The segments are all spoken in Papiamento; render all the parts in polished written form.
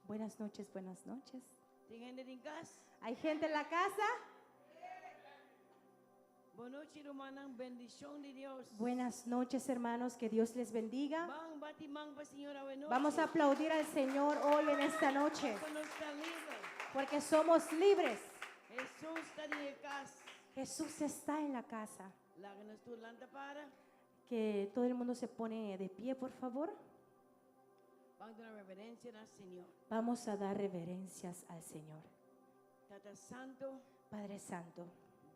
Buenas noches, buenas noches. Tin hende den kas? ¿Hay gente en la casa? Bon nochi, rumannan. Bendishon di Dios. Buenas noches, hermanos. Que Dios les bendiga. Ban bati man pa Señor awe nochi. Vamos a aplaudir al Señor hoy en esta noche, Pasobra nos ta liber. porque somos libres. Hesus ta den kas. Jesús está en la casa. Laga nos tur lanta para. Que todo el mundo se pone de pie, por favor. Ban duna reverensia na Señor. Vamos a dar reverencias al Señor. Tata Santu, Padre Santo,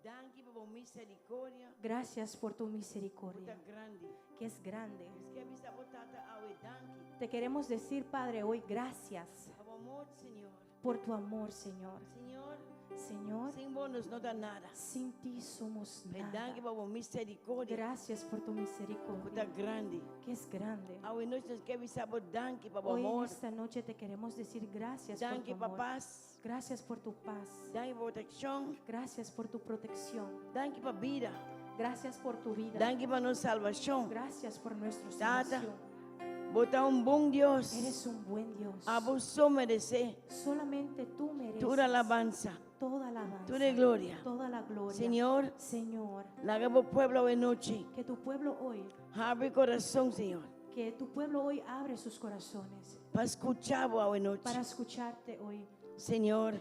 danki pa bo miserikòrdia. Gracias por tu Ku ta misericordia, grandi. Que es grande. Nos ke bisa bo Tata awe danki. Te queremos decir, Padre, hoy gracias Pa bo amor, Señor. Por tu amor, Señor. Señor, Señor, sin bo nos no ta nada. Sin ti somos Pero nada. Danki pa bo miserikòrdia. Gracias por tu Ku ta misericordia, grandi. Que es grande. Awe nochi nos ke bisa bo danki pa bo Hoy en amor. esta noche te queremos decir gracias por tu Danki pa amor. pas. Gracias por tu paz. Danki pa protekshon. Gracias por tu protección. Danki pa bida. Gracias por tu vida. Danki pa nos salbashon. Gracias por nuestra Tata, salvación. Bo ta un bon Dios. Eres un buen Dios. Abo so meresé. Solamente tú mereces Tur alabansa. Toda alabanza. Tur gloria. Toda la gloria. Señor, Señor, laga bo pueblo awe nochi. Que tu pueblo hoy, Habri kurason, Señor. Que tu pueblo hoy abre sus corazones Pa skucha bo awe nochi. Para escucharte hoy. Señor,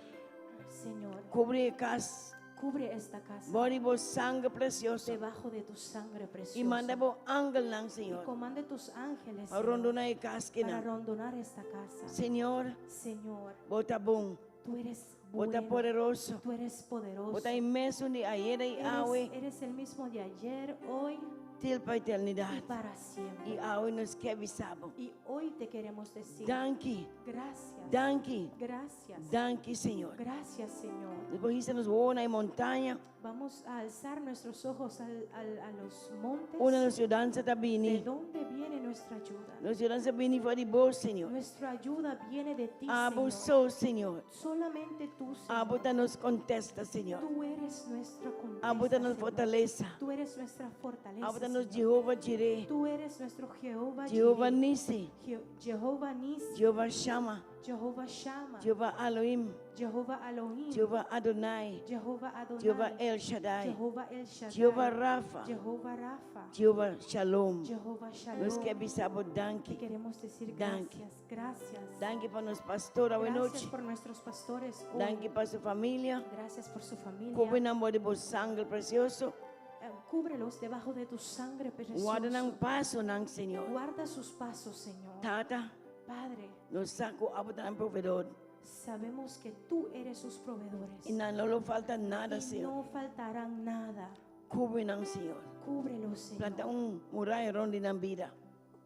Señor, kubri e kas. Cubre esta casa Bou di bo sanger presioso. Debajo de tu sangre I preciosa. manda bo angelnan, Y Señor. comande tus ángeles, Pa Señor, rondoná e kas para kinan. rondonar esta casa. Señor, Señor, bo ta bon. Tú eres Bo ta bueno. poderoso. Tú eres poderoso. Bo ta e mesun di ayera i awe. Eres el mismo de ayer, hoy Te pa y eternidat. Para siempre. I awe nos ke bisa bo. Y hoy te queremos decir Danki. Gracias. Danki. Gracias. Danki, Señor. Gracias, Señor. Nos por hisa nos wowo na e montaña. Vamos a alzar nuestros ojos a los montes. Unda nos yudansa ta ¿De bini? dónde viene nuestra ayuda? Nos yudansa bini for di bo, Señor. Nuestra ayuda viene de ti, Abo Señor. so, Señor. Solamente tú, Señor. Abo ta nos kontesta, Señor. Tú eres nuestra contesta, Abo ta nos Señor. fortalesa. Tú eres nuestra fortaleza, Abo ta nos Señor. Jehová Jireh. Tú eres nuestro Jehová Jehová Jireh. Nisi. Jehová Nisi. Jehová Shammah. Jehová Shammah. Jehová Elohim. Jehová Elohim. Jehová Adonai. Jehová Adonai. Jehová El Shaddai. Jehová El Shaddai. Jehová Rafa. Jehová Rafa. Jehová Shalom. Jehová Shalom. Nos ke bisa bo Te danki. queremos decir Danki. gracias, gracias. Danki pa nos pastor Gracias anochi. Por nuestros pastores hoy. Danki pa su famia. Gracias por su familia. Kubri nan bou di bo sanger presioso. Cúbrelos debajo de tu sangre preciosa. Warda nan pasonan, Señor. Guarda sus pasos, Señor. Tata, Padre, nos sa ku abo ta nan proveedor. Sabemos que tú eres sus proveedores. I nan no lo falta nada, Y Señor. no faltarán nada. Kubri nan, Señor. Cúbrelos, Señor. Planta un muraya rònt di nan bida.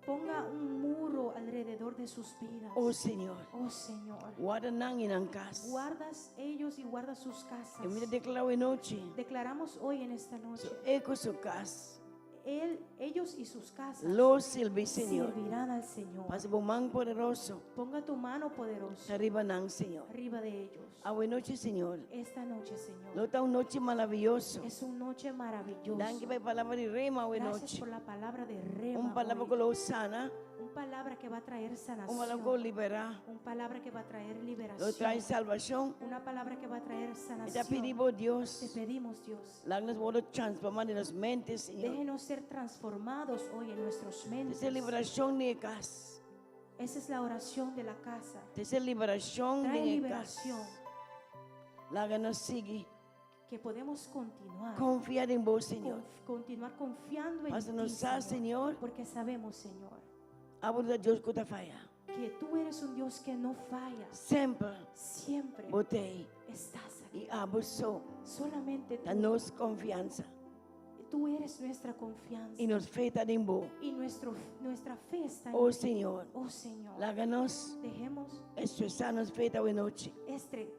Ponga un muro alrededor de sus vidas. Oh Señor. Oh Señor. Warda nan i nan kas. Guardas ellos y guarda sus casas. I mi ta deklará anochi. Declaramos hoy en esta noche. E ku su kas. Él, ellos y sus casas Lo sirbi Señor. Servirán al Señor. Pasa bo man poderoso. Ponga tu mano poderosa Ariba nan, Señor. Arriba de ellos. Anochi, Señor. Esta noche, Señor. Lo ta un nochi maravioso. Es una noche maravillosa. Danki pa e palabra di Rema Gracias anochi. Por la palabra de Rema Un palabra hoy. ku lo sana. Una palabra que va a traer Un sanación. palabra ku lo liberá. Una palabra que va a traer liberación. Lo trae salbashon. Una palabra que va a traer I ta sanación. pidi bo Te Dios. Pedimos, Dios. Laga nos wòrdu transformá den nos mente, Señor. Déjenos ser transformados hoy en nuestros mentes. Trese liberashon den e kas. Esa es la oración de la casa. Trese liberashon Trae den e kas. Liberación. Laga nos sigui. Que podemos continuar. Konfia den bo, Señor. Continuar confiando en Pasa ti, nos sa, Señor. Señor. Porque sabemos, Señor, Abo ta Dios ku no ta faya. Que tú eres un Dios que no falla. Semper Siempre bo t'ei. Estás aquí. I abo so. Solamente Ta tú. nos konfiansa. Tú eres nuestra confianza. I nos fe ta den bo. Y nuestra fe está en Oh ti. Señor. Oh Señor. Laga nos Dejemos estrechá nos fe anochi.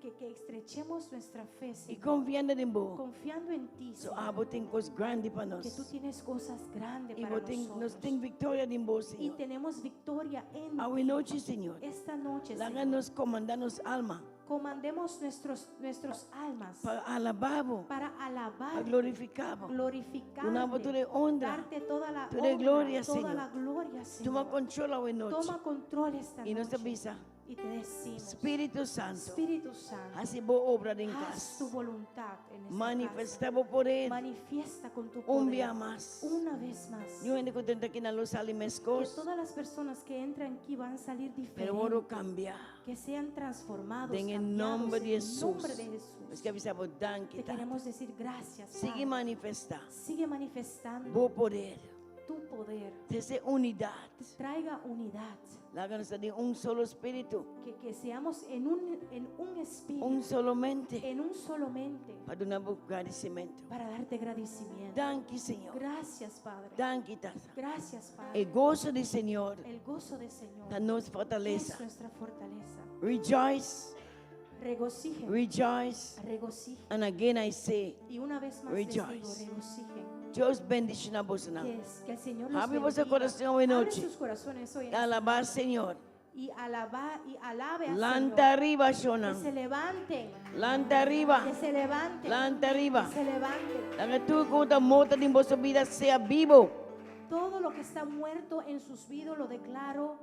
que estrechemos nuestra fe, I Señor. konfiando den bo. Confiando en ti, So Señor. abo tin kos grandi pa Que tú nos. tienes cosas grandes I para bo tin, nos nosotros. tin viktoria den bo, Y Señor. Tenemos victoria en Awe ti. nochi, Señor. Esta noche, Laga Señor. Nos komandá nos alma. Comandemos nuestros almas Pa alabá bo. Para alabar, Pa glorifiká bo. Glorificar, Duna bo tur honra. Darte toda la Tur e honra, gloria, toda Señor. La gloria, Señor. Tuma control anochi. Toma control esta I nos noche. ta bisa. Y te decimos, Spiritu Santu, Espíritu Santo, hasi bo obra den haz kas. tu voluntad en esta Manifestá casa. bo poder Manifiesta con tu un poder bia mas. una vez más. Niun hende ku drenta akinan lo sali Que meskos, todas las personas que entran aquí van a salir pero wòrdu diferentes. kambia. Que sean transformados, Den e cambiados nòmber en di el Hesus. nombre de Nos Jesús. ke bisa bo danki, Te Tata. queremos decir gracias, Sigui Padre. manifestá Sigue manifestando bo poder. tu poder. Trese unidat. Traiga unidad. Laga nos ta den un solo spiritu, Que seamos en un espíritu, un solo mente, en un solo mente, pa duna bo gradisimentu. para darte agradecimiento. Danki, Señor. Gracias, Padre. Danki, Tata. Gracias, Padre. E goso di Señor El gozo del Señor ta nos es fortalesa. nuestra fortaleza. Rejoice, Regocijen, rejoice. regocijen. And again I say, Y una vez más les digo, Rejoice. regocijen. Dios bendishoná bosonan. Que el Señor los Habri boso bendiga. kurason awe Abre nochi. sus corazones hoy en esta Alabá noche. Señor. Y alaba y alabe al Lanta Señor. ariba, Que se shonnan. levanten. Lanta ariba. Que se levanten. Lanta ariba. Que se levanten. Laga tur ku ta morto den boso bida sea bibu. Todo lo que está muerto en sus vidas lo declaro,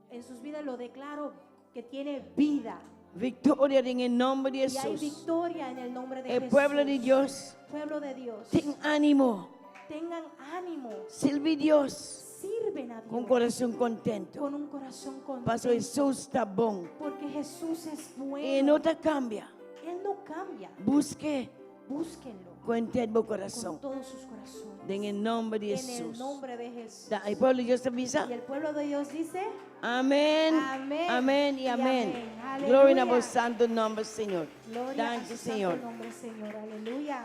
en sus vidas lo declaro que tiene vida. Viktoria den nòmber di Y hay Hesus. victoria en el nombre de E Jesús. pueblo di Dios, Pueblo de Dios. tin ánimo. Tengan ánimo. Sirbi Dios Sirven a ku Dios kurason kontentu. con un corazón contento. Paso Hesus ta bon. Porque Jesús es E bueno. no ta kambia. Él no cambia. Busk'é Búsquenlo ku henter bo con kurason. todos sus corazones. Den nòmber di En el Hesus. nombre de Jesús. Da, e pueblo di Dios ta bisa. Y el pueblo de Dios dice, Amèn. Amèn. Amèn i Y amèn. amèn. Gloria na Aleluya. bo santu nòmber, Señor. Gloria a Danki, su santo Señor. nombre, Señor. Aleluya.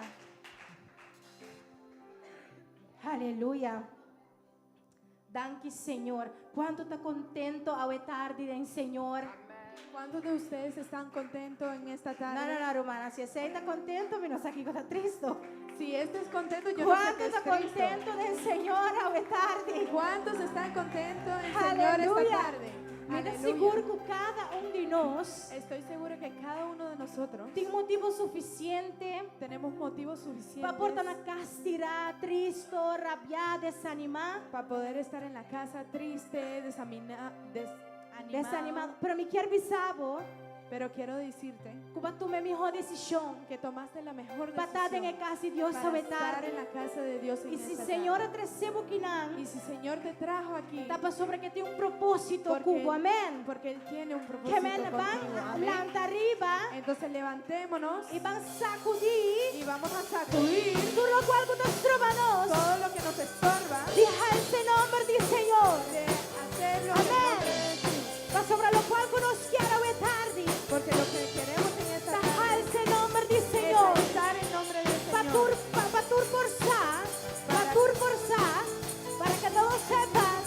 Aleluya. Danki, Señor. Kuantu ta kontentu awe tardi den Señor? ¿Cuántos de ustedes están contentos en esta No, tarde? no, no, ruman. Si esei ta kontentu, mi no sa kiko ta tristu. Si este es contento, yo no sé ¿Kuantu qué es ta triste. kontentu den Señor awe tardi? ¿Cuántos están contentos en Señor esta Aleluya. tarde? Mi ta Aleluya. sigur ku kada un di nos Estoy seguro que cada uno de nosotros tin motibu sufisiente tenemos motivos suficientes pa por ta na kas tirá, tristu, rabiá, desanimá. para poder estar en la casa triste, desanimado. Desanimado. Pero mi ke bisa bo Pero quiero decirte ku b'a tuma e mihó desishon que tomaste la mejor pa ta den decisión e kas di Dios para awe estar tardi. en la casa de Dios en I si esta Señor tarde. a trese bo akinan, Y si Señor te trajo aquí, ta pasobra ku e tin un propósito Porque- ku bo. Amèn. porque Él tiene un propósito Ke men contigo. ban Amén. lanta ariba Entonces levantémonos i ban sakudí y vamos a sacudir tur loke ku ta stroba nos todo lo que nos estorba di hasi nòmber di Señor. de hacerlo en Amén. nombre de Jesús. Pasobra loke ku nos ke awe tardi, Porque lo que queremos en esta ta tarde hasi nòmber di es Señor. alzar el nombre del Señor. Pa tur, pa tur por sa, pa tur por sa, para que todos sepan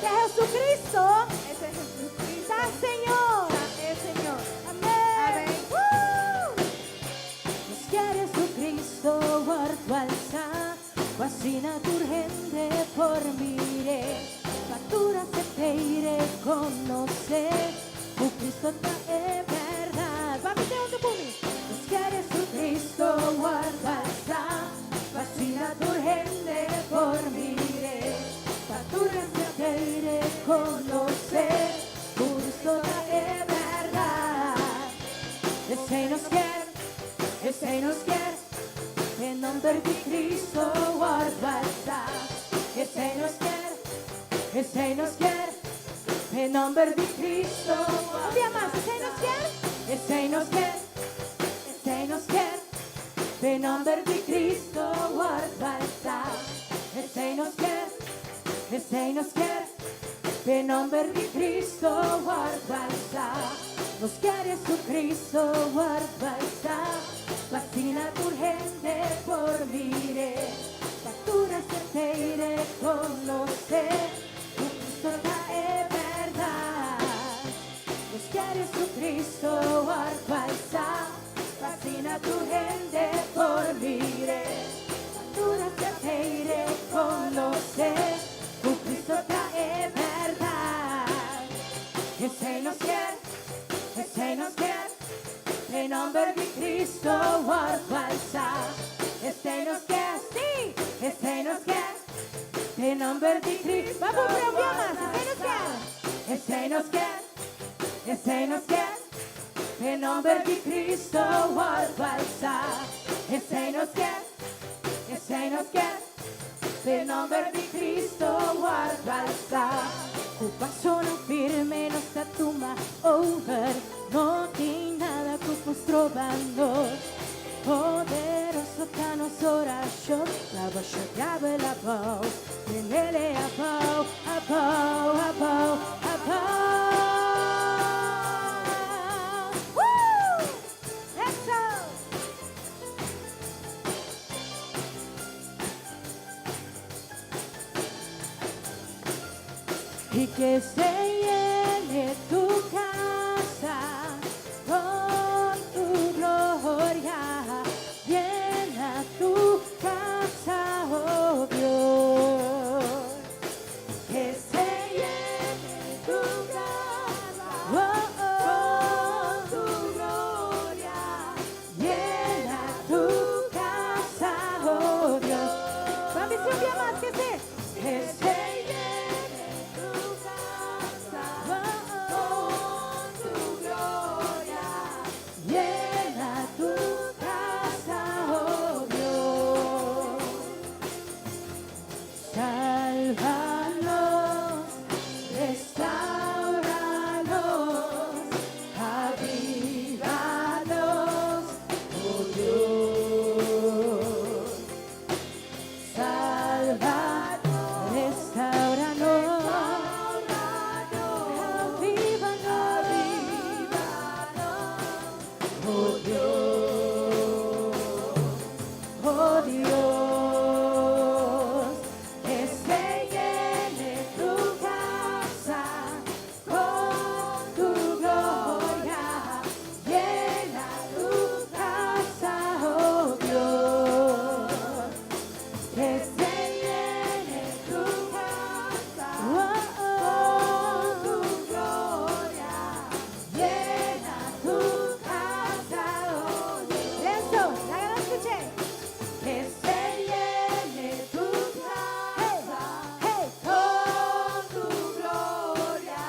que Jesucristo Ese es Jesucristo. ta Señor. Es Señor. Amèn. Amèn. Woo! Nos ke Jesucristo wòrdu halsá, p'asina tur hende por mir'é, pa tur asept'é i rekonosé, ku Cristo ta e bèrdat. Ban huntu ku mi. Nos ke Jesucristo wòrdu halsá, p'asina tur hende por mir'é, pa tur asept'é i rekonosé, ku Cristo ta e bèrdat. Esei nos ke, esei nos ke, e nòmber di Cristo wòrdu halsá. Esei nos ke, esei nos ke, e nòmber di Cristo. Un dia mas, esei nos ke, esei nos ke, esei nos ke, e nòmber di Cristo wòrdu halsá. Esei nos ke, esei nos ke, e nòmber di Cristo wòrdu halsá. Nos ke Jesucristo wòrdu halsá, p'asina tur hende por mir'é, pa tur asept'é i rekonosé, ku Cristo ta e bèrdat. Nos ke Jesucristo wòrdu halsá, p'asina tur hende por mir'é, pa tur asept'é i rekonosé, ku Cristo ta e bèrdat. Esei nos ke, esei nos ke, e nòmber di Cristo wòrdu halsá. Esei nos ke, sí, esei nos ke, e nòmber di Cristo. Ban un dia mas, esei nos ke, esei nos ke, Esei nos kier. E nomber di Cristo wordo alsa. Esei nos kier. Esei nos kier. E nomber di Cristo wordo alsa. Cu pasonan firme nos ta tuma over. No tin nada cu por stroba nos. Poderoso ta nos oracion. Ta basha diabel abou. Tenele abou, abou, abou, abou. Woo! Eso! Y que se llene tu casa con tu gloria. Llena tu casa, oh Dios. Que se llene tu casa oh, oh, con tu gloria. Llena tu casa, oh Dios. Vamos un día más, que se llene tu casa con tu gloria. Llena tu casa, oh Dios. Sálvanos, restauranos, avívanos, oh Dios. Salva, restauranos, avívanos, oh Dios, oh Dios, que se llene tu casa con tu gloria, llena tu casa, oh Dios. Que se llene tu casa con tu gloria. Llena tu casa, oh Dios. Eso, ya lo escuché. Que se llene tu casa hey, con tu gloria.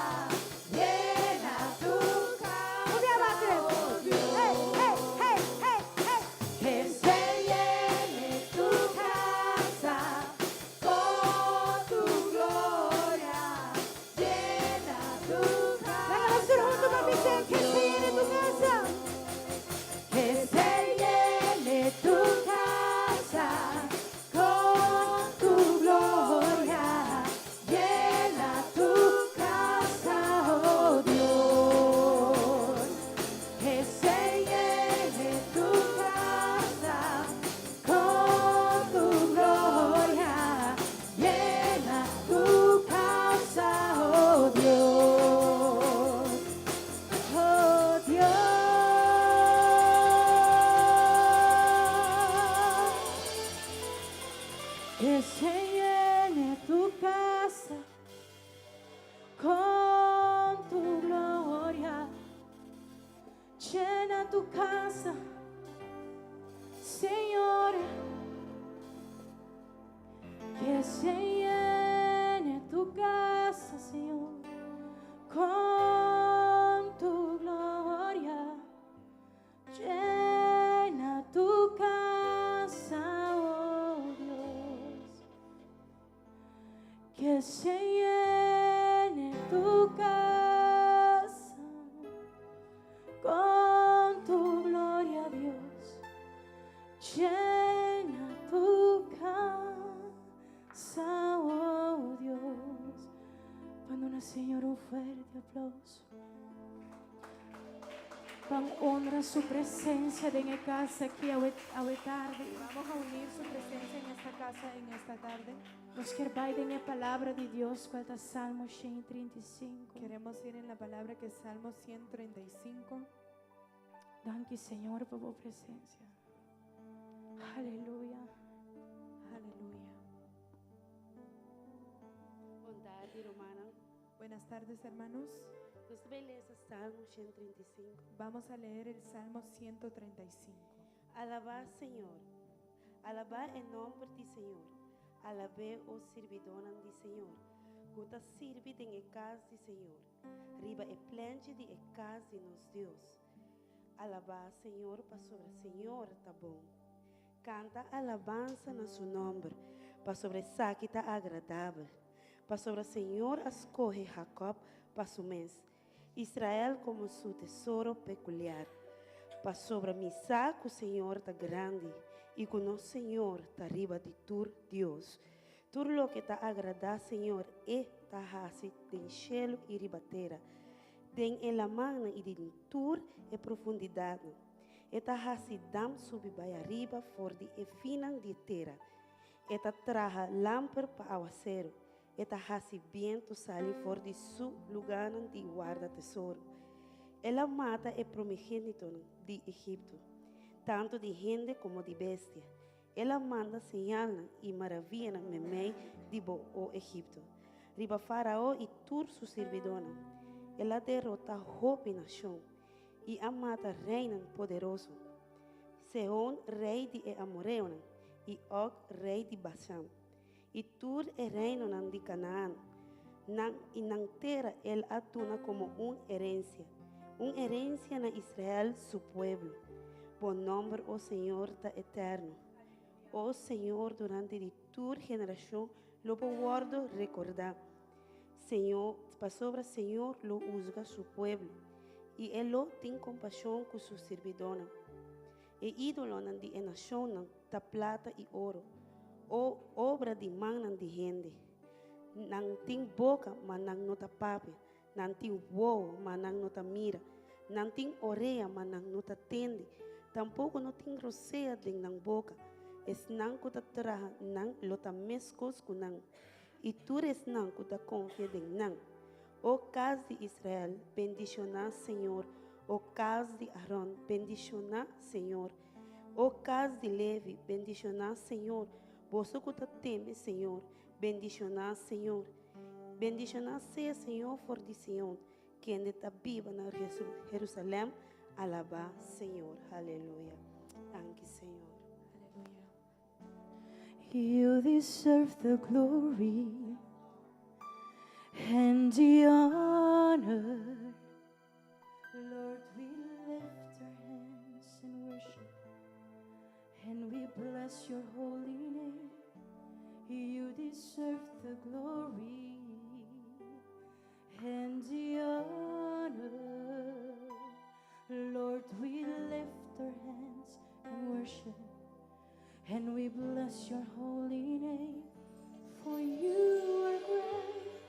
Llena tu casa, oh Dios. Hey, hey, hey, hey, hey. Que se llene tu casa con tu gloria. Llena tu casa. Que se llene tu casa. Que se llene tu casa con tu gloria. Llena tu casa, oh Dios. Que se llene tu casa con tu gloria. Llena tu casa, oh Dios. Oh Dios. Que se llene tu casa con tu gloria. Llena tu casa, Señor. Que se llene tu casa, Señor, con tu gloria. Llena tu casa, oh Dios. Que se llene tu casa con tu gloria, Dios. Llena tu casa, oh Dios. Duna Señor un fuerte aplauso. Ban honra su presencia den kas aki awe tardi. Vamos a unir su presencia en esta casa en esta tarde. Nos ke bai den palabra di Dios, kual ta Salmo 135. Queremos ir en la palabra que es Salmo 135. Danki, Señor, pa bo presensia. Aleluya. Aleluya. Bon tardi, rumannan. Buenas tardes, hermanos. Nos ta bai lesa Salmo 135. Vamos a leer el Salmo 135. Alabá Señor. Alabá e nòmber di Señor. Alab'é, o sirbidónan di Señor. ku ta sirbi den e kas di Señor, riba e plenchi di e kas di nos Dios. Alabá Señor pasobra Señor ta bon. Kanta alabansa na su nòmber, pasobra esaki ta agradabel. Pasobra Señor a skohe Jakòb pa su mes, Israel komo su tesoro pekuliar. Pasobra mi sa ku Señor ta grandi i ku nos Señor ta riba di tur dios. Tur loke ta agradá Señor e ta hasi den shelu i riba tera, den e lamannan i den tur e profundidatnan. E ta hasi dam subi bai ariba for di e finnan di e tera. E ta traha lamper pa awaseru. E ta hasi bientu sali for di su lugánan di warda tesoro. El a mata e promigénitonan di Egipto, tantu di hende komo di bestia. El a manda señalnan i maravianan meimei di bo, o Egipto, riba Fárao i tur su sirbidónan. El a derotá hopi nashon i a mata reinan poderoso, Sehon, rei di e amoreonan, i Og, rei di Bashan. I tur e reinonan di Kanaan, nan i nan tera el a duna komo un herensia, un herensia na Israel, su pueblo. Bo nòmber, o Señor, ta eterno. O Señor, durante di tur generashon lo bo wòrdu rekordá. Señor, pasobra Señor lo husga su pueblo, i e lo tin kompashon ku su sirbidónan. E ídolonan di e nashonnan ta plata i oro, o obra di mannan di hende. Nan tin boka, ma nan no ta papia, nan tin wowo, ma nan no ta mira, nan tin orea, ma nan no ta tende, tampoko no tin rosea den nan boka. Esnan ku ta traha nan lo ta meskos ku nan, i tur esnan ku ta konfia den nan. O kas di Israel, bendishoná Señor, o kas di Aron, bendishoná Señor. O kas di Levi, bendishoná Señor, boso ku ta teme Señor, bendishoná Señor. Bendishoná sea Señor for di Sion, kende ta biba na Jerusalèm, alabá Señor. Aleluya. Danki, Señor. Aleluya. You deserve the glory and the honor. Lord, we lift our hands in worship and we bless your holy name. You deserve the glory and the honor. Lord, we lift our hands in worship and we bless your holy name. For you are great,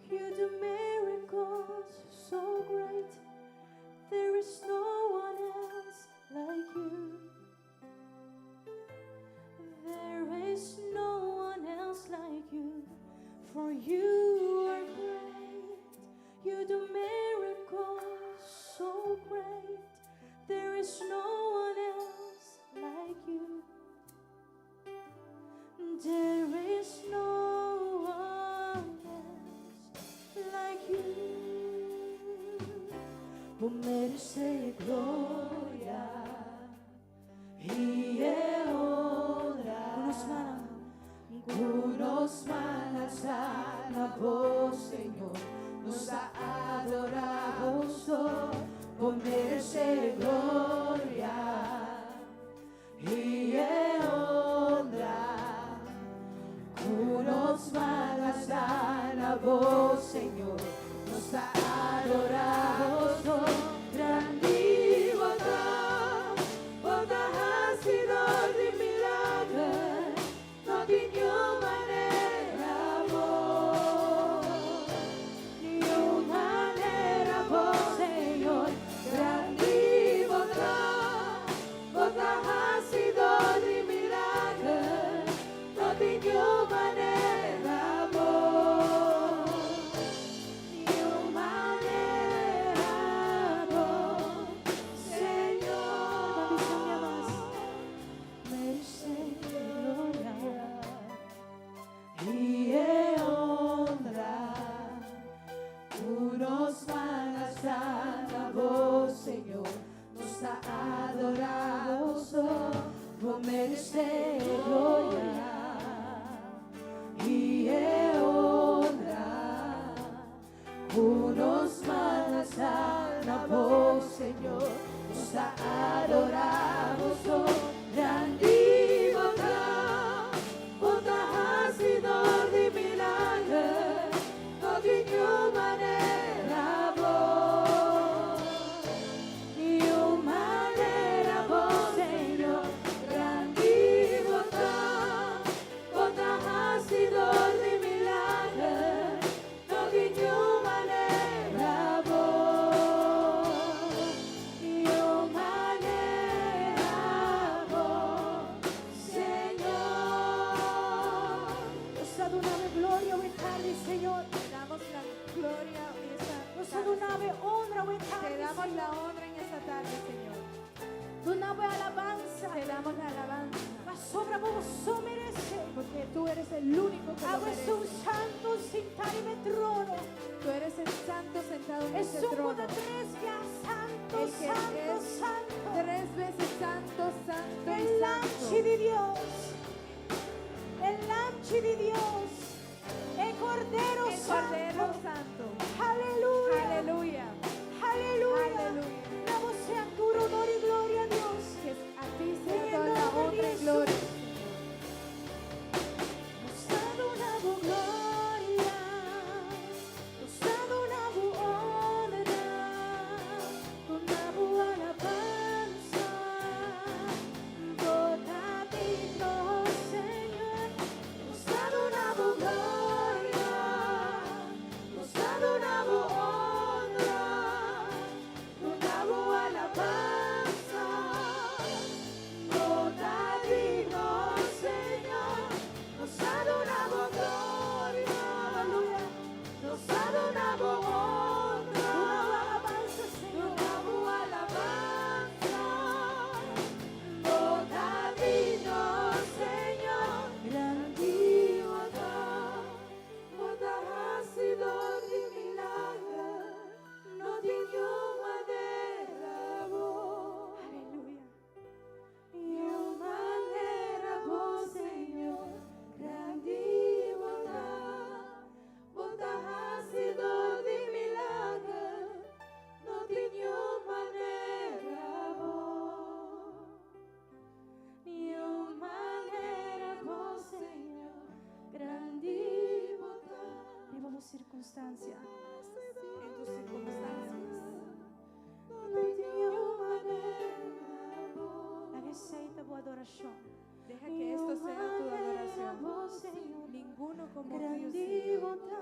you do miracles so great. There is no one else like you. There is no one else like you, for you are great. You do miracles so great. There is no one else like you. There is no one else like you. Bo meresé gloria i honra. Ku nos man alsá na bo, Señor, nos ta adorá bo. Bo meresé gloria i honra. Ku nos man alsá na bo, Señor, nos ta adorá bo. Grandi bo ta, bo ta hasidó di milager, no tin niun manera bo, niun manera bo, Señor. Grandi bo ta, bo ta hasidó di milager, no tin niun manera bo, niun manera bo, Señor. Meresé gloria i honra. Ku nos man alsá na bo, Señor, nos ta adorá bo. Meresé gloria i honra. alabansa na bo, Señor. Nos ta adorá bo so. Grandi bo ta, bo ta hasidor di milager, no tin niun manera bo. Niun manera bo, Señor. Grandi bo ta, bo ta hasidor di milager, no tin niun manera bo. Niun manera bo, Señor. Nos ta duna bo gloria awe tardi, Señor. Te damos la gloria en esta Nos ta tarde. duna bo honra awe tardi, Te damos la Señor. honra en esta tarde, Señor. Duna bo alabansa. Te damos la alabanza. Pasobra bo so meresé. Porque tú eres el único que lo Abo merece. ta un santu sintá riba trono. Tú eres el santo sentado en Es ese un trono. tres ya santo, El que santo, es santo. Tres veces santo, santo y E Lamchi santo. di Dios. E Lamchi di Dios. E Cordero El Cordero Santo. Santo. Aleluya. Aleluya. Aleluya. Aleluya. Na bo sea tur honor i gloria, Dios. Que a ti sea En toda la nombre honra de y gloria. Jesús. Nos ta duna bo gloria, nos ta duna bo honra, duna bo alabansa, bo ta digno, Señor. Nos ta duna bo gloria, nos ta duna bo honra, duna bo alabansa. Bo ta digno, Señor. Nos ta duna bo gloria, aleluya. Nos ta duna bo honra, duna bo alabansa, Señor. Duna bo alabansa. Bo ta digno, Señor. Grandi bo ta, bo ta hasidor di milager, no tin niun manera bo. Aleluya. Niun manera bo, Señor. Grandi bo ta, bo ta hasidor di milager, no tin niun manera bo. Niun manera bo, Señor. Grandi bo ta. Riba bo sirkunstansia. En tus circunstancias. No tin niun manera bo. Laga esei ta bo adorashon. Deja que esto sea tu adoración. Bo, Señor. Ninguno como Dios, Grandi Señor. bo ta.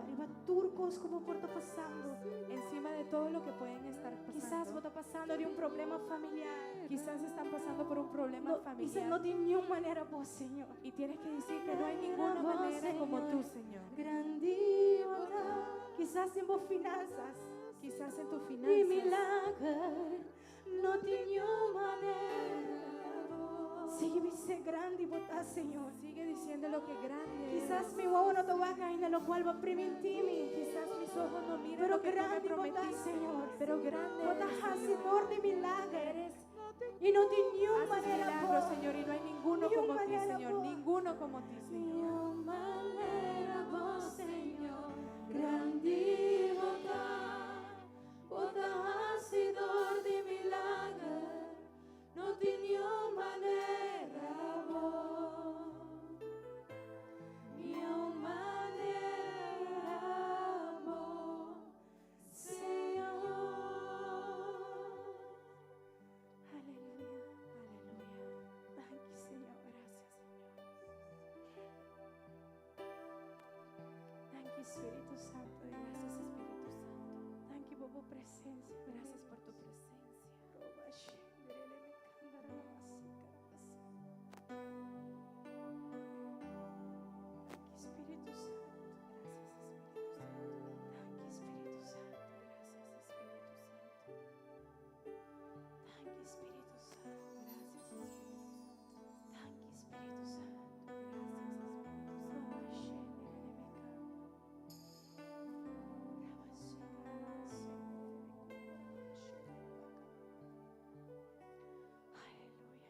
Riba tur kos ku bo por ta pasando. Encima de todo lo que pueden estar Kisas pasando. bo ta pasando den un problema familiar. Quizás están pasando por un problema No, quizás familiar. no tin ningun manera bo, Señor. Y tienes que decir que no hay ninguna manera como tú, Señor. Grandi bo ta. Kisas den bo finansa. Quizás en tus Di finanzas. milager. No tin ningun manera. Sigui bisa grandi bo ta, Señor. Sigue diciendo lo que grande Kisas eres. mi wowo no ta wak ainda lokual bo a primintí mi. Quizás mis ojos no miran Pero lo que tú me grandi bo ta, prometiste. Señor. Pero grande Bo ta eres, Señor. hasidor di milager. Eres I no tin ningun haces manera milagros, bo. Señor, y no hay ninguno Ni un como ti, manera, Señor. bo. Ninguno como ti, Señor. Niun manera bo, Señor. Grandi bo ta, bo ta hasidor di milager, no tin niun manera bo. Niun manera bo, Señor. Aleluya. Aleluya. Thank you, Señor. Gracias, Señor. Thank you, Spiritu Santu. Gracias, Espíritu Santo. Thank you por tu presensia. Gracias por tu presencia. Roba shenderele me kandara la masika. Thank you, Spiritu Santu. Gracias, Espíritu Santo. Thank you, Spiritu Santu. Gracias, Espíritu Santo. Thank you, Spiritu Santu. Gracias, Espíritu Santo. Thank you, Spiritu Santu. Gracias, Espíritu Santo. Roba shenderele me kandara. Raba shekara la senderele kura la shenderele baka. Aleluya.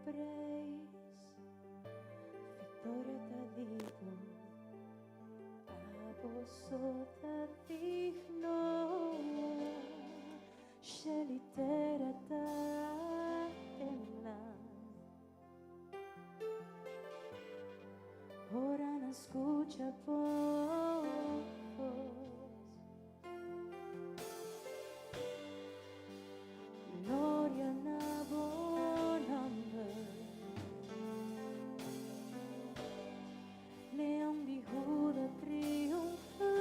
preis. Victoria ta di bo, abo so ta digno. Shelu i tera ta tembla. Ora nan scucha bo voz. Gloria na bo nomber. Leon di Huda triunfa.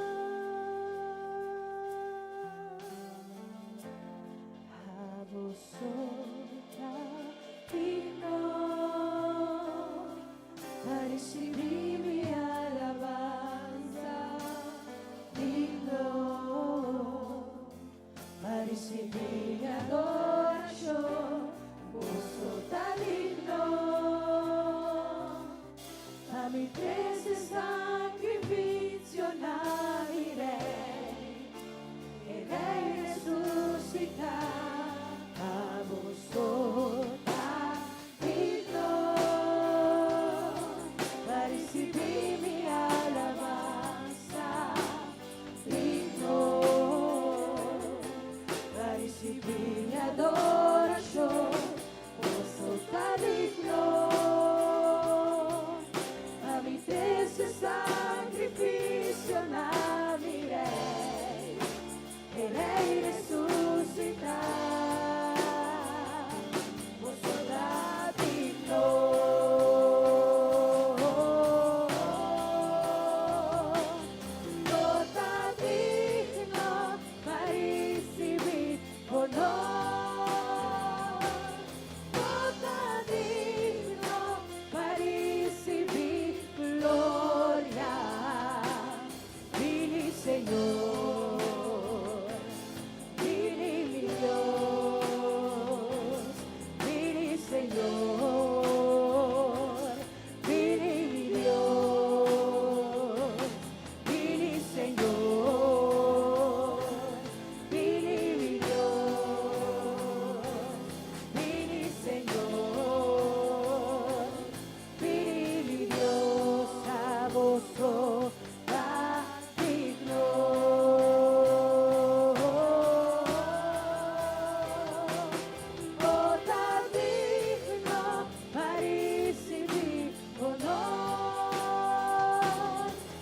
Abo so ta digno pa ricibi mi alabanza. Digno pa ricibi mi adoracion. Bo so ta digno pa mi trece sacrificio na mi Rey, e Rey resucita. Abo so ta digno pa ricibi mi alabanza. Digno pa ricibi mi adoracion. Bo so ta digno pa mi trece sacrificio na mi Rey, e Rey resucita. Bo so ta digno. Bo ta digno pa ricibi honor. Bo ta digno pa ricibi gloria. Bini Señor, bini mi Dios, bini Señor, bini mi Dios, bini Señor, bini mi Dios, bini Señor, bini mi Dios, abo so ta digno. Bo ta digno pa ricibi honor.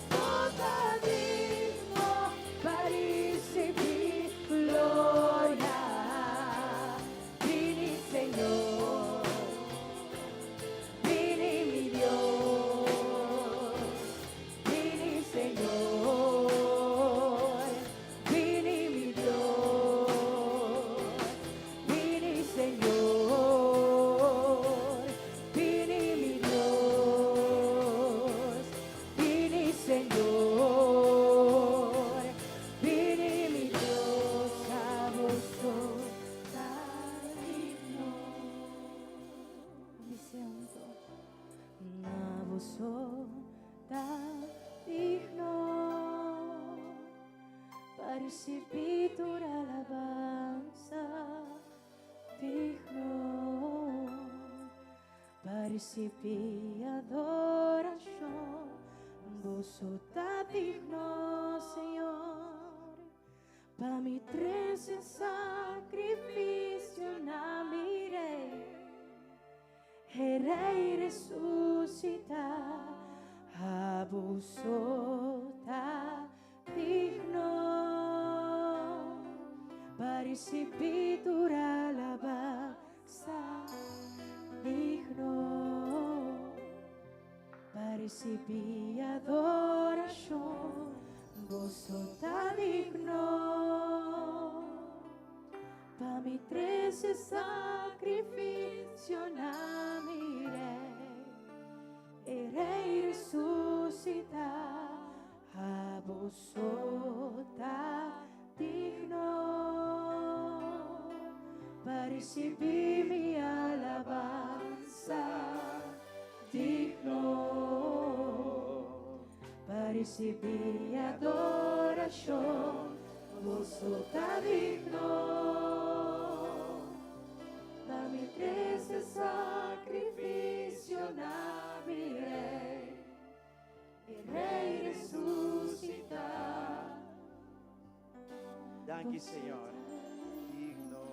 Bo ta digno pa ricibi gloria. Bini Señor, bini mi Dios, bini Señor, bini mi Dios, bini Señor, bini mi Dios, bini Señor, bini mi Dios, abo so ta digno. Mi siento abo so ta digno pa ricibi tur alabanza, digno pa ricibi adoracion. Bo so ta digno, Señor, pa mi trece sacrificio na mi Rey, e Rey resucita. Abo so ta digno pa ricibi tur alabanza, digno pa ricibi adoracion. Bo so ta digno pa mi trece sacrificio na mi Rey, e Rey resucita. Abo so ta digno pa ricibi mi alabanza, digno pa ricibi adoracion. Bo so ta digno pa mi trece sacrificio. Danki Señor. Digno.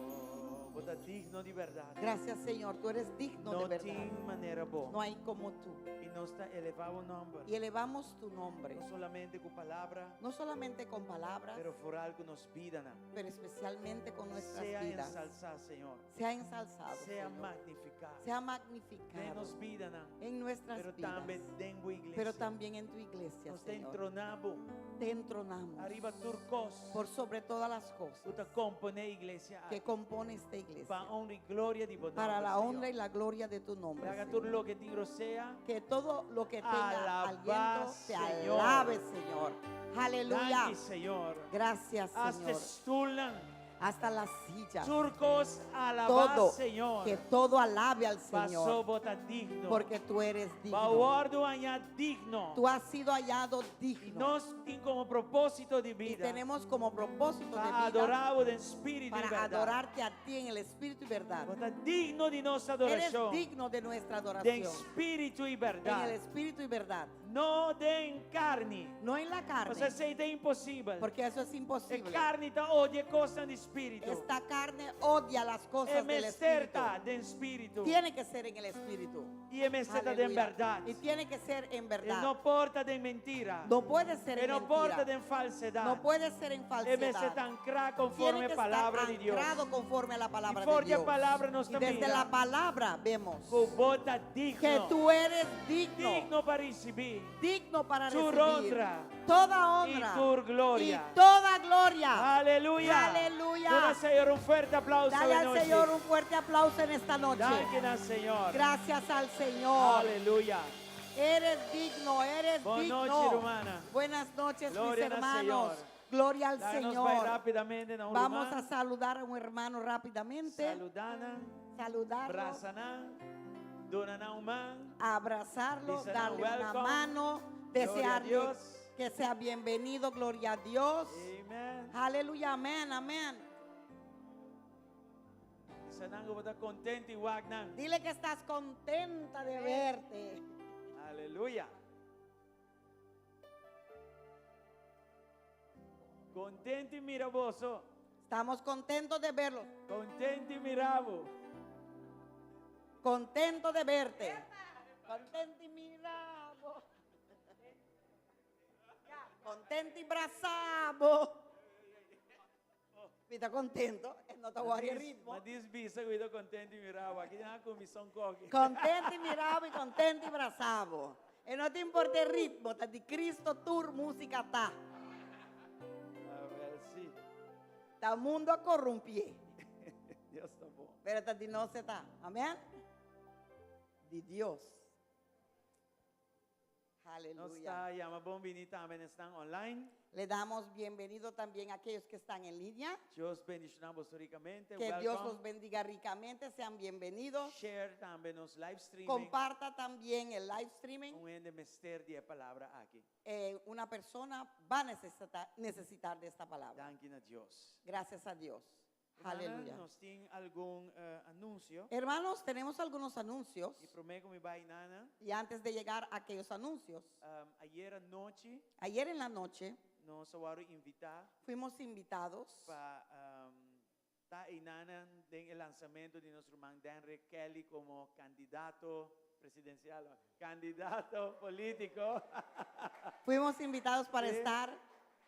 Bo ta digno di bèrdat. Gracias, Señor. Tú eres digno No de verdad. tin manera bo. No hay como tú. I nos ta elevá bo nòmber. Y elevamos tu nombre. No solamente ku palabra, No solamente con palabras, pero foral ku nos bidanan. pero especialmente con nuestras Sea vidas. ensalsá, Señor. Sea ensalzado, Sea Señor. magnifiká. Sea Den magnificado nos bidanan. en nuestras Pero tambe vidas, den bo iglesia. pero también en tu iglesia, Nos ta Señor. entroná bo Te entronamos ariba tur kos por sobre todas las cosas ku ta komponé e iglesia que aki. compone esta iglesia, Pa honra i gloria di bo para nòmber, la honra y Señor. la gloria de tu nombre, Laga tur Señor. loke tin rosea. Que todo lo que tenga Alabá, aliento te Señor. alabe, Señor. Aleluya. Danki, Señor. Gracias, Hasta Señor. stulnan. Hasta las sillas. Tur kos alabá, Todo, Señor. que todo alabe al Paso Señor, bo ta digno. porque tú eres Bo a digno. wòrdu hañá digno. Tú has sido hallado I digno. nos tin komo propósito di Y bida tenemos como propósito de pa vida adorá bo den spiritu i para bèrdat. adorarte a ti en el espíritu y verdad. Bo ta digno di nos Eres adorashon. digno de nuestra Den adoración. spiritu i En el bèrdat. espíritu y verdad. No den karni. No en la carne, Pasobra esei ta imposibel. porque eso es E imposible. karni ta odia kosnan di spiritu. Esta carne odia las E cosas del mester espíritu. ta den spiritu. Tiene que ser en el espíritu. I e mester ta den Aleluya. bèrdat. Y tiene que ser en E verdad. no por ta den mentira. No puede ser E en no por ta mentira. den falsedat. No puede ser en E mester falsedad. ta ankrá Tiene konforme que estar palabra di Dios. anclado conforme a la palabra I de for di Dios. palabra nos Y desde mira. la palabra vemos Ku bo ta digno. que tú eres digno, Digno pa risibí. digno para Tur recibir honra toda honra i tur gloria. y toda gloria. Aleluya. Aleluya. Duna Señor un fuerte aplauso. Dale al anochi. Señor un fuerte aplauso en esta noche. Danki na Señor. Gracias al Señor. Aleluya. Eres digno, eres Buenas digno. noches, hermana. Buenas noches, Gloria mis al hermanos. Señor. Gloria al Laga nos bai Señor. rápidamente na un Vamos a ruman. saludar a un hermano rápidamente. Saludá nan. Saludarlo, Brasa nan. Duna nan un man. abrazarlo, Bisa nan darle una welcome. mano, Gloria a desearle Dios. que sea bienvenido. Gloria a Dios. Amen. Aleluya, amén, amén. Bisa nan ku bo ta kontentu di wak nan. Dile que estás contenta de verte. Aleluya. Kontentu di mira boso. Estamos contentos de verlos. Kontentu di mira bo. Contento de verte. Contento y mira bo. Contento y brasa bo. Mi ta contento, no ta worry ritmo. Ma djis bisa ku ta kontentu di mira bo. Aki nan kuminsá kohe. Contento y mira bo y contento y brasa bo. E no ta importa e ritmo, ta di Cristo tur músika ta. A ber, si. Ta mundu a korumpié. Dios ta bon. Pero ta di nos ta. Amèn? Di Dios. Nos Aleluya. ta yama bon biní tambe esnan online. Le damos bienvenido también a aquellos que están en línea. Dios bendishoná boso rikamente. Que Dios Welcome. los bendiga ricamente. Sean bienvenidos. Share tambe nos live streaming. Comparta también el live streaming. Un hende mester di e palabra aki. Una persona va a necesitar de esta palabra. Danki na Dios. Gracias a Dios. Hermana, Aleluya. nos tin algun anunsio. Hermanos, tenemos algunos anuncios. I promé ku mi bai na nan. Y antes de llegar a aquellos anuncios, Ayera nochi, ayer en la noche, nos a wòrdu invitá fuimos invitados pa ta einan den e lansamentu di nos ruman Denrick Kelly komo kandidato presidensial, kandidato polítiko. Fuimos invitados para Sí. estar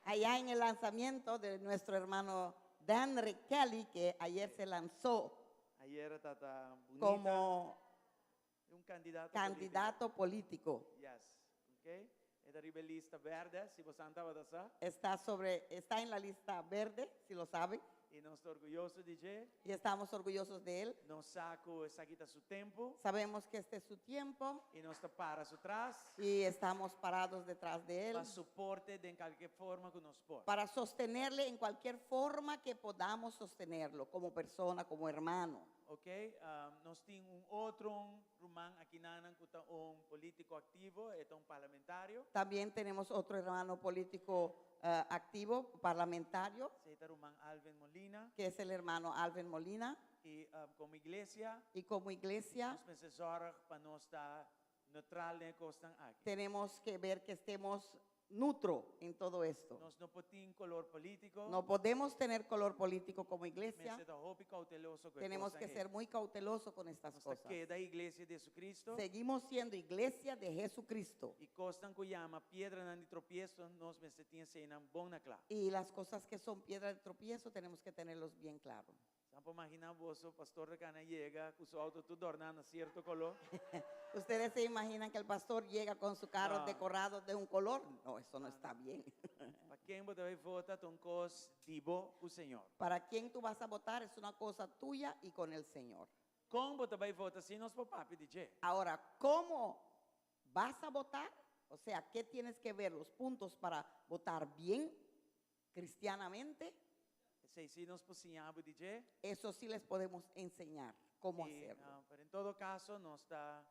allá en el lanzamiento de nuestro hermano Danrick Kelly, que ayer se lanzó Ayera tabata bunita. como Un kandidato candidato político. polítiko. Yes. Okay. E ta riba lista bèrdè, si bo tabata sa. Está en la lista verde, si lo saben, I nos ta orguyoso di dje. y estamos orgullosos de él. Nos sa ku esaki ta su tempu. Sabemos que este es su tiempo I nos ta para su tras. y estamos parados detrás de él Pa soport'é den kualke forma ku nos por. para sostenerle en cualquier forma que podamos sostenerlo, como persona, como hermano. Ok, nos tin un otro ruman akinan ku ta un polítiko aktivo, e ta un parlamentario. También tenemos otro hermano político activo, parlamentario, Esei ta ruman Alvin Molina. que es el hermano Alvin Molina. I komo iglesia, Y como iglesia, nos mester sòru pa nos ta neutral den e kosnan aki. tenemos que ver que estemos nutro en todo esto. Nos no por tin koló polítiko. No podemos tener color político como iglesia. Mester ta hopi kouteloso ku Tenemos que ser muy cautelosos con estas Nos ta cosas. keda iglesia di Jesucristo. Seguimos siendo iglesia de Jesucristo. I kosnan ku yama piedranan di tropieso, nos mester tin eseinan bon na kla. Y las cosas que son piedra de tropiezo tenemos que tenerlos bien claro. Boso por imaginá boso, pastor ta kana yega ku su outo tur dòrná na sierto koló. Ustedes se imaginan que el pastor llega con su carro No. decorado de un color. No, eso no está bien. Pa ken bo ta bai vota, ta un kos di bo ku Señor. Para quién tú vas a votar es una cosa tuya y con el Señor. Kon bo ta bai vota sí nos por papia di dje. Ahora, ¿cómo vas a votar? O sea, ¿qué tienes que ver los puntos para votar bien cristianamente? Esei sí nos por siña bo di dje. Eso sí les podemos enseñar cómo I, hacerlo. Ah, pero en todo kaso, nos ta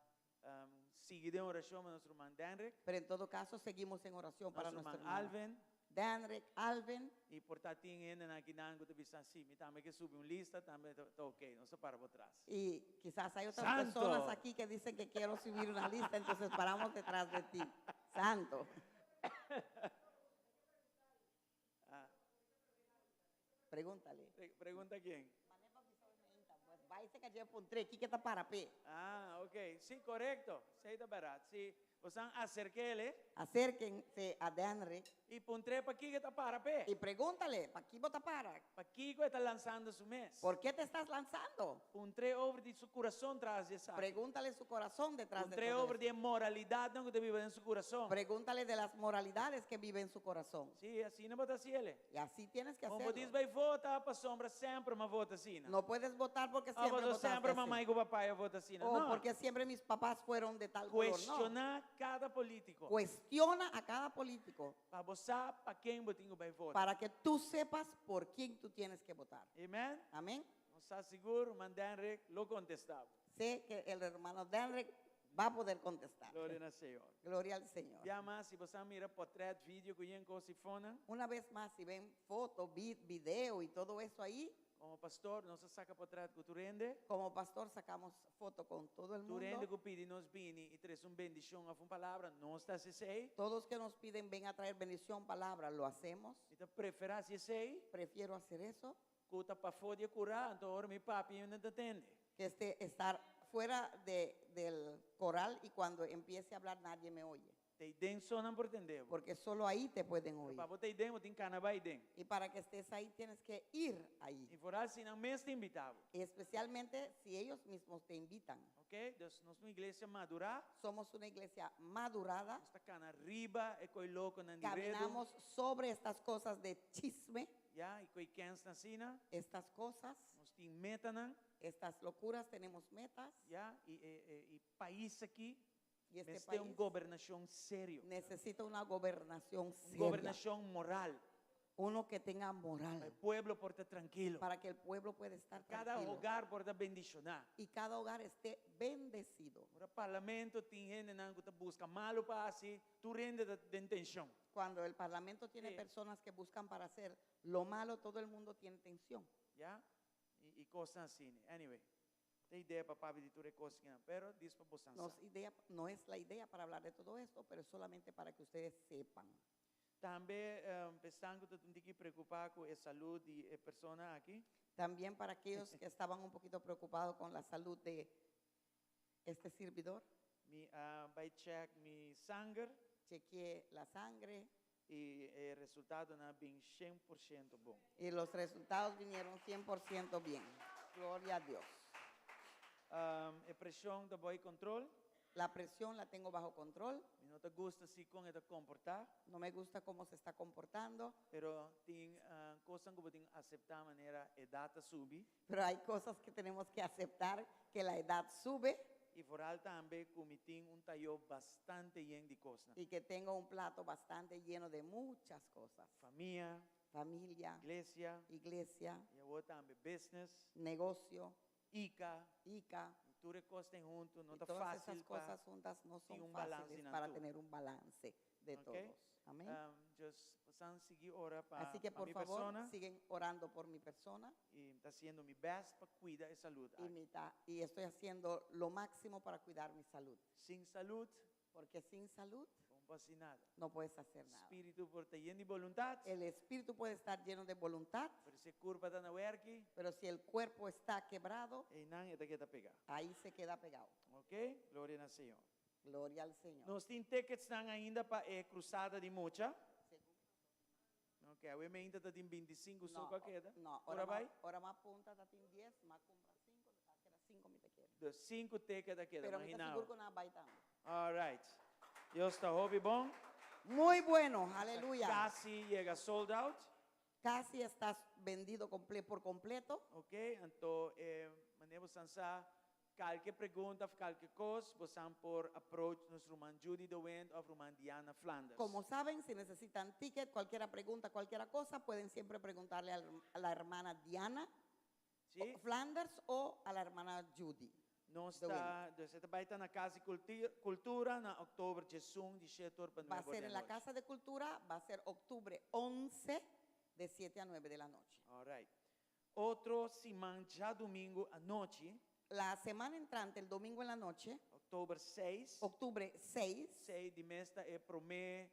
sigui den orashon pa nos ruman Denrick, Pero en todo caso, seguimos en oración para nos nuestro ruman hermano. Alvin. Danrick, Alvin. I por ta tin hende akinan ku ta bisa, sí, mi tambe ke subi un lista, tambe ta ok, nos ta para bo tras. Y quizás hay otras Santo. personas aquí que dicen que quiero subir una lista, entonces paramos detrás de ti. Santo. Ah. Pregúntale. Pregunta quién? Kiko ta para p'e. Ah, ok. Sí, korekto. Esei ta bèrdat. Sí, boso aserk'é. Acérquense a Danrick. I puntr'é pakiko e ta para p'e. Y pregúntale, ¿pakiko bo ta para? Pakiko e ta lansando su mes? ¿Por qué te estás lanzando? Puntr'é over di su kurason tras di esaki. Pregúntale su corazón detrás de Puntr'é todo over eso. di e moralidatnan ku ta biba den su kurason. Pregúntale de las moralidades que vive en su corazón. Sí, asina bo ta hasié. Y así tienes que No hacerlo. por bai vota pasobra semper m'a vota asina. No puedes votar porque Ah, siempre bo votaste semper así. mama i papá a vota asina. O No. porque siempre mis papás fueron de tal color. No. Kuestioná kada polítiko. Cuestiona a cada político Pa bo sa pa ken bo tin ku bai vota. para que tú sepas por quién tú tienes que votar. Amèn? Amén. Mi sa sigur, ruman Denrick lo kontestá. Sé que el hermano Denrick va a poder contestar. Gloria na Señor. Gloria al Señor. Ya mas, si bo mira portrèt, video ku yen kos eifonan. Una vez más, si ven foto, video y todo eso ahí, Komo pastor, nos ta saka portrèt ku tur hende. Como pastor sacamos foto con todo el Tur hende mundo. ku pidi nos bini i trese un bendishon òf un palabra, nos ta hasi esei. Todos que nos piden ven a traer bendición, palabra, lo hacemos. Mi ta preferá hasi esei. Prefiero hacer eso. Ku ta pafó di e kurá, anto ora mi papia hende no ta tende. Que este estar fuera del coral y cuando empiece a hablar nadie me oye. Ta eiden so nan por tende bo. Porque solo ahí te pueden oír. Pa bo ta eiden, bo tin ku kana bai eiden. Y para que estés ahí tienes que ir ahí. I foral si nan mes ta invitá bo. Y especialmente si ellos mismos te invitan. Ok? Dus nos ta un iglesia madurá. Somos una iglesia madurada. Nos ta kana riba e kos lokonan di redu. Caminamos sobre estas cosas de chisme. Ya, i kos kens asina. Estas cosas. Nos tin metanan. Estas locuras tenemos metas. Ya, i e pais aki Y este mester un país gobernashon serio. necesita una gobernación Un seria. gobernashon moral. Uno que tenga moral. E pueblo por ta trankil. Para que el pueblo pueda estar Kada tranquilo. hogar por ta bendishoná. Y cada hogar esté bendecido. Ora parlamento tin hendenan ku ta buska malu pa hasi, tur hende ta den tenshon. Cuando el parlamento tiene Sí. personas que buscan para hacer lo malo, todo el mundo tiene tensión. Ya? I kos asina. Anyway, no ta idea pa papia di tur e kosnan, pero djis pa boso No es idea, no es la idea para hablar de todo esto, pero es solamente para que ustedes sepan. Tambe pa esnan ku ta un tiki preokupá ku e salú di e persona aki. También para aquellos que estaban un poquito preocupados con la salud de este servidor. Mi a bai check mi sanger. Chequeé la sangre. I e resultadonan a bin 100% bon. Y los resultados vinieron 100% bien. Gloria a Dios. E preshon ta bou kontrol. La presión la tengo bajo control. Mi no ta gusta asina kon e ta komportá. No me gusta cómo se está comportando. Pero tin kos ku bo tin ku aseptá manera edat ta subi. Pero hay cosas que tenemos que aceptar, que la edad sube. I foral tambe ku mi tin un tayó bastante yen di kos. Y que tengo un plato bastante lleno de muchas cosas. Famia, Familia, iglesia, iglesia, i awor tambe business, negocio, ICA, ICA. Tur e kosnan huntu, no Y ta todas fásil esas cosas juntas no son un balance fáciles na para tur. tener un balance de Ok? todos. Amén. Just boso sigui ora pa Así que pa por mi favor, persona. siguen orando por mi persona. I mi ta hasiendo mi best pa kuida e salú. Y, mi ta, y estoy haciendo lo máximo para cuidar mi salud. Sin salú, Porque sin salud Bo no por hasi nada. no puedes hacer nada. Spiritu por ta yen di boluntat, El espíritu puede estar lleno de voluntad, pero si e kurpa ta na wèrki, pero si el cuerpo está quebrado, einan e ta keda pegá. ahí se queda pegado. Ok? Gloria na Señor. Gloria al Señor. Nos tin ticketsnan ainda pa e krusada di mucha. Ok, awe meinta ta tin 25 so No, ku a keda. no, Ora ora bai? ma, ora m'a punta ta tin 10, m'a kumpra 5, a keda 5 mi ta kere. Dus 5 ticket a keda, Pero mi ta imaginá. sigur ku nan a bai tambe. All right. Dios ta hopi bon. Muy bueno, aleluya. Kasi yega sold out. Casi está vendido comple por completo. Ok, anto eh, manera bosan sa, kalke pregunta of kalke kos, bosan por approach nos ruman Judy de Wind of ruman Diana Flanders. Como saben, si necesitan ticket, cualquiera pregunta, cualquiera cosa, pueden siempre preguntarle a la hermana Diana Sí? o Flanders o a la hermana Judy. Nos de ta, dus e ta bai ta na Kas di Kultura na òktober 11 di shete or pa Va a nuebe or ser di en la anochi. Casa de Cultura, va a ser octubre 11 de 7 a 9 de la noche. Alright. Otro siman djadumingu anochi, La semana entrante, el domingo en la noche, òktober 6, octubre 6, 6 di mes ta e promé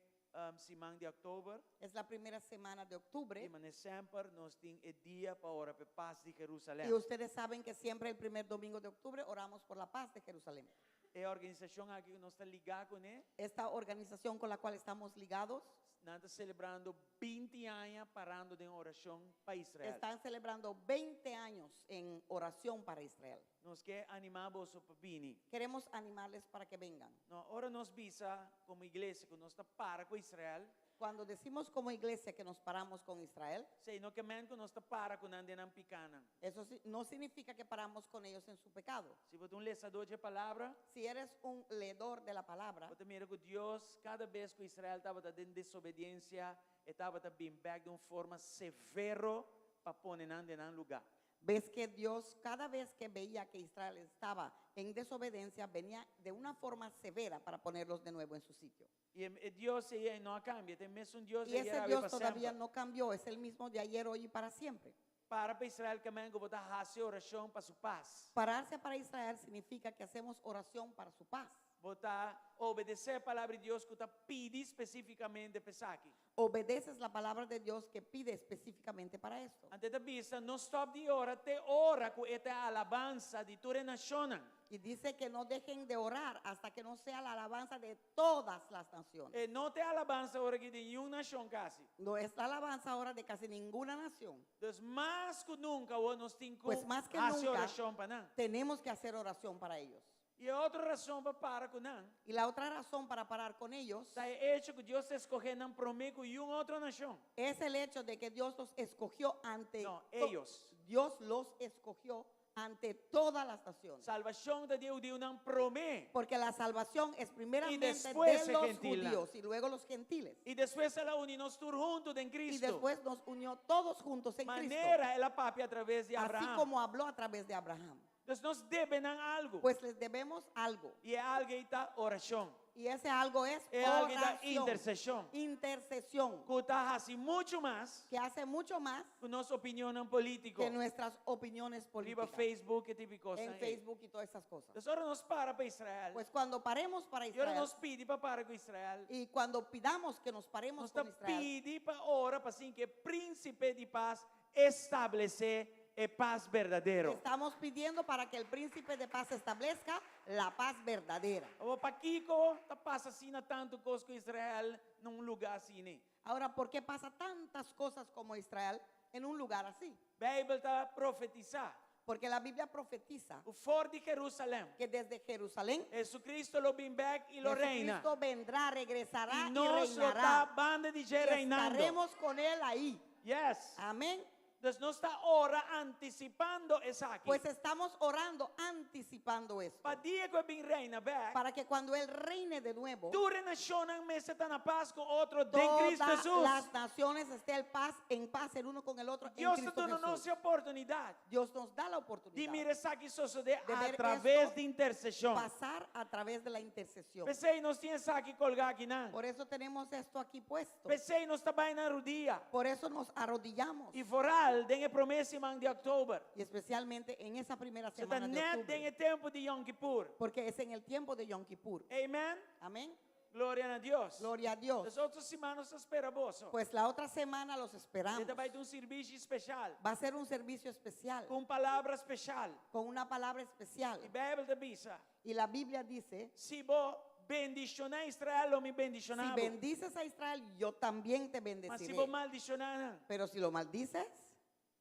siman di òktober. Es la primera semana de octubre. I manera semper nos tin e dia pa ora pa e pas di Jerusalèm. Y ustedes saben que siempre el primer domingo de octubre oramos por la paz de Jerusalén. E organisashon aki ku nos ta ligá kuné. Esta organización con la cual estamos ligados. Nan ta selebrando 20 aña parando den orashon pa Israel. Están celebrando 20 años en oración para Israel. Nos ke animá boso pa bini. Queremos animarles para que vengan. No, ora nos bisa komo iglesia ku nos ta para ku Israel. Cuando decimos como iglesia que nos paramos con Israel. Esei no ke men ku nos ta para ku nan den nan pikánan. Eso no significa que paramos con ellos en su pecado. Si bo ta un lesadó dje palabra. Si eres un leedor de la palabra. Bo ta mira ku Dios kada bes ku Israel tabata den desobediencia e tabata bin bèk den un forma severo pa pone nan den nan lugá. Ves que Dios cada vez que veía que Israel estaba en desobediencia venía de una forma severa para ponerlos de nuevo en su sitio. I e Dios ei ei no a kambia, ta e mesun Dios Y di ayer, ese awe Dios pa todavía semper. no cambió, es el mismo de ayer, hoy y para siempre. Para pa Israel ke men ku bo ta hasi orashon pa su pas. Pararse para Israel significa que hacemos oración para su paz. Bo ta obedesé e Palabra di Dios ku ta pidi spesífikamente pa esaki. Obedeces la palabra de Dios que pide específicamente para esto. Anto e ta bisa, No stòp di ora te ora ku e ta e alabansa di tur e nashonnan. Y dice que no dejen de orar hasta que no sea la alabanza de todas las naciones. E no ta e alabansa ora aki di niun nashon kasi. No es la alabanza ahora de casi ninguna nación. Dus mas ku nunka awor nos tin ku Pues más que hasi nunca orashon pa nan. tenemos que hacer oración para ellos. I e otro rason pa para ku nan. Y la otra razón para parar con ellos. Ta e echo ku Dios ta skohé nan promé ku yun otro nashon. Es el hecho de que Dios los escogió ante No, ellos. Dios los escogió ante todas las naciones. Salbashon ta di e hudiunan promé. Porque la salvación es primeramente I despues de e los gentilnan. judíos y luego los gentiles. I despues el a uni nos tur huntu den Y Cristo. después nos unió todos juntos en Cristo. Manera el a papia a traves di Así Abraham. como habló a través de Abraham. Dus nos debe nan algu. Pues les debemos algo. I e algu ei ta orashon. Y ese algo es E algu ei ta oración. interseshon. Intercesión. Ku ta hasi muchu mas. Que hace mucho más. Ku nos opinionnan polítiko. Que nuestras opiniones Riba políticas. Facebook e tipo kosnan En ei. Facebook y todas esas cosas. Dus ora nos para pa Israel. Pues cuando paremos para I ora Israel. nos pidi pa para ku Israel. Y cuando pidamos que nos paremos Nos ta con Israel. pidi pa ora pa sin ku e Prínsipe di Pas establesé e pas berdadero. Estamos pidiendo para que el Príncipe de Paz establezca la paz verdadera. Awor, pakiko ta pasa asina tantu kos ku Israel na un lugá asina? Ahora, ¿por qué pasa tantas cosas como Israel en un lugar así? Beibel ta profetisá. Porque la Biblia profetiza. Ku for di Jerusalèm. Que desde Jerusalén. Jesucristo lo bin bèk i lo reina. Jesucristo vendrá, regresará I y nos lo reinará. ta banda di dje reinando. Estaremos con él ahí. Yes. Amén. Dus nos ta ora antisipando esaki. Pues estamos orando anticipando esto. Pa dia ku e bin reina bèk. Para que cuando él reine de nuevo. Tur e nashonnan mester ta na pas ku otro den Cristo Todas Hesus. las naciones estén en paz, en paz el uno con el otro en Dios ta Cristo duna nos Jesús. e oportunidat. Dios nos da la oportunidad. Di mira esaki sosodé De a ver traves esto di interseshon. Pasar a través de la intercesión. P'esei nos tin esaki kolgá akinan. Por eso tenemos esto aquí puesto. P'esei nos ta bai na rudia. Por eso nos arrodillamos. I foral. spesial den e promé siman di òktober. Y especialmente en esa primera Se ta semana de nèt den octubre. e tempu di Yom Kippur. Porque es en el tiempo de Yom Kippur. Amen. Amén. Gloria na Dios. Gloria a Dios. Dus otro siman nos ta spera boso. Pues la otra semana los esperamos. E ta bai ta un sirbishi spesial. Va a ser un servicio especial. Ku un palabra spesial. Con una palabra especial. E Beibel ta bisa. Y la Biblia dice. Si bo bendishoná Israel, lo mi bendishoná Si bo. bendices a Israel, yo también te Ma si bendeciré. bo maldishoná nan. Pero si lo maldices.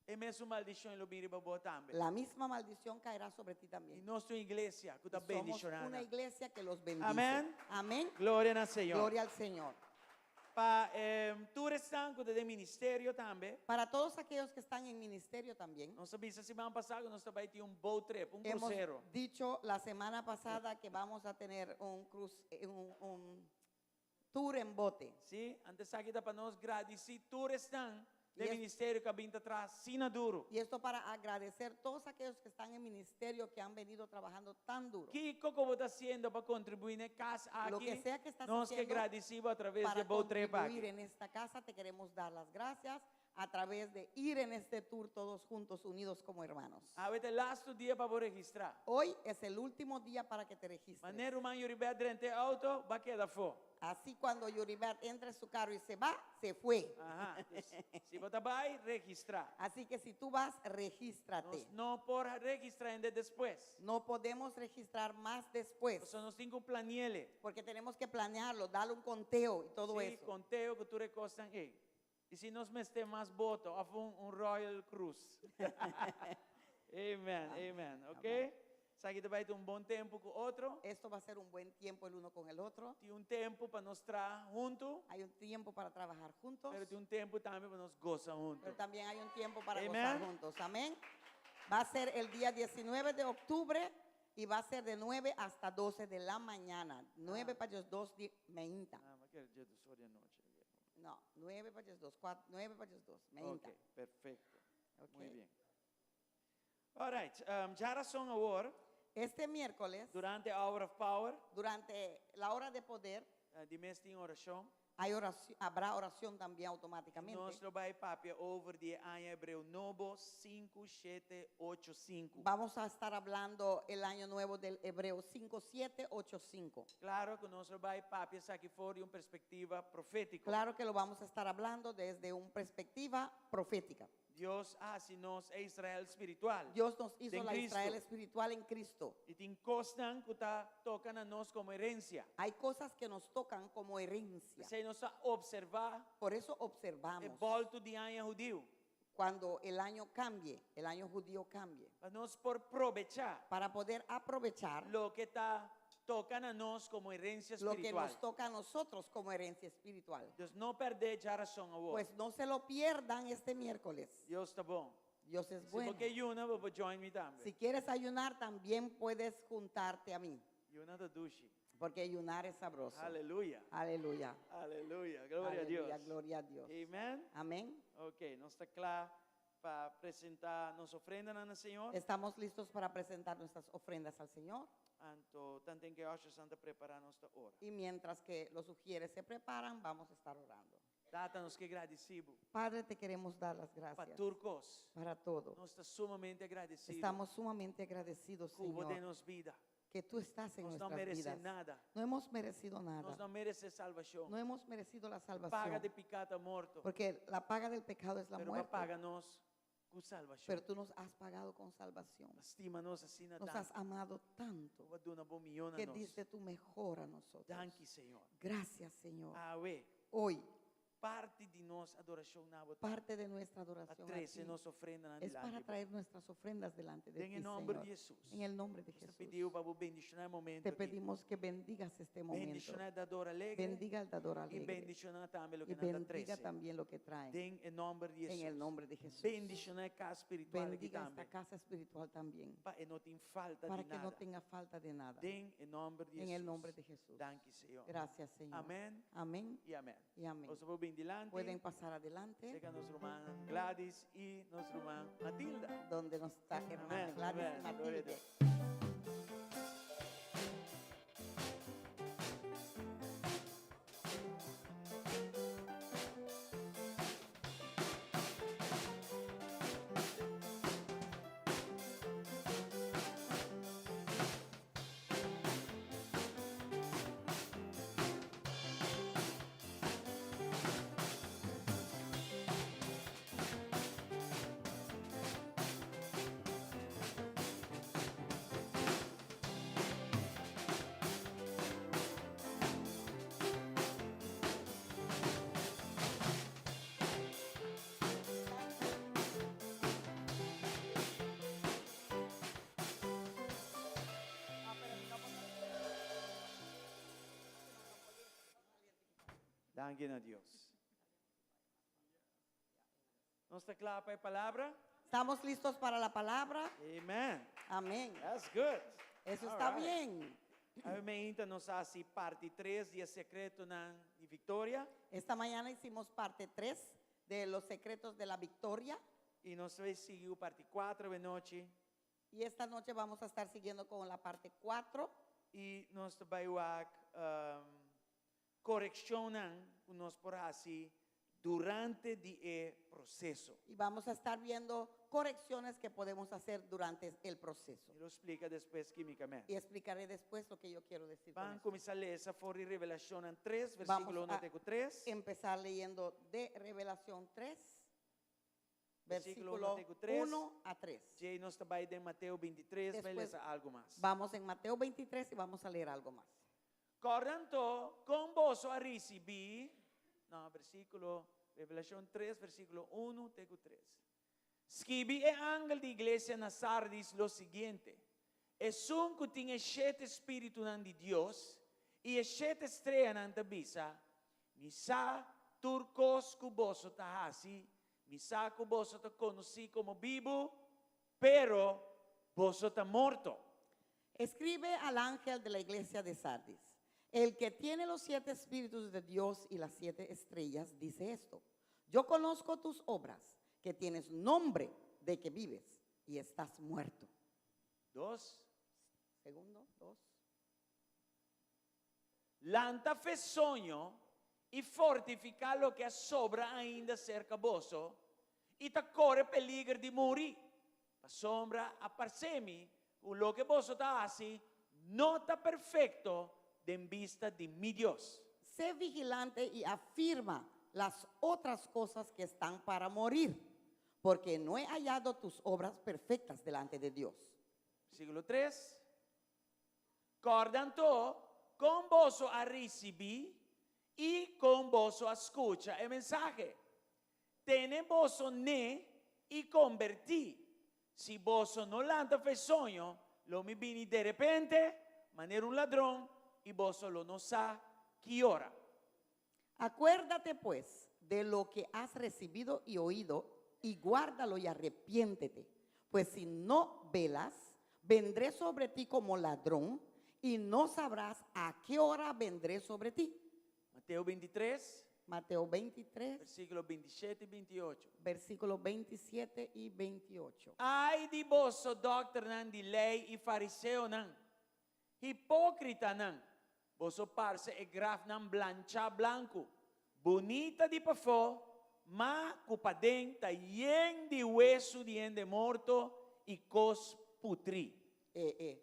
E mesun maldishon lo bin riba bo tambe. La misma maldición caerá sobre ti también. I nos ta un iglesia ku ta Y somos bendishoná una nan. iglesia que los bendice. Amén. Amén. Gloria na Señor. Gloria al Señor. Pa tur esnan ku ta den ministerio tambe. Para todos aquellos que están en ministerio también. Nos a bisa siman pasá ku nos ta bai tin un boat trip, un Hemos krusero. dicho la semana pasada que vamos a tener un cruz, un, un tour en bote. Sí, anto esaki ta pa nos gradisí tur esnan den Y es- ministerio ku a bin ta traha asina duru. Y esto para agradecer todos aquellos que están en ministerio que han venido trabajando tan duro. Kiko ku bo ta hasiendo pa kontribuí na e kas Lo aki? que sea que estás Nos ke haciendo gradisí bo a traves di para e boat trip contribuir aki. en esta casa, te queremos dar las gracias a través de ir en este tour todos juntos, unidos como hermanos. Awe ta e lastu dia pa bo registrá. Hoy es el último día para que te registres. Manera ruman Yuribert drenta e auto, b'a keda afó. Así cuando Yuribert entra en su carro y se va, se fue. Aha, dus si bo ta bai, registrá. Así que si tú vas, regístrate. Nos no por registrá hende despues. No podemos registrar más después. Pasobra nos tin ku plani'é. Porque tenemos que planearlo, darle un conteo y todo Sí, eso. conteo ku tur e kosnan ei. I si nos mester mas boto of un un Royal Cruise. Amen, amen. Ok? Esaki ta bai ta un bon tempu ku otro. Esto va a ser un buen tiempo el uno con el otro. Tin un tempu pa nos traha huntu. Hay un tiempo para trabajar juntos. Pero tin un tempu tambe pa nos gosa huntu. Pero también hay un tiempo para Amen. gozar juntos. Amén. Va a ser el día 19 de octubre y va a ser de 9 hasta 12 de la mañana. 9 pa 2 di meinta. Ah, ma kere dje dos ora di anochi. No, 9 pa 2, 4, 9 pa 2, meinta. Ok, perfecto. Ok. Muy bien. All right, djarason awor. Este miércoles. Durante Hour of Power. Durante la hora de poder. Di mes tin orashon. Hay oración, habrá oración también automáticamente. Nos lo bai papia over di e aña hebreo nobo sinku shete ocho sinku. Vamos a estar hablando el año nuevo del hebreo 5 7 8 5. Claro ku nos lo bai papia esaki for di un perspectiva profético. Claro que lo vamos a estar hablando desde un perspectiva profética. Dios a hasi nos e Israel spiritual. Dios nos hizo Den la Cristo. Israel espiritual en Cristo. I tin kosnan ku ta toka na nos komo herensia. Hay cosas que nos tocan como herencia. P'esei nos ta opservá Por eso e observamos bòltu di aña hudiu. cuando el año cambie, el año judío cambie. Pa nos por probechá Para poder aprovechar loke ta toka na nos komo herensia lo que spiritual. nos toca a nosotros como herencia espiritual. Dus no pèrdè djarason awor. Pues no se lo pierdan este miércoles. Dios ta bon. Dios es Si bo bueno. ke yuna, bo por join mi tambe. Si quieres ayunar, también puedes juntarte a mí. Yuna ta dushi. Porque ayunar es sabroso. Aleluya. Aleluya. Aleluya. Gloria a Aleluya, Dios. gloria a Dios. Amen. Amén. Ok, nos ta kla pa presentá nos ofrendanan na Señor. Estamos listos para presentar nuestras ofrendas al Señor. Anto, tanten ke ushers ta prepará nos ta ora. Y mientras que los ujieres se preparan, vamos a estar orando. Tata, nos ke gradisí bo. Padre, te queremos dar las Pa gracias. tur kos. Para todo. Nos ta sumamente agradesido. Estamos sumamente agradecidos, Ku bo Señor. den nos bida. Que tú estás en Nos no nuestras merece vidas. nada. No hemos merecido nada. Nos no merece salvacion. No hemos merecido la Paga salvación. di pica ta morto. Porque la paga del pecado es la Pero bo a muerte. paga nos cu salvacion. Pero tú nos has pagado con salvación. Bo a stima nos asina Nos tanto. has amado tanto. Bo a duna bo mihó na Que nos. diste tu mejor a nosotros. Danki, Señor. Gracias, Señor. Awe. Hoy. Parti di nos adorashon na bo ta. Parte de nuestra adoración Pa a trese ti nos ofrendanan es dilanti para bo. traer nuestras ofrendas delante de Den ti, e nomber Señor. di Hesus. En el nombre de Nos ta Jesús. pidi bo pa bo bendishoná e momento Te aki. pedimos que bendigas este momento. Bendishoná e dador alegre. Bendiga al dador I alegre. bendishoná tambe loke Y nan ta bendiga trese. también lo que traen. Den e nomber di En el Hesus. nombre de Jesús. Bendishoná e kas spiritual aki Bendiga esta tambe. casa espiritual también. Pa e no tin falta Para di que no nada. tenga falta de nada. Den e nomber di En el Hesus. nombre de Jesús. Danki, Señor. Gracias, Señor. Amén. Amén. Y amén. Y amén. Boso por bin dilanti. Pueden pasar adelante. Serka nos ruman Gladys y nos ruman Matilda. Donde nos está hermana Amén, Gladys y amén. Gloria a Matilde. Dios. Danki na Dios. Nos ta kla pa e palabra? ¿Estamos listos para la palabra? Amen. Amén. That's good. Eso All está right. bien. Awe mainta nos a hasi parti 3 di e sekretonan di viktoria. Esta mañana hicimos parte 3 de los secretos de la victoria. I nos ta bai sigui ku parti 4 awe nochi. Y esta noche vamos a estar siguiendo con la parte 4. I nos ta bai wak korekshonnan ku nos por hasi durante di e proseso. Y vamos a estar viendo correcciones que podemos hacer durante el proceso. Mi lo splika despues kimikamente. Y explicaré después lo que yo quiero decir con Ban eso. kuminsá lesa for di Revelashonnan 3, Vamos versíkulo 1 a te ku 3. empezar leyendo de Revelación 3, Versíkulo versículo 1 te ku 3. 1 a 3. Djei nos ta bai den Mateo 23, bai Después lesa algu mas. Vamos en Mateo 23 y vamos a leer algo más. Kòrda anto kon boso a risibí, no, versíkulo, Revelashon 3, versíkulo 1 te ku 3. Skibi e angel di iglesia na Sardis lo siguiente, Esun ku tin e shete spiritunan di Dios i e shete streanan ta bisa, Mi sa tur kos ku boso ta hasi, mi sa ku boso ta konosí komo bibu, pero boso ta morto. Escribe al ángel de la iglesia de Sardis, El que tiene los siete espíritus de Dios y las siete estrellas, dice esto, Yo conozco tus obras, que tienes nombre de que vives y estás muerto. Dos. Segundo, dos. Lanta fe soño i fortifiká loke a sobra ainda serka boso i ta kore peliger di muri, pasobra a parse mi ku loke boso ta hasi no ta perfekto den bista di mi Dios. Sé vigilante i afirma las otras cosas que están para morir, porque no he hallado tus obras perfectas delante de Dios. Versíkulo tres, Kòrda anto kon boso a risibí i kon boso a skucha e mensahe. Tene boso n'e i kombertí. Si boso no lanta fe soño, lo mi bini derepente, manera un ladron, i boso lo no sa ki ora. Acuérdate pues de lo que has recibido y oído, y guárdalo y arrepiéntete. Pues si no velas, vendré sobre ti como ladrón, y no sabrás a qué hora vendré sobre ti. Mateo 23. Mateo 23. Versíkulo 27 i 28. Versíkulo 27 y 28. Ai di boso, dòkternan di lei i fariseonan, hipókritanan! Boso parse e grafnan blanchá blanku, bunita di pafó, ma ku paden ta yen di wesu di hende morto i kos putrí. E, e.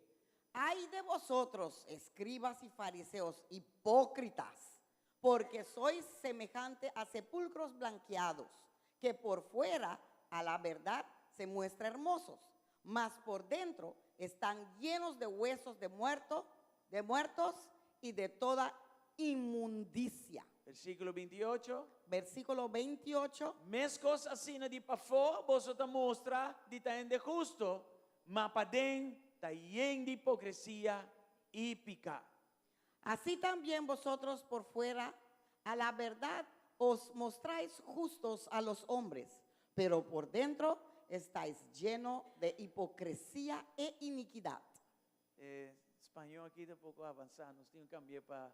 Ay de vosotros, escribas y fariseos, hipócritas, porque sois semejante a sepulcros blanqueados, que por fuera, a la verdad, se muestra hermosos, mas por dentro están llenos de huesos de muerto, de muertos y de toda inmundicia. Versíkulo 28. Versículo 28. Meskos asina di pafó boso ta mustra di ta hende husto, ma paden ta yen di hipokresia i piká. Así también vosotros por fuera, a la verdad, os mostráis justos a los hombres, pero por dentro estáis lleno de hipocresía e iniquidad. E spañó aki ta poko avansá, nos tin ku kambia pa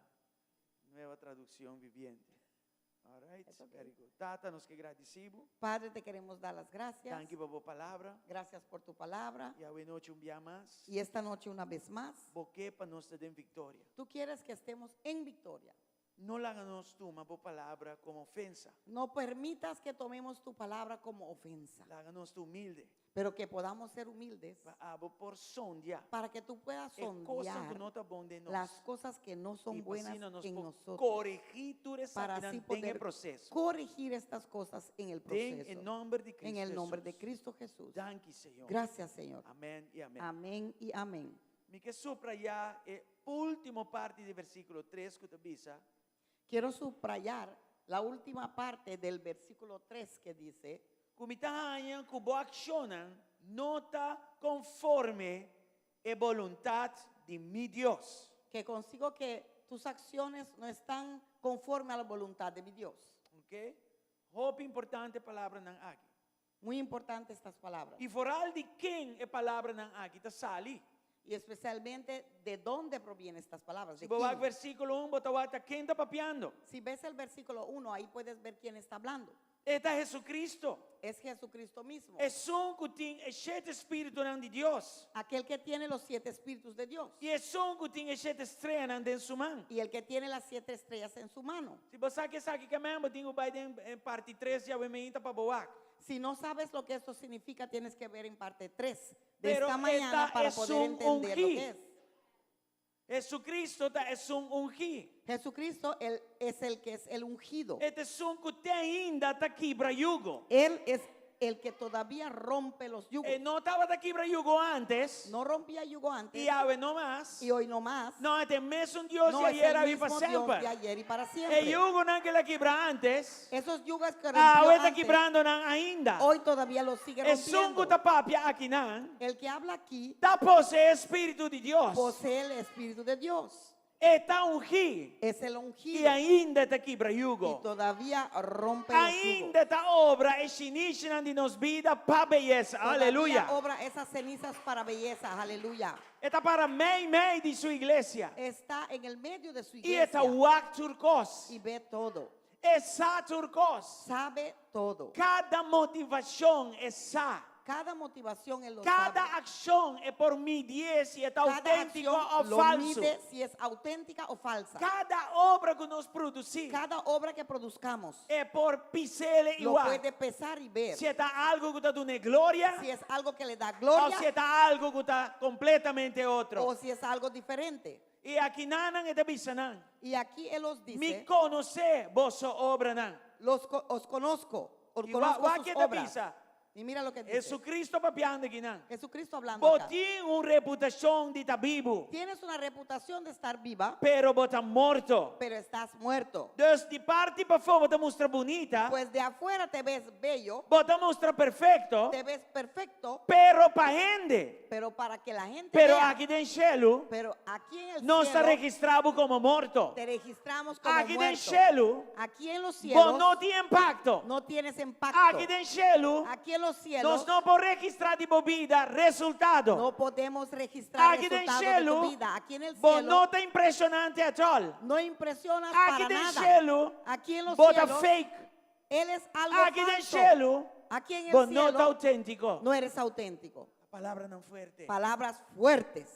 Nueva Traducción Viviente. All right, It's okay. very good. Tata, nos ke gradisí bo. Padre, te queremos dar las gracias. Danki pa bo palabra. Gracias por tu palabra. I awe nochi un bia mas. Y esta noche una vez más. Bo ke pa nos ta den viktoria. Tú quieres que estemos en victoria. No laga nos tuma bo palabra komo ofensa. No permitas que tomemos tu palabra como ofensa. Laga nos ta humilde. Pero que podamos ser humildes. Pa abo por sondia. Para que tú puedas E kosnan ku sondear no ta bon den nos. las cosas que no son I pa buenas asina nos en por nosotros. koregí tur Para esakinan así den e poder proseso. corregir estas cosas en el Den e proceso. nomber di En Cristo el nombre de Jesús. Cristo Jesús. Danki, Señor. Gracias, Señor. Amén i amén. Amén y amén. Mi ke suprayá e último parti di versíkulo tres ku ta bisa. Quiero subrayar la última parte del versículo 3 que dice. Ku mi ta haña ku bo akshonnan no ta konforme e boluntat di mi Dios. Que consigo que. Tus acciones no están conforme a la voluntad de mi Dios. Ok? Hopi importante e palabranan aki. Muy importante estas palabras. I vooral di ken e palabranan aki ta sali. Y especialmente de dónde provienen estas palabras. Si De bo wak quién. versíkulo 1, bo ta wak ta ken ta papiando. Si ves el versículo 1, ahí puedes ver quién está hablando. E ta Jesucristo. Es Jesucristo mismo. Esun ku tin e shete spiritunan di Dios. Aquel que tiene los siete espíritus de Dios. I esun ku tin e shete streanan den su man. Y el que tiene las siete estrellas en su mano. Si bo sa ke esaki ke men, bo tin ku bai den parti tres di awe meinta pa bo wak. Si no sabes lo que esto significa, tienes que ver en parte 3 de Pero esta e mañana ta para poder esun entender lo ungí. que es. Jesucristo ta esun ungí. Jesucristo él es el que es el ungido. E ta esun ku te ainda ta kibra yugo. Él es el que todavía rompe los yugos. E no tabata kibra yugo antes No rompía yugo antes i awe no mas. y hoy no más. No, e ta e mesun Dios No di es ayer, el awe i pa mismo Dios semper. de ayer y para E siempre. yugonan ku el a kibra antes, Esos yugos que rompió awe ta antes, kibrando nan ainda. hoy todavía los sigue Esun ku rompiendo. ta papia akinan, El que habla aquí ta poseé Spiritu di Dios. posee el Espíritu de Dios. E ta ungí. Es el I ungido. ainda e ta kibra Y yugo. todavía rompe los yugos. Ainda e ta obra e shinishinan di nos bida pa beyesa. Todavía Aleluya. obra esas cenizas para belleza. Aleluya. E ta para mei mei di su iglesia. Está en el medio de su I e ta iglesia. wak tur kos. Y ve todo. E sa tur kos. Sabe todo. Kada motivashon e sa. Cada motivación él lo Kada sabe. akshon e por midié si e ta Cada outéntiko acción òf lo falsu. mide si es auténtica o falsa. Kada obra ku nos produsí Cada obra que produzcamos e por pis'é lo i wak. puede pesar y ver Si e ta algu ku ta dun'é gloria si es algo que le da òf gloria si e ta algu ku ta kompletamente otro. o si es algo diferente. I akinan e ta bisa nan. Y aquí él os dice, Mi konosé boso obranan. Los os conozco, os I wa conozco wak sus ke ta obras. bisa. Y mira lo que dice. Jesucristo papiando akinan. Jesucristo hablando Bo acá. tin un reputashon di ta bibu, Tienes una reputación de estar viva, pero bo ta morto. pero estás muerto. Dus di parti pafó bo ta mustra bunita, Pues de afuera te ves bello, bo ta mustra perfekto, te ves perfecto, pero pa hende. pero para que la gente Pero vea, aki den shelu, pero aquí en el nos ta cielo registrá bo komo morto. te registramos como Aki den muerto. shelu, Aquí en los bo cielos no tin impakto. no tienes impacto. Aki den shelu, Aquí en los cielos nos no por registrá di bo bida resultado. no podemos registrar Aki den resultado de tu shelu, vida. Aquí en el bo cielo no ta impreshonante at all. no impresionas Aki para den nada. shelu, Aquí en los bo ta cielos fake. él es algo Aki den falso. shelu, Aquí en el bo no cielo ta outéntiko. no eres auténtico. Palabranan fuerte. Palabras fuertes.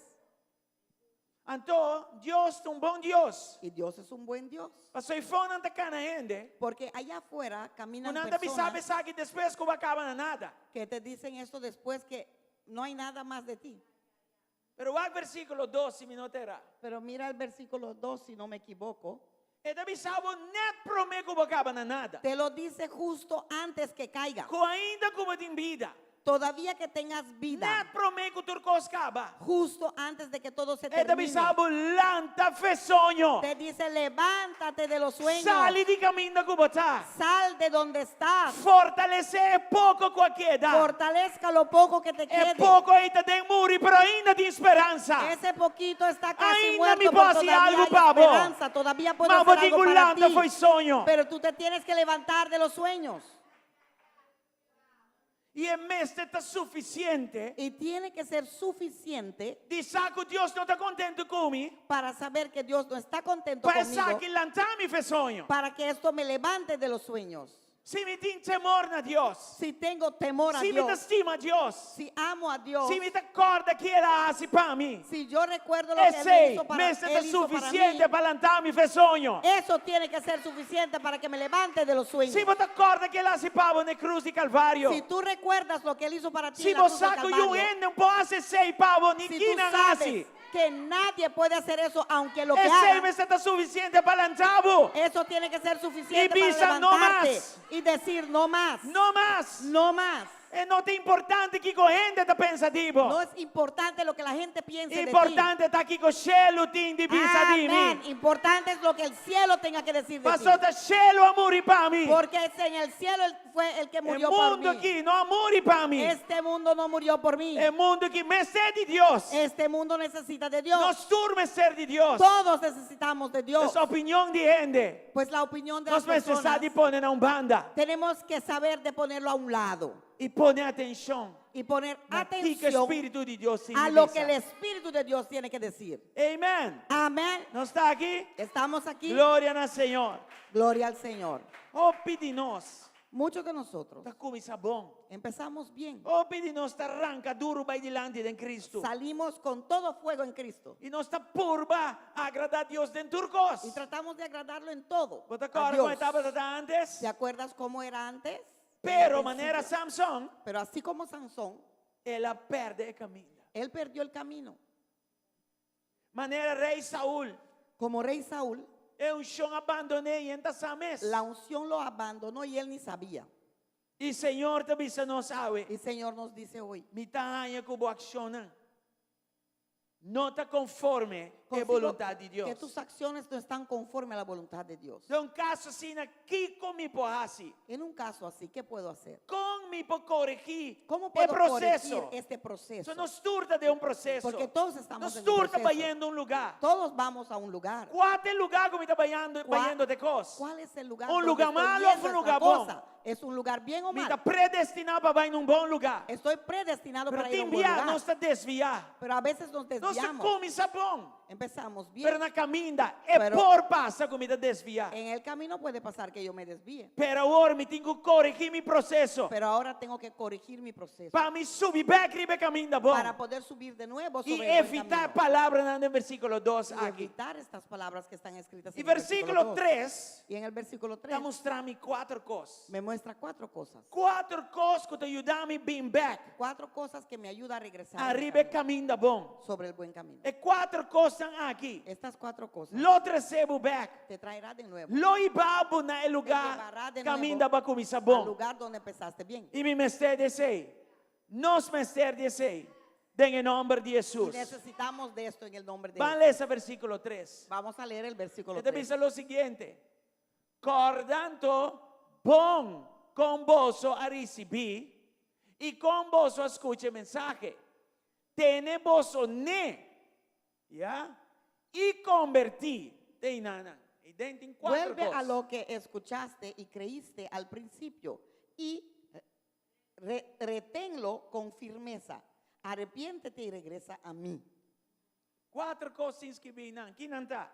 Anto, Dios ta un bon Dios. Y Dios es un buen Dios. Paso eifó nan ta kana hende. Porque allá afuera caminan Ku nan ta personas bisa esaki despues ku bo a kaba na nada. que te dicen esto después que no hay nada más de ti. Pero wak versíkulo dos si mi no ta era. Pero mira el versículo 2, si no me equivoco. E ta bisa bo nèt promé ku bo kaba na nada. Te lo dice justo antes que caiga. Ku ainda ku bo tin bida. Todavía que tengas vida. Nèt promé ku tur kos kaba. Justo antes de que todo se E ta termine. bisa bo lanta f'e soño. Te dice, levántate de los sueños. Sali di kaminda ku bo ta. Sal de donde estás. Fortalesé e poko ku a keda. Fortalezca lo poco que te E quede. poko ei ta den muri, pero ainda tin speransa. Ese poquito está casi Ainda muerto, mi pero por hasi todavía algu hay pa bo. esperanza. Todavía puedo Ma hacer bo tin algo ku para lanta ti. fo'i soño. Pero tú te tienes que levantar de los sueños. I e mester ta sufisiente Y tiene que ser suficiente di sa ku Dios no ta kontentu ku mi para saber que Dios no está contento pa conmigo. esaki lanta mi f'e soño. Para que esto me levante de los sueños. Si mi tin temor na Dios, Si tengo temor a si mi ta Dios, stima Dios, si amo a Dios, si mi ta kòrda kiko el a hasi pa mi, si yo recuerdo lo que Él esei hizo para, mester ta él hizo para mí, sufisiente pa lanta mi f'e soño. eso tiene que ser suficiente para que me levante de los sueños. Si bo ta kòrda kiko el a hasi pa bo na krus di Kalvario, Si tú recuerdas lo que Él hizo para ti si en la bo cruz del sa ku Calvario, niun hende no por hasi esei pa bo, ni si tú ki nan sabes hasi, que nadie puede hacer eso, aunque lo que esei haga, mester ta sufisiente pa lanta bo. eso tiene que ser suficiente I bisa para no levantarte mas. y decir no más, No mas. no más. E no ta importante kiko hende ta pensa di bo. No es importante lo que la gente piense de ti. Importante ta kiko shelu tin di bisa di mi. Amén. Importante es lo que el cielo tenga que decir de ti. Paso ta shelu a muri pa mi. Porque es en el cielo él fue el que E murió por mundu mí. aki no a muri pa mi. Este mundo no murió por mí. E mundu aki mester di Dios. Este mundo necesita de Dios. Nos tur mester di Dios. Todos necesitamos de Dios. Es opinion di hende. Pues la opinión de Nos las mester sa personas di pone na un banda. tenemos que saber de ponerlo a un lado I pone atenshon y poner na kiko atención Spiritu di Dios a tin lo que el bisa. Espíritu de Dios tiene que decir. Amen. Amén. Nos ta aki? Estamos aquí. Gloria na Señor. Gloria al Señor. Hopi di nos Muchos de nosotros ta kuminsá bon. empezamos bien. Hopi di nos ta ranka duru bai dilanti den Kristu. Salimos con todo fuego en Cristo. I nos ta purba agradá Dios den tur kos. Y tratamos de agradarlo en todo. Bo ta A kòrda kon e Dios. tabata antes? ¿Te acuerdas cómo era antes? Pero En el manera principio. Samson, Pero así como Sansón, el a pèrdè e kaminda. él perdió el camino. Manera Rei Saul, Como rey Saúl, e unshon a bandon'é i e n' ta sa mes. la unción lo abandonó y él ni sabía. I Señor ta bisa nos awe. Y Señor nos dice hoy, Mi ta haña ku bo akshonnan no ta konforme e consigo boluntat di Dios. que tus acciones no están conforme a la voluntad de Dios. Den un kaso asina, kiko mi por hasi? En un caso así, ¿qué puedo hacer? Kon mi por koregí ¿Cómo e puedo proseso? corregir este proceso? So nos tur ta den un proseso. Porque todos estamos Nos en un tur ta proceso. bayendo un lugá. Todos vamos a un lugar. Kua ta e lugá ku mi ta bayando, ¿Cuál- bayendo te kos? ¿Cuál es el lugar? Un donde lugar estoy malo yendo o un es la lugar bon? cosa? ¿Es un lugar bien o Mi ta mal? predestiná pa bai na un bon lugá. Estoy predestinado Pero para ir a tin un buen bia lugar. nos ta desviá. Pero a veces nos Nos ta desviamos. kuminsá bon. Empezamos bien. Pero na kaminda e Pero- por pasa ku mi ta desviá. En el camino puede pasar que yo me desvíe. Pero awor mi tin ku koregí mi proseso. Pero ahora tengo que corregir mi proceso Pa mi subi bèk riba e kaminda bon. para poder subir de nuevo I sobre el buen evitá camino. palabranan den versíkulo 2 Y aki. evitar estas palabras que están escritas I en el versículo versíkulo 2. 3 Y en el versículo ta 3 mustra mi kuater kos. me muestra cuatro cosas. Kuater kos ku ta yuda mi bin bèk Cuatro cosas que me ayuda a regresar al ariba e camino, kaminda bon. sobre el buen camino. E kuater kosnan aki Estas cuatro cosas lo trese bo bèk. te traerá de nuevo Lo hiba bo na e te lugá llevará de nuevo kaminda bo a kuminsá al bon. lugar donde empezaste bien. I mi mester di esei. Nos mester di esei. Den e nòmber di Y Hesus. necesitamos de esto en el nombre de Ban Jesús. lesa versíkulo 3. Vamos a leer el versículo E ta 3. bisa lo siguiente. Kòrda anto bon kon boso a risibí i kon boso a skucha e mensahe. Tene boso n'e, ya, i kombertí. Te einan. I den tin kuater Vuelve a kos. lo que escuchaste y creíste al principio y re- reténlo con firmeza. Arrepiéntete y regresa a mí. Kuater kos tin skibí einan. Ki nan ta?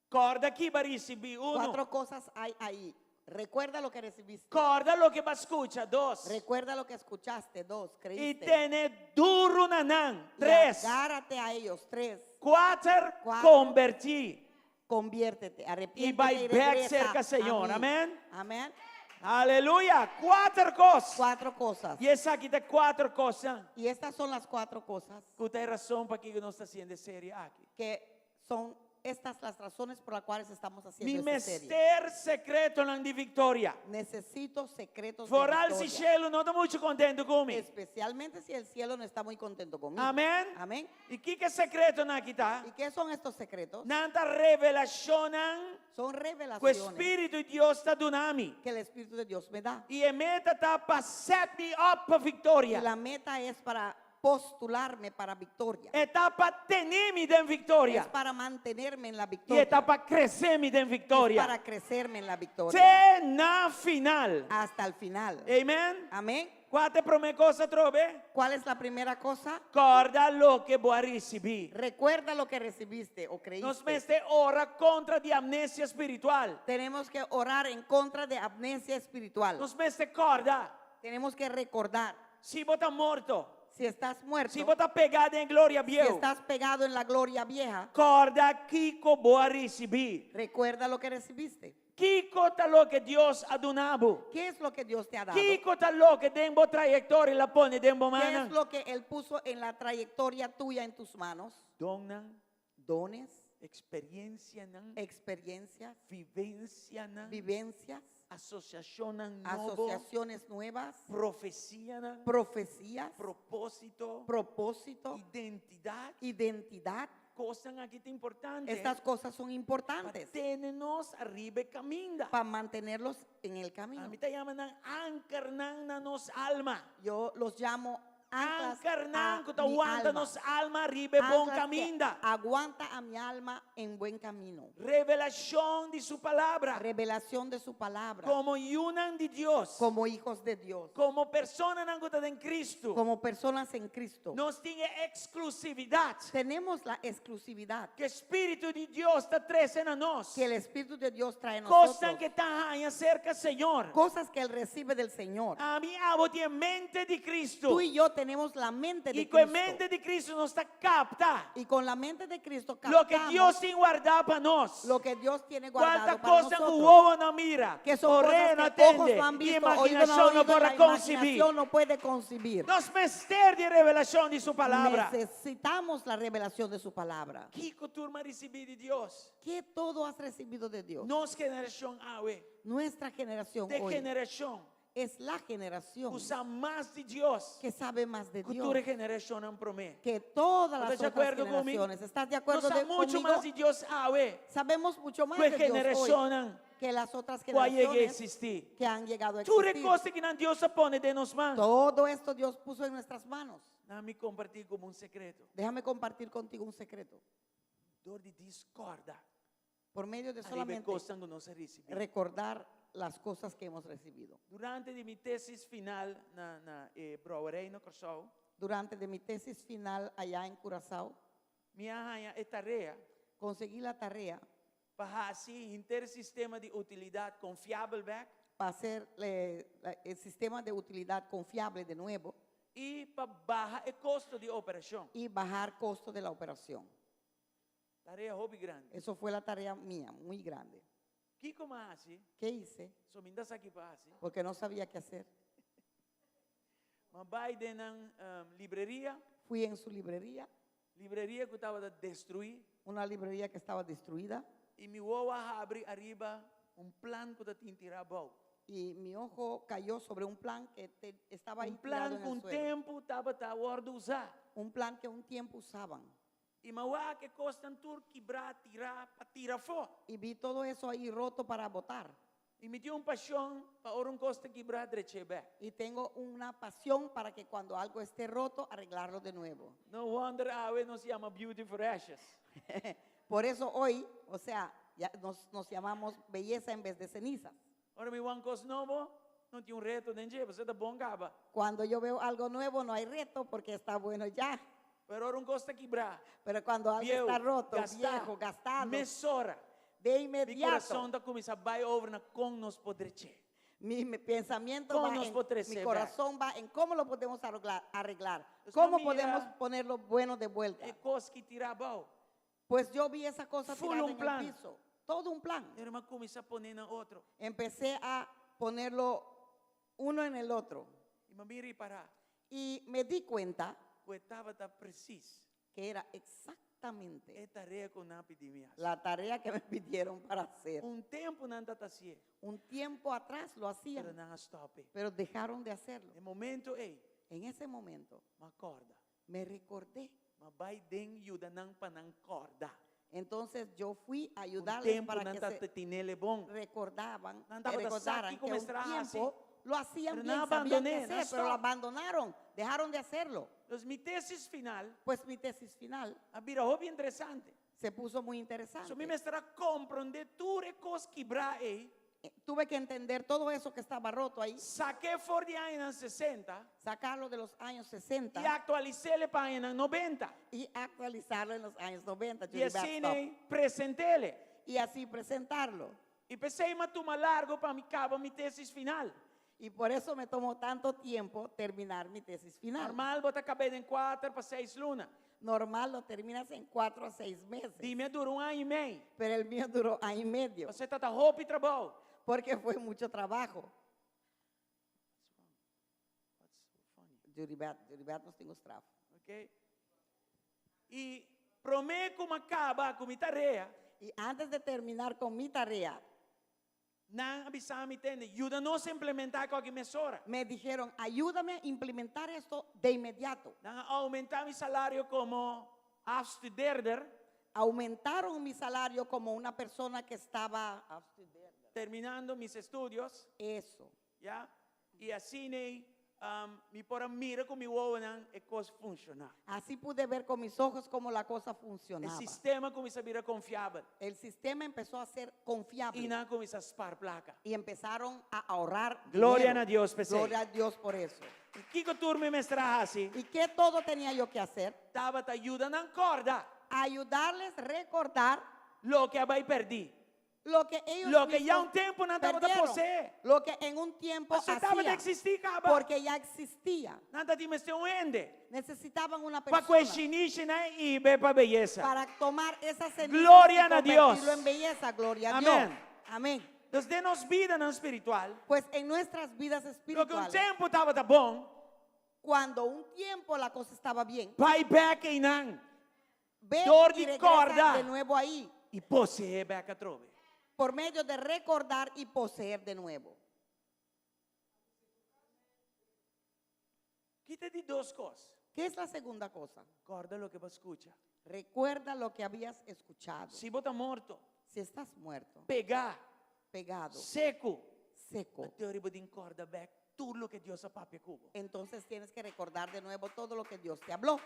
Kòrda ki b'a risibí, unu. Cuatro cosas hay ahí. Recuerda lo que recibiste. Kòrda loke b'a skucha, dos. Recuerda lo que escuchaste, dos. I Creíste. tene duru na nan, Y tres. agárrate a ellos, tres. Kuater, Kuater. kombertí. Conviértete, arrepiéntete I bai y bèk regresa serka a Señor. mí. Amèn. Amén. Aleluya. Kuater kos. Cuatro cosas. I esaki ta kuater kosnan. Y estas son las cuatro cosas Ku ta e rason pakiko nos ta hasiendo e serie aki. que son estas las razones por las cuales estamos haciendo Mi esta serie. mester sekretonan di viktoria. Necesito secretos de Foral si victoria. shelu no ta muchu kontentu ku mi. Especialmente si el cielo no está muy contento conmigo. Amèn. Amén. I kiko e sekretonan aki ta? ¿Y qué son estos secretos? Nan ta revelashonnan Son ku revelaciones Spiritu di Dios ta duna mi. que el Espíritu de Dios me da. I e meta ta pa set mi up pa Y viktoria. la meta es para postularme para victoria. E ta pa tene mi den viktoria. Es para mantenerme en la I victoria. e ta pa krese mi den Es viktoria. para crecerme en la victoria. Te na final. Hasta el final. Amen. Amén. Kua ta e promé kos atrobe? ¿Cuál es la primera cosa? Kòrda loke bo a risibí. Recuerda lo que recibiste o Nos creíste. mester ora kontra di amnesia spiritual. Tenemos que orar en contra de amnesia espiritual. Nos mester kòrda. Tenemos que recordar. Si bo ta morto, Si estás muerto, si bo ta pegá den gloria si bieu, estás pegado en la gloria vieja, kòrda kiko bo a risibí. recuerda lo que recibiste. Kiko ta loke Dios a duna bo? ¿Qué es lo que Dios te ha dado? Kiko ta loke den bo trayektoria el a pone den bo ¿Qué es mannan? lo que Él puso en la trayectoria tuya en tus manos? Donnan, Dones, Eksperensianan. Experiencias, Vivensianan. Vivencias, Asosiashonnan nobo. Asociaciones nuevas, Profesianan. Profecías, Propósito. Propósito, Identidat. Identidad. Kosnan aki ta importante. Estas cosas son Pa importantes tene nos ariba e kaminda. para mantenerlos en el camino. Ami ta yama nan ankernan na nos alma. Yo los llamo anclas Ankernan a ku ta mi wanta alma. nos alma riba e bon Anclas que kaminda. aguanta a mi alma en buen camino. Revelashon di su palabra. Revelación de su palabra. Komo yunan di Dios. Como hijos de Dios. Komo personanan ku ta den Kristu. Como personas en Cristo. Nos tin e eksklusividat. Tenemos la exclusividad Ku Spiritu di Dios ta trese na nos. que el Espíritu de Dios trae a Kosnan nosotros. ku e ta haña serka Señor. Cosas que Él recibe del Señor. Ami abo tin mente di Kristu. Tú y yo tenemos la mente de I ku e Cristo. mente di Kristu nos ta kapta. Y con la mente de Cristo Loke captamos Dios tin wardá pa nos. lo que Dios tiene Kual ta guardado para kosnan ku nosotros. wowo no a mira, Que son orea no cosas que ojos tende, no han i visto, oído no ha imaginashon no oído, por la a konsibí. imaginación no puede concibir. Nos mester di revelashon di su palabra. Necesitamos la revelación de su palabra. Kiko tur m'a risibí di Dios? ¿Qué todo has recibido de Dios? Nos generashon awe, Nuestra generación ta hoy generashon es la generación ku sa mas di Dios que sabe más de ku Dios tur e generashonnan promé. que todas las ¿Estás de otras acuerdo conmigo? generaciones. ¿Estás de acuerdo Nos sa de- muchu conmigo? mas di Dios awe Sabemos mucho más ku e de Dios hoy generashonnan que las otras ku a yega generaciones eksistí. que han llegado a Tur e existir. kos akinan Dios a pone den nos man. Todo esto Dios puso en nuestras manos. Laga mi kompartí ku bo un sekreto. Déjame compartir contigo un secreto. Dor di djis kòrda Por medio de ariba e solamente kosnan ku nos a risibí. recordar las cosas que hemos recibido. Durante di mi tesis final na na e brouwerij na Kòrsou, Durante de mi tesis final allá en Curazao, mi a haña e tarea conseguí la tarea pa hasi henter sistema di utilidat konfiabel bèk pa hacer el sistema de utilidad confiable de nuevo i pa baha e kosto di operashon. y bajar costo de la operación. Tarea hopi grandi. Eso fue la tarea mía, muy grande. Kiko m'a hasi? ¿Qué hice? So mi n'ta sa ki pa hasi. Porque no sabía qué hacer. M'a bai den nan libreria. Fui en su librería. Libreria ku tabata destruí. Una librería que estaba destruida. I mi wowo a habri ariba un plan ku ta tin tirá abou. Y mi ojo cayó sobre un plan que te, estaba ahí Un plan tirado en ku el un suelo. tempu tabata wòrdu usá. Un plan que un tiempo usaban. I mi a wak e kosnan tur kibrá, tirá, pa tira afó. Y vi todo eso ahí roto para botar. I mi tin un pashon pa ora un kos ta kibrá drech'é bèk. Y tengo una pasión para que cuando algo esté roto, arreglarlo de nuevo. No wonder awe nos yama Beauty for Ashes. Por eso hoy, o sea, ya nos, nos llamamos belleza en vez de cenizas. Ora mi wak un kos nobo, no tin un reto den dje, pasobra ta bon kaba. Cuando yo veo algo nuevo no hay reto porque está bueno ya. Pero ora un kos ta kibrá, Pero cuando algo bieu, está roto, gastá, viejo, gastado, mesora, de mi inmediato, kurason ta kuminsá bai over na kon nos por drech'é. Mi, mi pensamiento Kon va nos en, por trese mi bèk. corazón va en cómo lo podemos arreglar, arreglar, Dus cómo m'a mira podemos ponerlo bueno de vuelta. e kos ki tirá abou. Pues yo vi esa cosa Full tirada un en el plan. piso, todo un plan. Pero m'a kuminsá pone na otro. Empecé a ponerlo uno en el otro I m'a bin ripará y me di cuenta ku e tabata presis que era exactamente e tarea ku nan a pidi mi hasi. la tarea que me pidieron para hacer. Un tempu nan tabata hasié, Un tiempo atrás lo pero hacían, nan a stòp e. pero dejaron de hacerlo. E momento ei, En ese momento m'a kòrda. me recordé. M'a bai den yuda nan pa nan kòrda. Entonces yo fui a Un ayudarles tempu para nan que ta se tinele bon. recordaban, Nan que tabata sa recordaran kiko que un mester a hasi. tiempo lo hacían Pero bien, nan sabían qué abandoné, nan hacer, pero lo stop. abandonaron, dejaron de hacerlo. Dus mi tesis final Pues mi tesis final a bira hopi interesante. se puso muy interesante. So mi mester a komprondé tur e kos kibrá ei. Eh, Tuve que entender todo eso que estaba roto ahí, Sak'é for di añanan sesenta sacarlo de los años 60 i aktualis'é pa añanan nobenta. y actualizarlo en los años 90. I Judy asina Backstop. ei present'é. Y así presentarlo. I p'esei m'a tuma largo pa mi kaba mi tesis final. Y por eso me tomó tanto tiempo terminar mi tesis final. Normal bo ta kab'é den kuater pa seis luna. Normal lo terminas en 4 a 6 meses. Di mi a dura un aña i mei. Pero el mío duró año y medio. Pasobra tabata hopi trabou. Porque fue mucho trabajo. What's so funny? Juribat, Juribat nos tin straf. Ok. I. Promé ku mi a kaba ku mi tarea. Y antes de terminar con mi tarea. Nan a bisa mi, Tende, yuda nos implementá esaki mesora. Me dijeron, ayúdame a implementar esto de inmediato. Nan a oumentá mi salario komo afstudeerder. Aumentaron mi salario como una persona que estaba terminando mis estudios. Eso. Ya, i asina mi por a mira ku mi wowonan e kos funshoná. Así pude ver con mis ojos cómo la cosa E funcionaba. sistema a kuminsá bira konfiabel. El sistema empezó a ser confiable. I nan a kuminsá spar plaka. Y empezaron a ahorrar Gloria dinero. na Dios p'esei. Gloria a Dios por eso. I kiko tur mi mester a hasi? ¿Y qué todo tenía yo que hacer? Tabata yuda nan kòrda. Ayudarles recordar Loke a bai pèrdí. Lo que ellos Loke ya mismos un tempu nan tabata perdieron. poseé. Lo que en un tiempo Pasobra tabata hacía, eksistí kaba. Porque ya existía. Nan tabatin mester un hende. Necesitaban una Pa kue persona shinishinan i hib'é pa beyesa. para tomar esas cenizas Gloria y na Dios. convertirlo en belleza. Gloria a Amén. Dios. Amén. Dus den nos bidanan spiritual. Pues en nuestras vidas Loke un espirituales. tempu tabata bon. Cuando un tiempo la cosa estaba bien. Bai bèk einan. Ve Dor y di regresa kòrda. de nuevo ahí. I poseé bèk atrobe. Por medio de recordar y poseer de nuevo. Ki ta e di dos kos? ¿Qué es la segunda cosa? Kòrda loke bo a skucha. Recuerda lo que habías escuchado. Si bo ta morto. Si estás muerto. Pegá. Pegado. Seku. Seco. Anto bo tin ku kòrda bèk tur loke Dios a papia ku bo. Entonces tienes que recordar de nuevo todo lo que Dios te habló.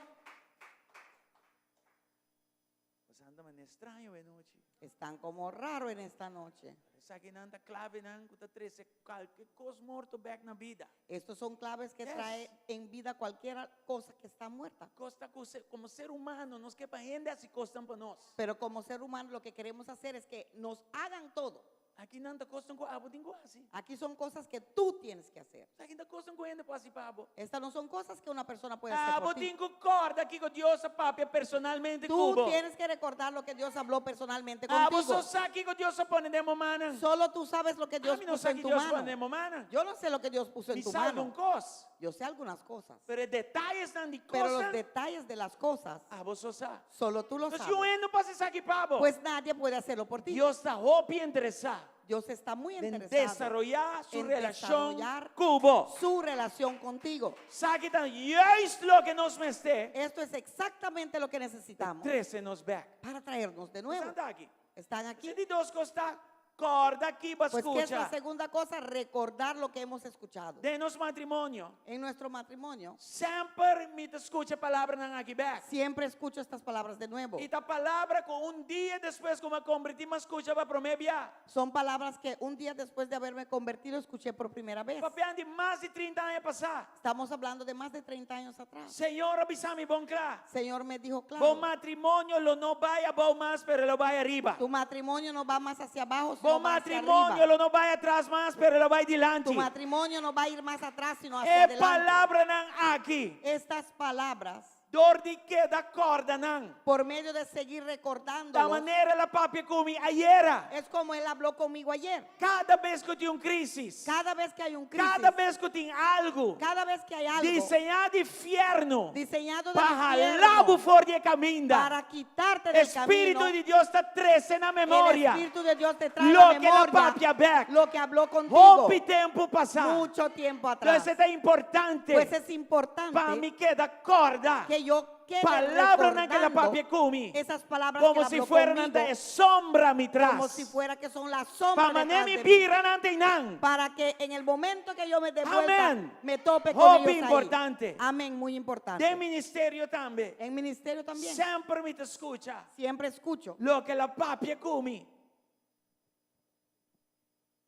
Boso ta manera straño e nochi. Están como raro en esta noche. Esakinan ta klavenan ku ta trese kualke kos morto bèk na bida. Estos son claves que Yes. trae en vida cualquier cosa que está muerta. Kos ta ku komo ser humano nos ke pa hende hasi kosnan pa nos. Pero como ser humano lo que queremos hacer es que nos hagan todo. Akinan ta kosnan ku abo tin ku hasi. Aquí son cosas que tú tienes que hacer. Esakinan ta kosnan ku hende por hasi pa bo. Estas no son cosas que una persona puede hacer Abo por ti. tin ku kòrda kiko Dios a papia personalmente Tú ku bo. tienes que recordar lo que Dios habló personalmente Abo contigo. so sa kiko Dios a pone den bo mannan. Solo tú sabes lo que Dios Ami no puso sa en ki tu Dios mano. pone den bo mannan. Yo no sé lo que Dios puso en Mi tu sa mano. algun kos. Yo sé algunas cosas. Pero e detayesnan di Pero los kosnan, detalles de las cosas, abo so sa. solo tú lo Entonces, sabes. un hende no por hasi esaki pa bo. Pues nadie puede hacerlo por ti. Dios ta hopi interesá. Dios está muy Den interesado desaroyá su en relashon desarrollar ku bo. su relación contigo. Esaki ta juist loke nos mester. Esto es exactamente lo que necesitamos Trese nos bèk. para traernos de nuevo. Están aquí. Están aquí. E di dos kos ta, kòrda ki bo a Pues ¿qué es la skucha? segunda cosa? Recordar lo que hemos escuchado. Den nos matrimonio. En nuestro matrimonio. Semper mi ta skucha e palabranan aki bèk. Siempre escucho estas palabras de nuevo. I ta palabra ku un dia despues ku mi a kombertí mi a skucha pa promé bia. Son palabras que un día después de haberme convertido escuché por primera vez. Papiando di mas di 30 aña pasá. Estamos hablando de más de 30 años atrás. Señor a bisa mi bon kla. Señor me dijo claro. Bo matrimonio lo no bai abou mas, pero lo bai ariba. Tu matrimonio no va más hacia abajo, Bo sino va hacia matrimonio arriba. lo no bai atras mas, pero lo bai dilanti. Tu matrimonio no va a ir más atrás, sino hacia E adelante. palabranan aki. Estas palabras Dor di keda kòrda nan. Por medio de seguir Ta recordándolos. manera el a papia ku mi ayera. Es como él habló conmigo ayer. Kada bes ku tin un krísis. Cada vez que hay un crisis. Kada bes ku tin algu. Cada vez que hay algo. Diseñá di fièrnu. Diseñado del Pa infierno. hala bo for di e kaminda. Para quitarte del Spiritu camino. di Dios ta trese na memoria. El Espíritu de Dios te trae Lo la ke el a memoria. papia bèk. Lo que habló contigo. Hopi tempu pasá. Mucho tiempo atrás. Entonces ta importante. Pues es importante. Pa mi keda kòrda. Que yo quede Palabranan ku el a recordando papia ku mi. esas palabras Como que si habló fueran conmigo, e sombra mi tras. Como si fuera que son la sombra Pa manera detrás mi de mí. bira nan einan. Para que en el momento que yo me dé vuelta, Amén. me tope con Hopi ellos ahí. importante. Amén, muy importante. Den ministerio tambe. En ministerio también. Semper mi ta skucha. Siempre escucho. Loke el a papia ku mi.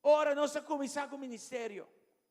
Ora nos a kuminsá ku ministerio.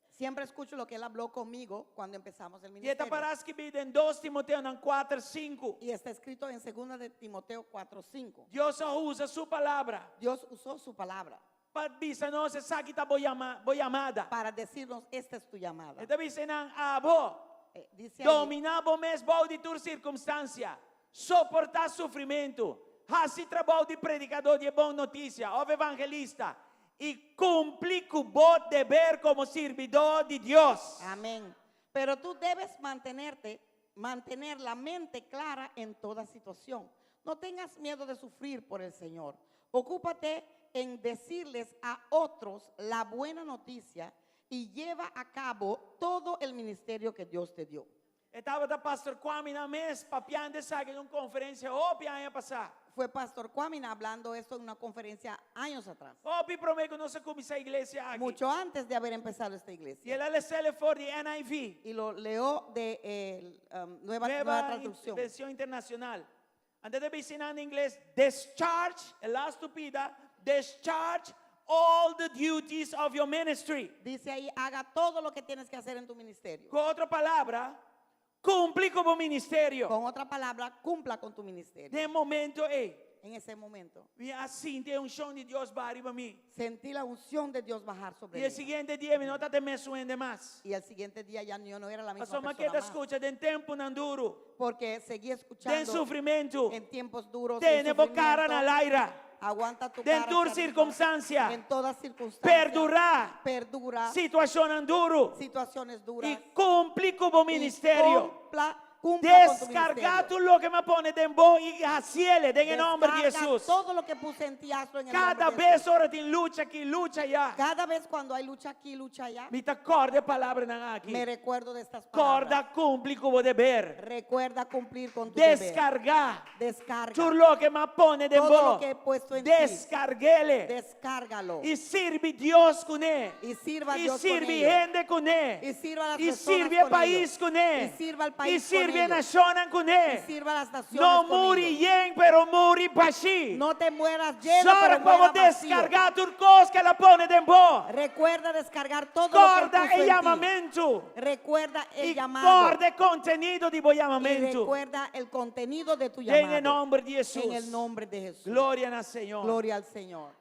Siempre escucho lo que él habló conmigo cuando empezamos el I e ta ministerio. pará skibí den 2 Timoteonan 4, 5. Y está escrito en 2 de Timoteo 4, 5. Dios a usa su palabra. Dios usó su palabra. Pa bisa nos esaki ta bo yama, bo yamada. Para decirnos esta es tu llamada. E ta bisa nan abo. Eh, dice ahí, Dominá bo mes bou di tur sirkunstansia. Soportá sufrimentu. Hasi trabou di predikadó di e bon notisia òf evangelista. I kumpli ku bo deber komo sirbidó di Dios. Amén. Pero tú debes mantenerte, mantener la mente clara en toda situación. No tengas miedo de sufrir por el Señor. Ocúpate en decirles a otros la buena noticia y lleva a cabo todo el ministerio que Dios te dio. E tabata Pastor Kwamina mes papiando esaki den un konferensia hopi aña pasá. Fue Pastor Kwamina hablando esto en una conferencia años atrás. Hopi promé ku nos a kuminsá e iglesia aki. Mucho antes de haber empezado esta I iglesia. el a les'é for di NIV, Y lo leo de nueva, nueva Nueva traducción. Versión Internacional. Anto e ta bisa na ingles, discharge, e lastu pida, discharge all the duties of your ministry. Dice ahí, haga todo lo que tienes que hacer en tu ministerio. Ku otro palabra, kumpli ku bo ministerio. Con otra palabra, cumpla con tu ministerio. Den e momento ei, En ese momento, mi a sinti e unshon di Dios baha riba mi. sentí la unción de Dios bajar sobre I e mí. siguiente dia mi no tabata e mesun hende mas. Y al siguiente día ya yo no era la misma Pasobra mi a persona keda más. skucha den tempunan duru, Porque seguí den escuchando sufrimentu. en tiempos duros, en Tene bo kara na sufrimiento. laira. Aguanta tu Den cara tur hacia arriba. sirkunstansia. En todas circunstancias. Perdurá. Perdura. Situashonnan duru. Situaciones duras. I kumpli ku bo Y ministerio. cumpla con tu Deskargá ministerio. tur loke mi a pone den bo i hasiele den e nòmber di Descarga Hesus. todo lo que puse en ti, hazlo en el Kada nombre de bes Jesús. ora tin lucha aki, lucha ayá. Cada vez cuando hay lucha aquí, lucha allá, Mi ta kòrda e palabranan aki. me recuerdo de estas palabras. Kòrda kumpli ku bo deber. Recuerda cumplir con tu deber. Deskargá Descarga. tur loke mi a pone den Todo bo. lo que he puesto en ti. Deskarg'ele. Descárgalo. I sirbi Dios kuné. Y sirva a I Dios con sirbi ello. hende kuné. Y sirva a las I personas sirbi e con pais ello. kuné. Y sirva al país I sirbi con e ello. nashonnan kuné. Y sirva a las naciones No con muri ello. yen, pero muri bashí. No te mueras lleno, Zorg pero pa bo muera vacío. deskargá tur kos ku el a pone den bo. Recuerda descargar todo lo que él Kòrda puso e en ti. yamamentu. Recuerda el I llamado. kòrda e kontenido di bo Y yamamentu. recuerda el contenido de tu Den e llamado. nòmber di Hesus. En el nombre de Jesús. Gloria na Señor. Gloria al Señor.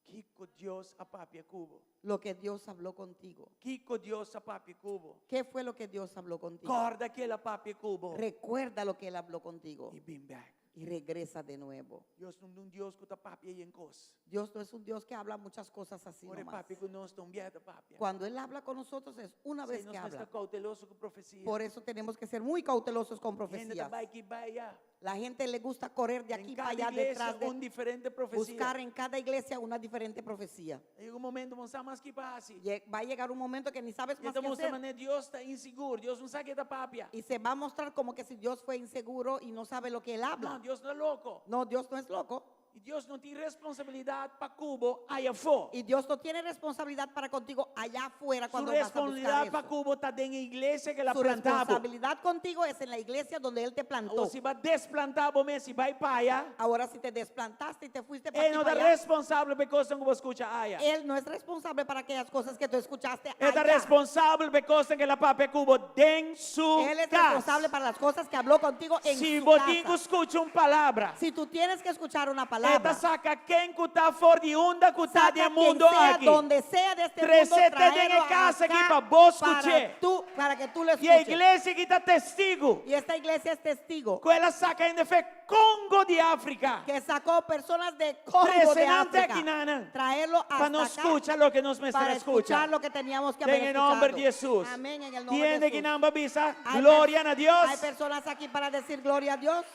Kiko Dios a papia ku bo. Lo que Dios habló contigo. Kiko Dios a papia ku bo. ¿Qué fue lo que Dios habló contigo? Kòrda kiko el a papia ku bo. Recuerda lo que Él habló contigo. I bin bèk. Y regresa de nuevo. Dios no ta un Dios ku ta papia yen kos. Dios no es un Dios que habla muchas cosas así Ora e nomás. papia ku nos ta un bia e ta papia. Cuando Él habla con nosotros es una P'esei vez nos que mester habla. kouteloso ku profesia. Por eso tenemos que ser muy cautelosos con Hende ta profecías. bai aki bai ayá. La gente le gusta correr de En aquí para kada allá iglesia detrás de un diferente profesia. buscar en cada iglesia una diferente profecía. Yega un momento, bo no sa mas ki pa hasi. Va a llegar un momento que ni sabes I más ta qué mustra hacer. manera Dios ta insigur, Dios no sa kiko e ta papia. Y se va a mostrar como que si Dios fue inseguro y no sabe lo que él No, habla. Dios no ta loko. No, Dios no es loco. I Dios no tin responsabilidat pa ku bo aya afó. Y Dios no tiene responsabilidad para contigo allá afuera Su cuando vas a buscar responsabilidat pa eso. ku bo ta den e iglesia ku el a Su planta bo. responsabilidad contigo es en la iglesia donde Él te plantó. O si bo a desplantá bo mes i bai pa aya, Ahora si te desplantaste y te fuiste para e no ta responsabel pa e kosnan ku bo a skucha aya. Él no es responsable para aquellas cosas que tú escuchaste E ta allá. responsabel pa e kosnan ku el a papia ku bo den su Él es kas. responsable para las cosas que habló contigo en Si su bo tin ku casa. skucha un palabra, Si tú tienes que escuchar una e ta palabra, saka ken ku ta for di unda ku ta saca di e quien mundu sea, aki. donde sea de este mundo, Tres'é den e traerlo kas aki acá pa bo para, skuch'é. tú, para que tú lo I e escuches. iglesia aki ta testigu. Y esta iglesia es testigo Ku el a saka hende for di Congo di Afrika. que sacó personas de Congo de Trese nan te África. aki nanan. Traerlo Pa hasta nos acá skucha loke nos mester para skucha. escuchar lo que teníamos que haber Den e nòmber escuchado. di Hesus. Amén, en el nombre Tiene de que Jesús. nan pa bisa. Hay Gloria na Dios. Hay personas aquí para decir gloria a Dios.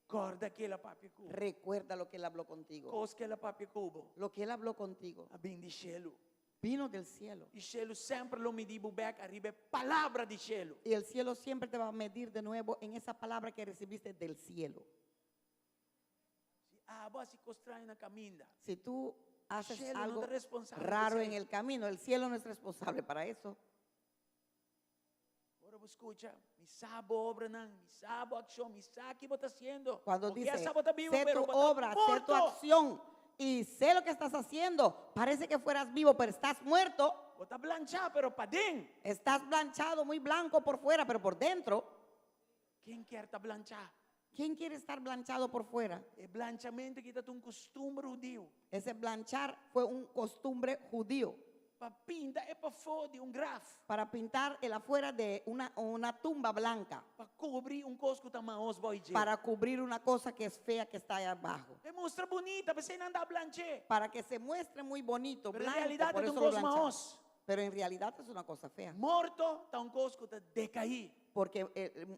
Kòrda kiko el a papia ku bo. Recuerda lo que Él habló contigo. Kos ku el a papia ku bo. Lo que Él habló contigo A bin di shelu. vino del cielo. I shelu semper lo midi bo bèk ariba e palabra di shelu. Y el cielo siempre te va a medir de nuevo en esa palabra que recibiste del cielo. Si abo a hasi kos straño na kaminda. Si tú haces Cielo no algo ta responsabel raro pa en esei. el camino, el cielo no es responsable para eso. Ora bo skucha, mi sa bo obranan, mi sa bo akshon, mi sa kiko bo ta hasiendo. Cuando Bo ke dice, sa bo ta bibu, sé pero tu bo ta obra, sé tu morto. acción y sé lo que estás haciendo. Parece que fueras vivo, pero estás muerto. Bo ta blanchá, pero paden. Estás blanchado, muy blanco por fuera, pero por dentro. Ken ke ta blanchá? ¿Quién quiere estar blanchado por fuera? E blanchamentu aki ta un kustumber hudiu. Ese blanchar fue un costumbre judío Pa pinta e pafó di un graf. para pintar el afuera de una tumba blanca, Pa kubri un kos ku ta mahos bou di dje. para cubrir una cosa que es fea que está ahí abajo, E mustra bunita, p'esei nan ta blanch'é. para que se muestre muy bonito, Pero en blanco, realidat por e un eso lo kos blanchan. mahos. Pero en realidad es una cosa fea. Morto ta un kos ku ta dekaí. Porque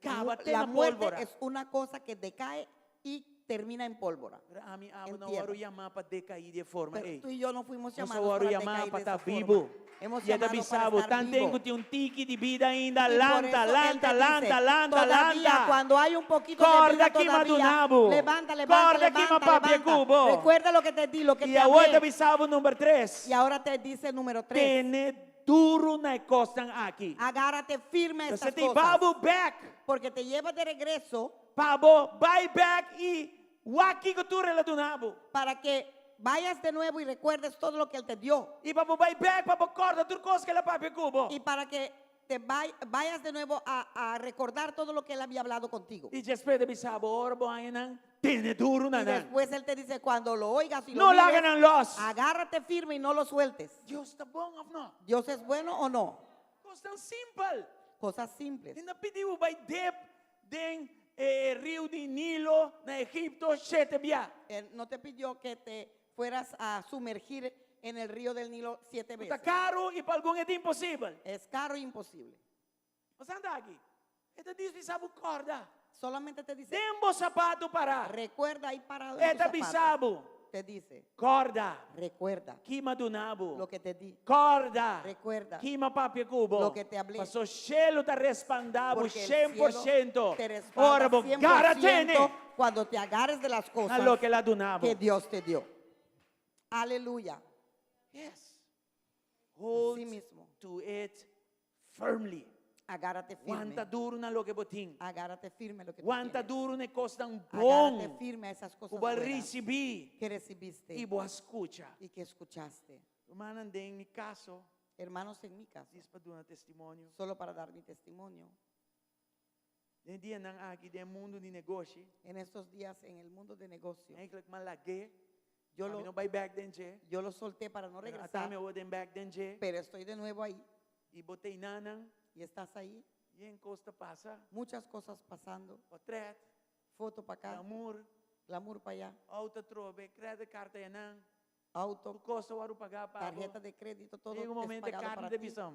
Caba te la na muerte pólvora. es una cosa que decae y termina en pólvora. Pero ami abo En no tierra. wòrdu yamá pa dekaí di e forma Pero ei. tú y yo no fuimos Nos llamados wòrdu para yamá decaer pa de ta esa forma. bibu. Hemos I e ta llamado para bisa bo, estar tanten vivo. ku tin un tiki di bida ainda, Y por lanta, eso él lanta, te dice, lanta, lanta, todavía lanta. cuando hay un poquito de Corda vida ki todavía, madunabo. levanta, levanta, Corda ki levanta, mapapia levanta. kubo. Recuerda lo que te di, lo que I te awor ta hablé. bisa bo number 3. Y ahora te dice número 3. Tene duru na e kosnan aki. Agárrate firme a Entonces estas te cosas. hiba bo bèk. Porque te lleva de regreso Pa bo bai bèk i wak kiko tur el a duna bo. para que vayas de nuevo y recuerdes todo lo que Él te dio. I pa bo bai bèk pa bo kòrda tur kos ku el a papia ku bo. Y para que te vayas de nuevo a recordar todo lo que Él había hablado contigo. I despues ta bisa bo, ora bo haña nan, tene duru na Y nan. después Él te dice, cuando lo oigas y lo No laga mires, nan lòs. agárrate firme y no lo sueltes. Dios ta bon òf no? ¿Dios es bueno o no? Kosnan simpel. Cosas simples. E no a pidi bo bai dep den e riu di Nilo na Egipto shete bia. Él no te pidió que te fueras a sumergir en el río del Nilo siete Ku ta veces. karu i pa algun e ta imposibel. Es caro e imposible. Bo sa anda aki? E ta bisa bo kòrda. Solamente te dice, Den bo sapatu pará. recuerda ahí parado en E tu ta zapato. bisa bo. Te dice, Kòrda. recuerda Ki m'a duna bo. lo que te di. Kòrda. Recuerda. Ki m'a papia ku bo. Lo que te hablé. Paso shelu ta respaldá bo Porque el shen por cielo shento. te respalda Ora bo gara 100% tene cuando te agarres de las na cosas loke el a duna bo. que Dios te dio. Aleluya. Yes. Hold Así mismo. to it firmly. Agárrate firme. Wanta duru na loke bo tin. Agárrate firme lo que tú Wanta tienes. duru na e kosnan Agárrate bon firme a esas cosas ku bo a buenas risibí que recibiste i bo a skucha. y que escuchaste. Rumannan, den mi kaso, Hermanos, en mi caso, dis pa duna testimonio. solo para dar mi testimonio, Den dianan aki den mundu di negoshi, en estos días en el mundo de negocio, eigenlijk m'a lag'é, yo pa mi lo, no bai bèk den dje, yo lo solté para no pero regresar, ata mi awor den bèk den dje, pero estoy de nuevo ahí. i bo ta einanan, Y estás ahí, yen kos ta pasa, muchas cosas pasando, potret, foto pa acá, glamour, glamour pa allá, auto trobe, credit card ta enan, auto, tur kos ta wòrdu pagá pa bo. tarjeta de crédito, todo En un es momento e pagado karni para ta ti. bisa,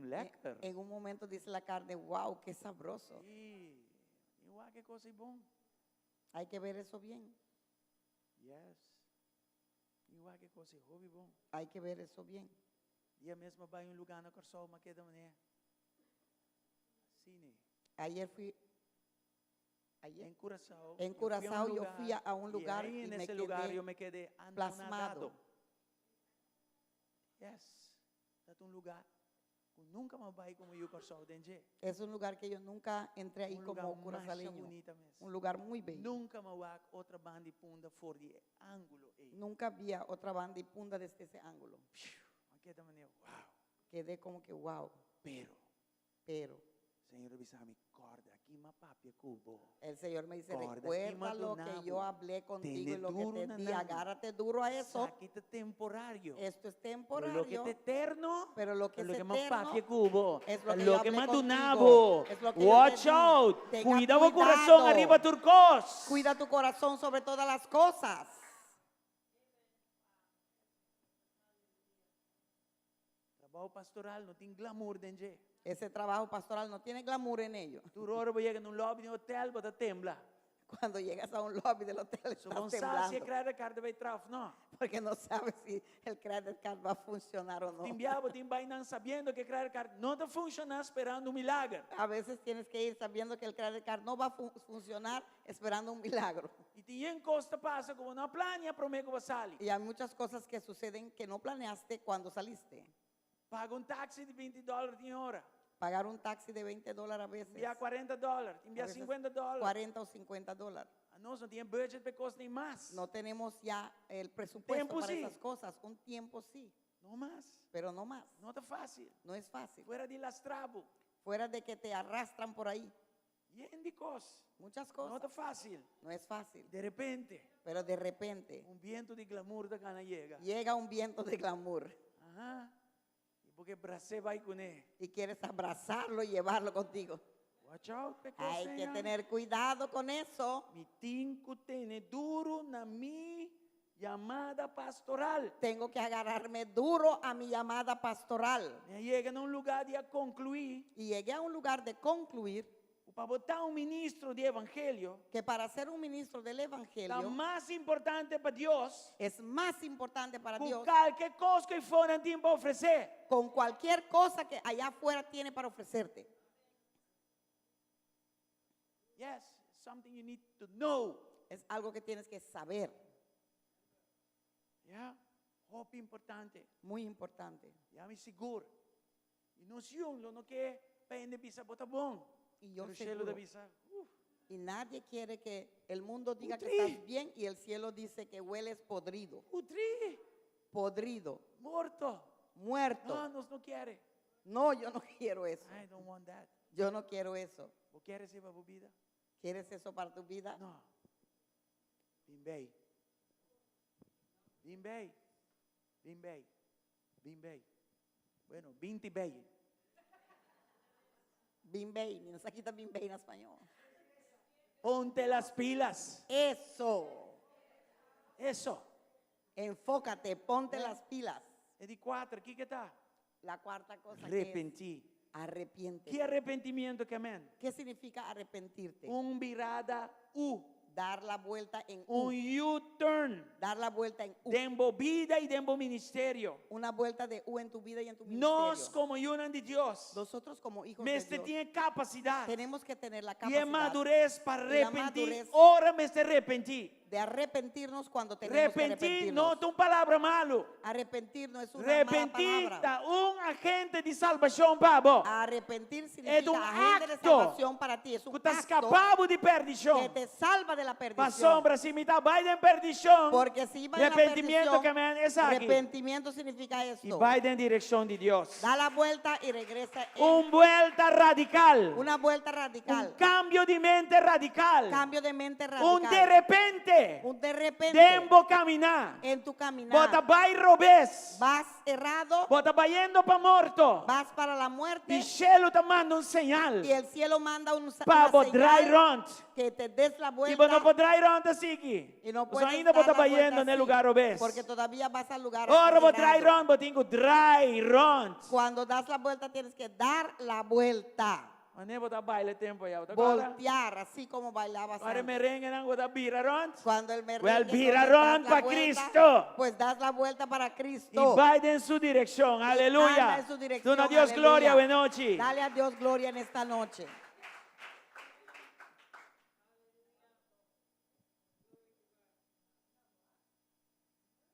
lekker. En un momento dice la carne, wow, qué sabroso. Sí, i wak e kos ei bon. Hay que ver eso bien. Yes. I wak e kos ei hopi bon. Hay que ver eso bien. Dia mes m'a bai un lugá na Kòrsou, m'a keda manera asina. Ayer fui, ayer, En Curaçao. En Yo fui a un Curaçao yo lugar fui a un y lugar ahí y en me ese lugar quedé yo me quedé plasmado. anonadado. Yes. Ta un lugar ku nunka m'a bai komo yu Kòrsou den dje. Es un lugar que yo nunca entré ahí Un lugar como masha curazaleño. bunita mes. Un lugar muy bello. Nunka m'a wak otra banda di Punda for di e ángulo ei. Nunca vi a otra banda y Punda desde ese ángulo. Pshiu, m'a keda manera, wow. Quedé como que wow. Pero, Pero, Señor a bisa mi, kòrda ki m'a papia ku bo. El Señor me dice, Kòrda ki recuerda m'a lo que duna yo bo. hablé contigo Tene y lo que duru te na di. nan. Agárrate duro a eso. Esaki ta temporario. Esto es Pero temporario. loke ta eterno, Pero lo que lo es ke m'a eterno papia ku bo. es lo que yo Lo ke hablé m'a contigo. duna bo. Es lo que yo te Watch di. out. Tenga Cuida bo kurason cuidado. ariba tur kos. Cuida tu corazón sobre todas las cosas. Trabou pastoral no tin glamour den dje. Ese trabajo pastoral no tiene glamour en ello. Tur ora bo yega na un lobby di hotel bo ta tembla. Cuando llegas a un lobby del hotel So estás bo no sa si e temblando. credit card ta bai traha of no. Porque no sabes si el credit card va a funcionar o no. Tin bia bo tin bai nan sabiendo cu e credit card no ta funciona sperando un milager. A veces tienes que ir sabiendo que el credit card no va a funcionar esperando un milagro. Y tin yen cos ta pasa cu bo no a plania prome cu bo sali. Y hay muchas cosas que suceden que no planeaste cuando saliste. Paga un taxi di binti dòler tin ora. Pagar un taxi de veinte dólares a veces. Tin bia kuarenta dòler, tin bia A veces sinkuenta dòler. 40 o 50 dólares. Anos no tin e budget pa e kos ni mas. No tenemos ya el presupuesto Tempo para sí. esas cosas. Un tiempo sí. No mas. Pero no más. No ta fácil. No es fácil. Fuera di lastra bo. Fuera de que te arrastran por ahí. Yen di kos. Muchas No cosas. ta fácil. No es fácil. De repente. Pero de repente. Un viento di glamour ta gana yega. Llega un viento de glamour. Aha. I bo ke bras'é bai kuné. Y quieres abrazarlo y llevarlo contigo. Watch out, pe Hay que koseña. tener cuidado con eso. Mi tin ku tene duro na mi. yamada pastoral. Tengo que agarrarme duro a mi llamada pastoral. Mi a yega na un lugá di a konkluí Y llegué a un lugar de concluir ku pa bo ta un ministro di evangelio que para ser un ministro del ta Evangelio mas importante pa Dios es más importante para ku Dios kualke kos ku eifonan tin pa ofresé. con cualquier cosa que allá afuera tiene para ofrecerte. Yes, something you need to know. Es algo que tienes que saber, Yeah, hopi importante. muy importante. Ya mi sigur. I nos yun lo no ke pa hende bisa bo ta bon. Y yo Pero shelu ta seguro. bisa, uf. Y nadie quiere que el mundo diga que Putrí. estás bien y el cielo dice que hueles podrido. Putrí, Podrido, morto. muerto. No, nos no kier. No, yo no quiero eso. I don't want that. Yo no quiero eso. Bo kier esei pa bo bida? ¿Quieres eso para tu vida? No. Bin bei. Bin bei. Bin bei. Bin bei. Bueno, binti bei. Bin bei, mi no sa ki ta bin bei na spañó. Ponte las pilas. Eso. Eso. Enfócate, ponte Eh. las pilas. E di kuater, kiko e ta? La cuarta cosa que es Repentí. arrepiéntete. Ki arepentimentu ke men? ¿Qué significa arrepentirte? Un birada U. Dar la vuelta en U. Un U-turn. Dar la vuelta en U. Den bo bida i den bo ministerio. Una vuelta de U en tu vida y en tu Nos ministerio. komo yunan di Dios. Nosotros como hijos de Mester Dios tin e kapasidat. tenemos que tener la I e capacidad madures pa y la repentí. madurez Ora mester repentí. de arrepentirnos cuando tenemos que Repentí no arrepentirnos. ta un palabra malu. Arrepentir no es una mala Repentí palabra. ta un agente di salbashon pa bo. Arrepentir Es significa un agente de acto salvación para ti. Es un ku ta acto skapa bo di que perdishon. te salva de la perdición. Pasobra si mi ta bai den perdishon. Porque si iba en la Repentimiento perdición, ke men esaki. arrepentimiento significa I esto. bai den direkshon di Dios. Da la vuelta y regresa en Un buelta radikal. una vuelta radical. Un kambio di mente radikal. Cambio de mente Un radical. de repente. Un de repente. Den bo kaminá. En tu caminar. Bo ta bai robes. Vas errado. Bo ta bayendo pa morto. Vas para la muerte. I shelu ta manda un señal. Y el cielo manda un, Pa una bo draai señal rond. que te des la I bo no vuelta. por draai rond asina. Y no Paso puedes ainda dar bo ta la vuelta bayendo na así, lugá robes. Porque todavía vas al lugar Ora bo draai errado. rond, bo tin ku draai rond. Cuando das la vuelta tienes que dar la vuelta. Manera bo ta baila tempu ei, bo ta kòrda? Voltear, así como bailabas Ora antes. merengue nan bo ta bira rond. Cuando el merengue Well, bira entonces rond das la pa vuelta, Cristo. Pues das la vuelta para I Cristo. bai den su direkshon. Y Aleluya. anda en su dirección. Duna Dios Aleluya. gloria awe nochi. Dale a Dios gloria en esta noche.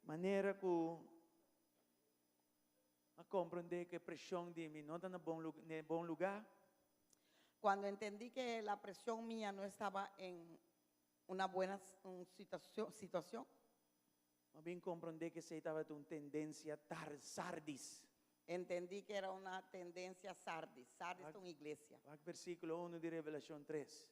Manera ku a komprondé ku e preshon di mi no ta na bon na bon lugá. Cuando entendí que la presión mía no estaba en una buena un situación, situación, M'a bin komprondé ku esei tabata un tendensia tar Sardis. entendí que era una tendencia Sardis. Sardis es una iglesia. Wak versíkulo uno di Revelashon tres.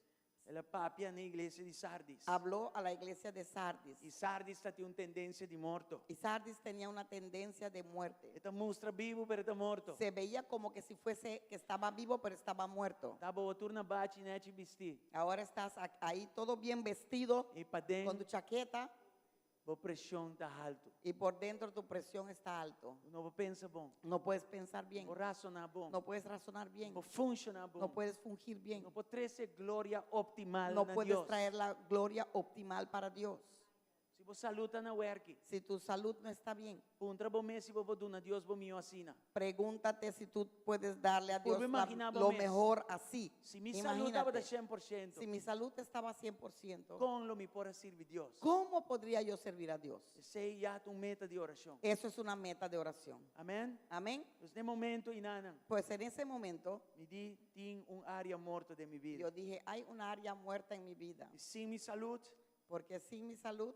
El a papia na e iglesia di Sardis. Habló a la iglesia de Sardis. I Sardis tabatin un tendensia di morto. Y Sardis tenía una tendencia de muerte. E ta mustra bibu, pero e ta morto. Se veía como que si fuese que estaba vivo, pero estaba muerto. Ta bo tur na bachi nechi bistí. Ahora estás ahí todo bien vestido, I paden con tu chaqueta, bo preshon ta haltu. y por dentro tu presión está alto. No por pensa bon. No puedes pensar bien. No por rasoná bon. No puedes razonar bien. No por funshoná bon. No puedes fungir bien. No por trese gloria optimal No na puedes Dios. traer la gloria optimal para Dios. Si bo salú ta na wèrki, Si tu salud no está bien, puntra bo mes si bo por duna Dios bo mihó asina. pregúntate si tú puedes darle a Por Dios imaginá bo lo mes. mejor así. Si mi salú tabata Imagínate, 100%, si mi salud estaba 100%, kon lo mi por a sirbi Dios? ¿cómo podría yo servir a Dios? Esei ya ta un meta di orashon. Eso es una meta de oración. Amèn? Amén. Pues den e momento einanan, Pues en ese momento mi di tin un área morto den mi bida. yo dije, hay un área muerta en mi vida, I sin mi salú, porque sin mi salud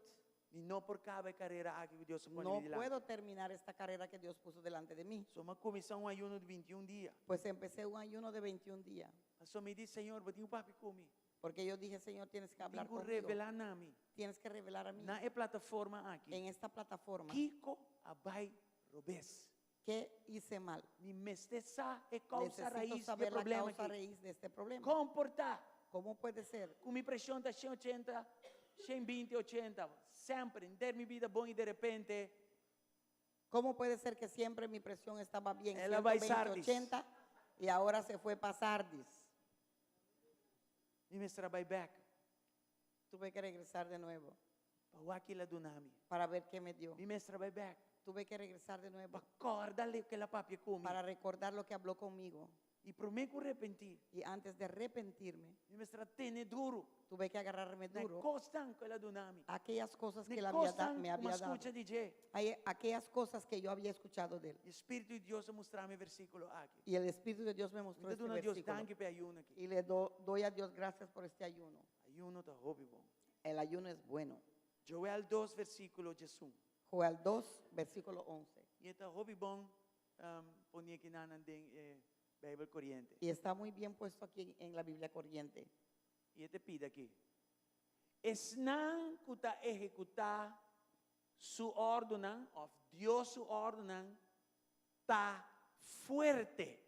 mi no por kaba e karera aki ku Dios a pone no mi dilanti. puedo terminar esta carrera que Dios puso delante de mí. So m'a kuminsá un ayuno di 21 dia. Pues empecé un ayuno de 21 días, Paso mi di, Señor, bo tin ku papia ku mi. porque yo dije, Señor, tienes que hablar Tin ku conmigo. revelá na mi. Tienes que revelar a mí Na e plataforma aki. en esta plataforma Kiko a bai robes. qué hice mal. Mi mester sa e kousa Necesito rais di e saber la problema causa aki. raíz de este problema. Kon por ta ¿Cómo puede ser ku mi preshon ta 180? 120, 80, semper, henter mi bida bon i de repente ¿Cómo puede ser que siempre mi presión estaba bien? El a bai 120, Sardis. 80 y ahora se fue para Sardis. Mi mester a bai bèk Tuve que regresar de nuevo pa wak ki el a duna mi. para ver qué me dio. Mi mester a bai bèk Tuve que regresar de nuevo pa kòrda loke el a papia ku mi. para recordar lo que habló conmigo. I promé ku repentí, Y antes de arrepentirme, mi mester a tene duru tuve que agarrarme na e duro kosnan ku el a duna mi. a aquellas cosas Na que e él había da- kosnan me ku mi a había dado. skucha di dje. Hay aquellas cosas que yo había escuchado de él. I Spiritu di Dios a mustra mi e versíkulo aki. Y el Espíritu de Dios me Mi mostró ta este duna Dios versículo. danki pa e ayuno aki. Y le doy a Dios gracias por este ayuno. Ayuno ta hopi bon. El ayuno es bueno. Joel 2 versíkulo 11. Joel 2, versículo 11. I e ta hopi bon pone akinan den e Beibel Koriente. Y está muy bien puesto aquí en la Biblia Corriente. I e ta pidi aki, Esnan ku ta ehekutá su òrdunan, òf Dios su òrdunan, ta fuerte.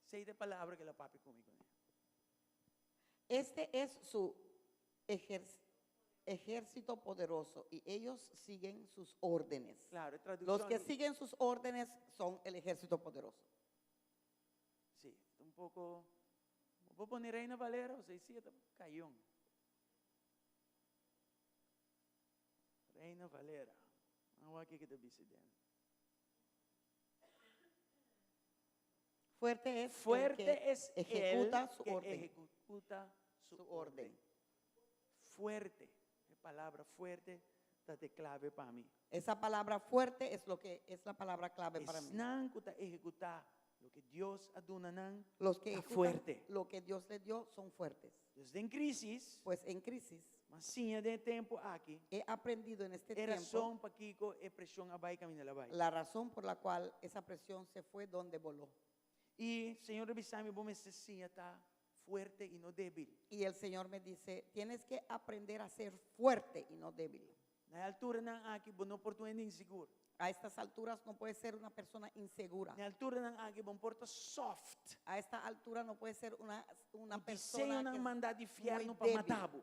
Esei ta e palabra ku el a papia ku mi kuné. Este es su ejército poderoso y ellos siguen sus órdenes. Claro, e Los traduccion que di. siguen sus órdenes son el ejército poderoso. Sí, ta un poco. Bo por pone Reina Valera o si ta cayon. Reina Valera. Nan wak kiko ta bisa den. Fuerte es el Fuerte que es el ejecuta su que orden. ejecuta su Su orden. orden. Fuerte. E palabra fuerte ta de clave pa mi. Esa palabra fuerte es lo que es la palabra clave para mí. Esnan ku ta ehekutá loke Dios a duna nan Los que ta ejecutan fuerte. lo que Dios le dio son fuertes. Dus den krísis, Pues en crisis m'a siña den e tempu aki he aprendido en este e tiempo rason pakiko e preshon a bai kaminda el a bai. la razón por la cual esa presión se fue donde voló. I Señor a bisa mi, Bo mester siña ta fuerte i no débil. Y el Señor me dice, tienes que aprender a ser fuerte y no débil. Na e alturanan aki bo no por ta un hende insigur. A estas alturas no puedes ser una persona insegura. Na e alturanan aki bo no por ta soft. A esta altura no puedes ser una, una Ku persona diseñonan que es mandá di muy fièrnu pa débil. mata bo.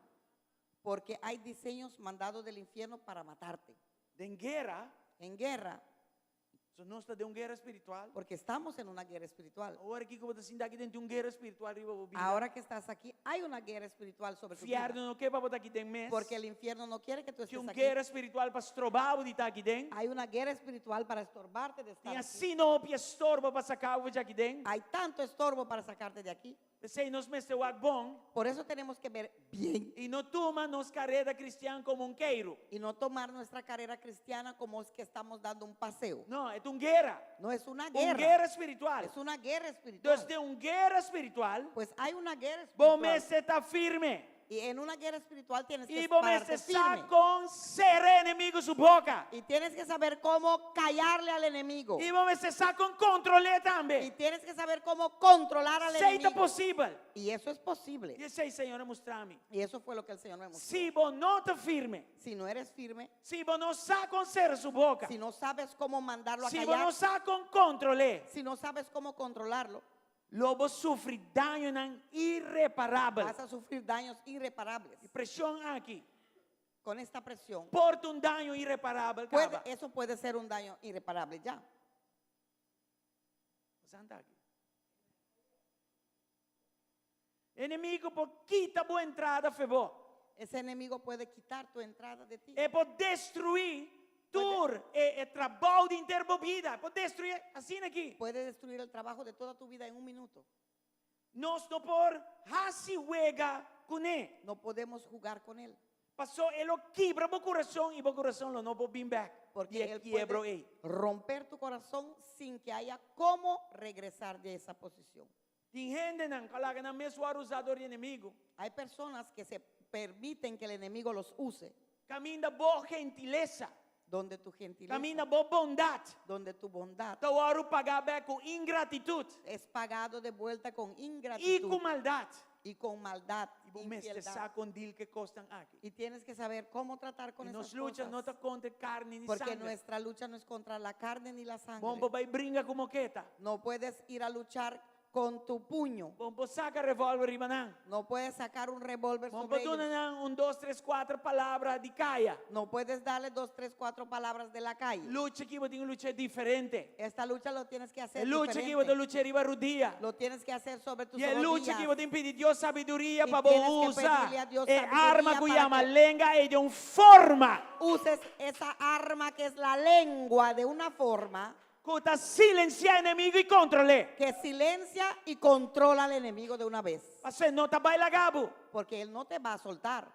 Porque hay diseños mandados del infierno para matarte. Den guera, En guerra, So nos ta den un guera spiritual. Porque estamos en una guerra espiritual. Awor aki ku bo ta sinta aki den tin un guera spiritual riba bo bida. Ahora que estás aquí, hay una guerra espiritual sobre tu vida. Fièrnu no ke pa bo ta aki den mes. Porque el infierno no quiere que tú Tin estés un aquí. guera spiritual pa stroba bo di ta aki den. Hay una guerra espiritual para estorbarte de estar Tin aquí. asina hopi estorbo pa saka bo di aki den. Hay tanto estorbo para sacarte de aquí. P'esei nos mester wak bon. Por eso tenemos que ver bien. I no tuma nos kareda kristian komo un keiru. Y no tomar nuestra carrera cristiana como es que estamos dando un paseo. No, e ta un guera. No es una Un guerra. guera spiritual. Es una guerra espiritual. Dus den un guera spiritual, Pues hay una guerra bo espiritual. mester ta firme. Y en una guerra espiritual tienes que I bo pararte mester sa firme. kon sera enemigu su boka. Y tienes que saber cómo callarle al enemigo. I bo mester sa kon kontrol'é Y tambe. tienes que saber cómo controlar al Esei ta enemigo. posibel. Y eso es posible. I esei Señor a mustra mi. Y eso fue lo que el Señor me mostró. Si bo no ta firme, Si no eres firme, si bo no sa kon sera su boka, si no sabes cómo mandarlo a si bo callar, no sa kon kontrol'é, si no sabes cómo controlarlo, Lo bo sufri dañonan irreparabel. Vas a sufrir daños irreparables. E preshon aki Con esta presión, por ta un daño irreparabel puede, kaba. eso puede ser un daño irreparable ya. Santa aki. Enemigo por kita bo entrada fe bo. Ese enemigo puede quitar tu entrada de ti. E por destruí tur e, e trabou di henter bo bida. E por destruí asina aki. Puede destruir el trabajo de toda tu vida en un minuto. Nos no por hasi wega kuné. No podemos jugar con él. Paso e lo kibra bo kurason i bo kurason lo no por bin bèk. Porque Di e él kiebro puede ei. romper tu corazón sin que haya cómo regresar de esa posición. Tin hendenan ku a laga nan mes wòrdu usá dor di enemigu. Hay personas que se permiten que el enemigo los use. Kaminda bo gentilesa. Donde tu gentileza. Kaminda bo bondat. Donde tu bondad. Ta wòrdu pagá bèk ku ingratitut. Es pagado de vuelta con I ingratitud. ku maldat. Y con maldad. I bo mester Infialdad. sa kon dil ku e kosnan aki. Y tienes que saber cómo tratar con I esas nos lucha cosas. no ta kontra karni ni Porque sangre. nuestra lucha no es contra la carne ni la sangre. Bo no por bai bringa ku moketa. No puedes ir a luchar Con tu puño. Bo no por saca revolver riba nan. No puedes sacar un revólver Bo no sobre por duna ellos. nan un, dos, tres, cuater palabra di caya. No puedes darle dos, tres, cuatro palabras de la calle. Lucha aki bo tin cu lucha diferente. Esta lucha lo tienes que hacer E lucha aki bo diferente. ta lucha riba rudia. Lo tienes que hacer sobre tus Y e lucha rodillas. aki bo tin pidi Dios sabiduria Y pa bo tienes que usa pedirle a Dios e sabiduría arma cu para yama que- lenga ey di un forma. Uses esa arma que es la lengua de una forma Cu ta silencia enemigo y control'e. que silencia y controla al enemigo de una vez. Paso e no ta bay laga bo. Porque él no te va a soltar.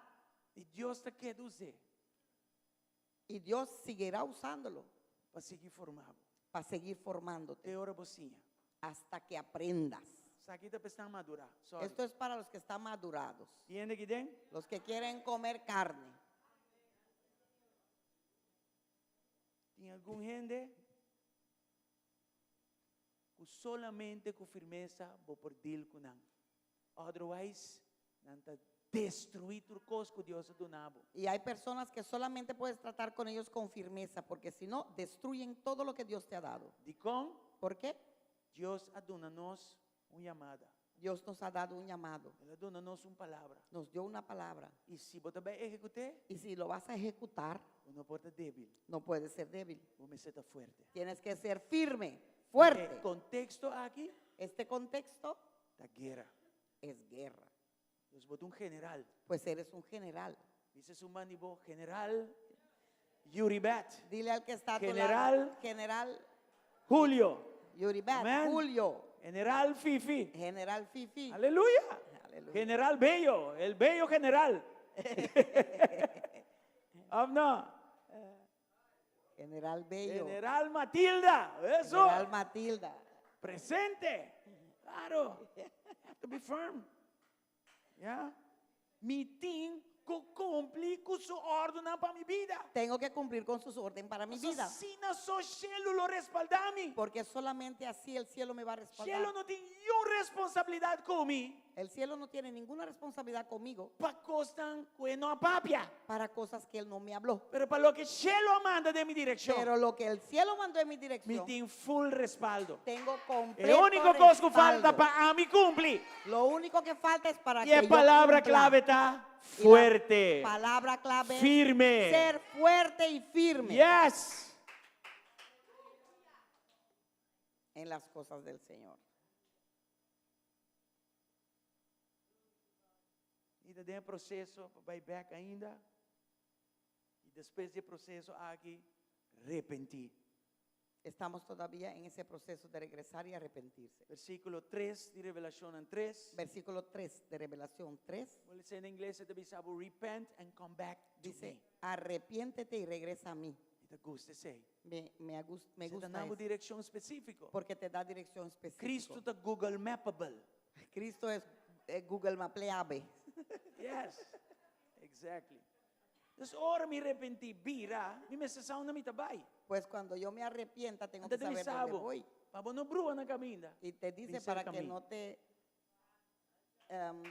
Y Dios ta keda us'e. Y Dios seguirá usándolo. Pa sigui forma bo. Pa seguir formándote. Te ora bo siña. Hasta que aprendas. Esaki ta pa esnan madura. Sorry. Esto es para los que están madurados. Tin hende aki den? Los que quieren comer carne. Tin algun hende ku solamente ku firmesa bo por deal ku nan. Otherwise, nan ta destruí tur kos ku Dios a duna bo. Y hay personas que solamente puedes tratar con ellos con firmeza, porque si no, destruyen todo lo que Dios te ha dado. Dikon? ¿Por qué? Dios a duna nos un yamada. Dios nos ha dado un llamado. El a duna nos un palabra. Nos dio una palabra. Y si bo ta bai ehecut'é, Y si lo vas a ejecutar, bo no por ta débil. No puedes ser débil. Bo mester ta fuerte. Tienes que ser firme, fuerte. E contexto aki Este contexto ta guera. es guerra. Dus bo ta un general. Pues eres un general. Bisa esun man di bo, General Yuribet. Dile al que está a tu General lado, General Julio. Yuribet, Amén. Julio. General Fifi. General Fifi. Aleluya. Aleluya. General Bello, el bello general. Of no? General Bello. General Matilda. Eso. General Matilda. Presente. Claro. Have to be firm. Ya. Mi tin ku kumpli ku su ordunan pa mi bida. Tengo que cumplir con sus orden para mi Paso vida. asina so shelu lo respaldá mi. Porque solamente así el cielo me va a respaldar. Shelu no tin niun responsabilidat ku mi. El cielo no tiene ninguna responsabilidad conmigo. Pa kosnan ku e no a papia. Para cosas que él no me habló. Pero pa loke shelu a manda den mi direkshon. Pero lo que el cielo mandó en mi Mi dirección. tin full respaldo. Tengo E completo único kos ku falta respaldo. pa ami kumpli. Lo único que falta es para Y que e yo palabra cumpla. clave ta Y la fuerte. palabra clave es Firme. ser fuerte y firme. Yes. En las cosas del Señor. Mi ta den e proceso pa bai bek ainda. Y despues di e proceso aki, repentí. Estamos todavía en ese proceso de regresar y arrepentirse. Versículo tres di Revelacionnan tres. Versículo 3 de Revelación 3. Bo lesa na ingles e ta bisa bo, Repent and come back to Dice, me. arrepiéntete y regresa a mí. Mi ta gusta esei. Me, me, me Esei ta gusta na bo eso. direccion específico. Porque te da dirección específica. Cristo ta Google Mappable. Cristo es Google Mapleable. Yes, exactly. Dus ora mi repentí, bira, mi mester sa unda mi ta bai. Pues cuando yo me arrepienta, tengo Anta que te saber bisa dónde bo, voy. pa bo no brua na caminda. Y te dice Bin para cerca que mi. no te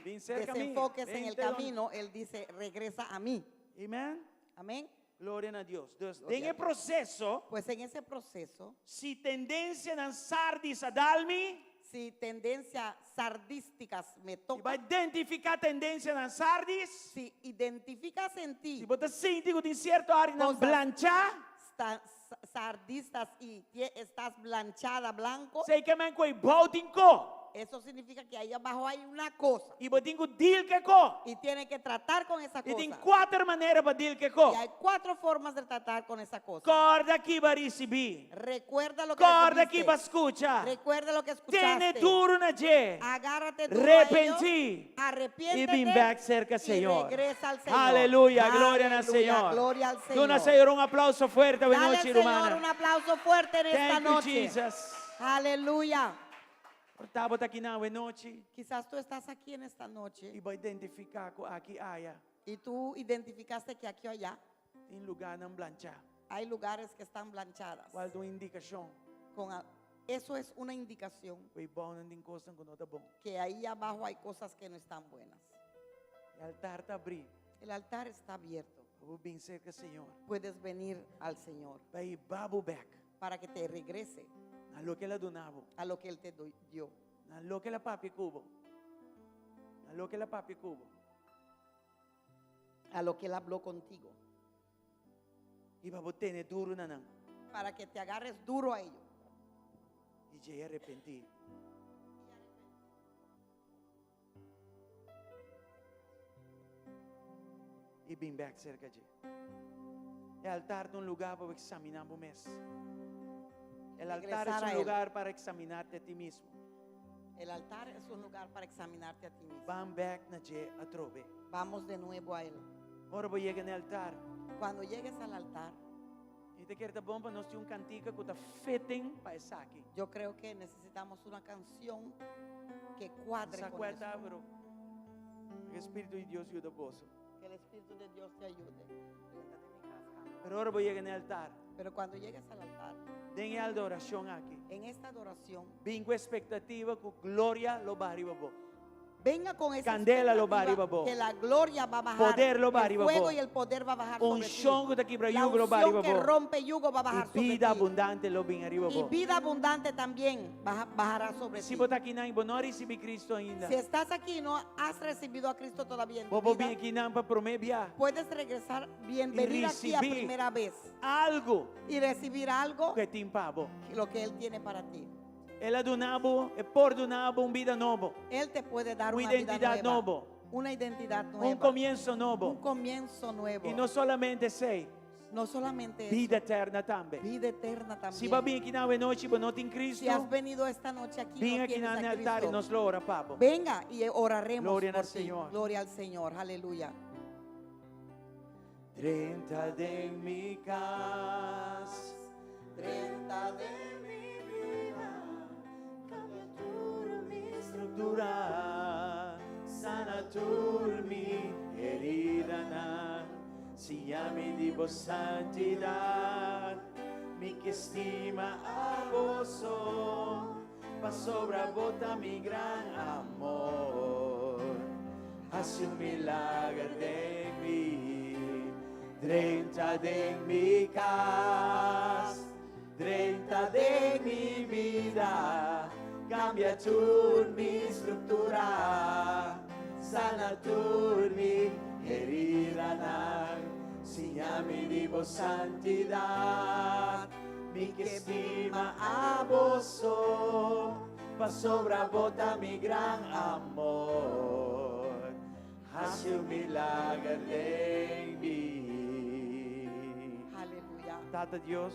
Bin cerca mi. desenfoques en el Vente donde camino, él dice, regresa a mí. Amen. Amén. Gloria na Dios. Dus, Gloria den a e Dios. proceso, Pues en ese proceso, si tendencianan Sardis a dal mi, si tendencias sardísticas me Si tocan, bo a identifica tendencianan Sardis, si identificas en ti si bo ta sinti cu tin cierto areanan cosas blancha, sardistas y estás blanchada, blanco, esey ke men cu ey bou tin co. Eso significa que ahí abajo hay una cosa. Y bo tin cu deal cu e co. Y tiene que tratar con esa Y tin cosa. cuater manera pa deal cu e co. Y hay cuatro formas de tratar con esa cosa. Corda ki bo a ricibi. Recuerda lo que Corda recibiste. ki bo a scucha. Recuerda lo que escuchaste. Tene duro na dje. Agárrate duro a ello. Repentí. Arrepiéntete. Y bin back cerca y Señor. regresa al Señor. Aleluya, gloria al Aleluya, Señor. Gloria al Señor. Duna Señor un aplauso fuerte, buena Dale al noche, Señor hermana. un aplauso fuerte en esta Thank you, noche. Jesus. Aleluya. Por ta bo ta aki na awe nochi. Quizás tú estás aquí en esta noche. Y bo a identifica cu aki aya. Y tú identificaste que aquí o allá. Tin lugarnan blancha. Hay lugares que están blanchadas. Cual ta un indicacion. Con a, eso es una indicación. Cu ey bou tin cosnan cu no ta bon. Que ahí abajo hay cosas que no están buenas. E altar ta habri. El altar está abierto. Pa bo bin cerca Señor. Puedes venir al Señor. Pa e hiba bo bek. Para que te regrese. Na loke El a duna bo. A lo que Él te dio. Na loke el a papia ku bo. Na loke el a papia ku bo. A lo que Él habló contigo. I pa bo tene duru na nan. Para que te agarres duro a ello. I djei arepentí. I bin bek serka dje. E altar ta un lugar pa bo examiná bo mes. El altar Regresar es a un él. lugar para examinarte a ti mismo. El altar es un lugar para examinarte a ti mismo. Ban bek na dje atrobe. Vamos de nuevo a Él. Ora bo yega na e altar, Cuando llegues al altar, mi ta kere ta bon pa nos tin un kantika ku ta fitting pa esaki. yo creo que necesitamos una canción que cuadre Sa con kual ta, esto. pero ku e Spiritu di Dios yuda boso. Que el Espíritu de Dios te ayude. Pero ora bo yega na e altar, Pero cuando llegues al altar, den e adorashon aki, en esta adoración, bin ku espektativa ku gloria lo baha riba bo. venga con esa Candela lo va expectativa arriba bo. que la gloria va a bajar. Poder lo va el arriba fuego bo. y el poder va a bajar sobre ti. Unshon ku ta kibra La yugo lo va unción arriba que bo. rompe yugo va a bajar I sobre bida ti. abundante lo bin arriba Y bo. vida abundante también bajará sobre Si ti. bo ta akinan i bo no a risibí Cristo ainda, Si estás aquí y no has recibido a Cristo todavía en tu bo por vida, bin akinan pa promé bia. puedes regresar, bien, venir aquí a recibir primera vez Algu y recibir algo ku e tin pa bo. lo que Él tiene para ti. El a duna bo, e por duna bo un bida nobo. Él te puede dar Una una vida identidad nueva. nobo. Una identidad nueva. Un comienso nobo. Un comienzo nuevo. I no solamente esei, No solamente eso, bida eterna tambe. vida eterna también. Si bo a bin akinan awe nochi, bo no tin Cristo, Si has venido esta noche aquí, bin no aki tienes na a e altar i Cristo. nos lo ora pa bo. Venga y oraremos Gloria por al ti. Señor. Gloria al Señor. Aleluya. Drenta den mi kas, Drenta den mi bida, Cambia tur mi struktura, sana tur mi heridanan, siña mi di bo santidat, mi ke stima abo so, pasobra bo ta mi gran amor. Hasi un milager den mi, drenta den mi kas, drenta den mi bida, kambia tur mi struktura, sana tur mi heridanan, siña mi di bo santidat, mi ke stima abo so, pasobra bo ta mi gran amor, hasi un milager den mi. Aleluya. Tata Dios,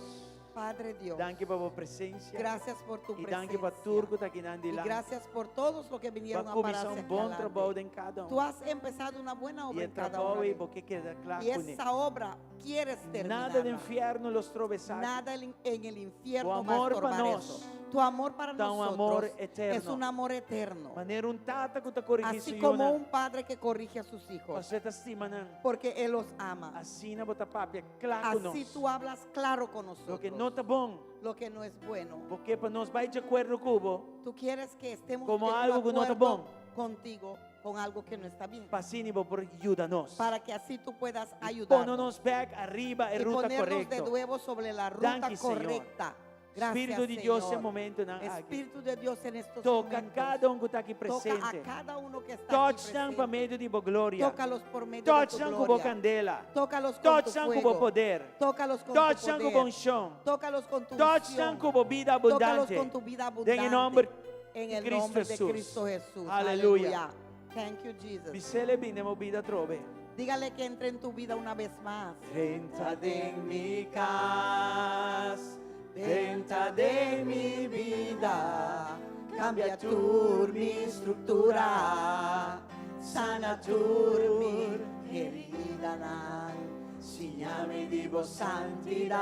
Padre Dios, danki pa bo presensia. gracias por tu I danki pa presencia. tur ku ta akinan Y dilanti. gracias por todos los que vinieron Bo a a kuminsá pararse un aquí bon adelante. trabou den kada un. Tú has empezado una buena obra I e en cada trabou uno. ei bo ke keda kla Y kuné. esa obra quieres Nada den terminarla. infierno lo stroba esaki. Nada en el infierno Tu va a amor pa estorbar nos eso. Tu amor para ta un amor nosotros eterno. es un amor eterno. Manera un tata ku ta korigí Así su como yunan. un padre que corrige a sus hijos, Pasobra e ta stima nan. porque él los ama. Asina bo ta papia kla ku Así nos. tú hablas claro con Loke nosotros. no ta bon. Lo que no es bueno. Bo ke pa nos bai di akuerdo ku bo. Tú quieres que estemos Como en un algo ku no ta acuerdo bon. contigo con algo que no está bien. Pa asina bo por yuda nos. Para que así tú puedas I ayudarnos. pone nos bèk ariba e Y ruta ponernos de korekto. nuevo sobre la ruta Danki, Señor. correcta. Gracias, Spiritu di Dios e Señor. momentonan aki. Espíritu de Dios en estos Toka momentos. kada un ku ta aki Toca a presente. cada uno que está Touch aquí nan pa presente. medio di bo gloria. Tócalos por medio de Touch tu nan ku bo gloria. kandela. Tócalos con Touch tu nan ku bo fuego. poder. Tócalos con Touch tu nan ku bo poder. unshon. Tócalos con tu Touch nan unción. ku bo bida Tócalos abundante. con tu vida abundante. Den e nòmber En di el Cristo nombre de Jesús. Cristo Jesús. Aleluya. Aleluya. Thank you, Jesus. Bis'é bin den bo bida atrobe. Dígale que entre en tu vida una vez más. Drenta den mi kas, drenta den mi bida, kambia tur mi struktura, sana tur mi heridanan, siña mi di bo santidat,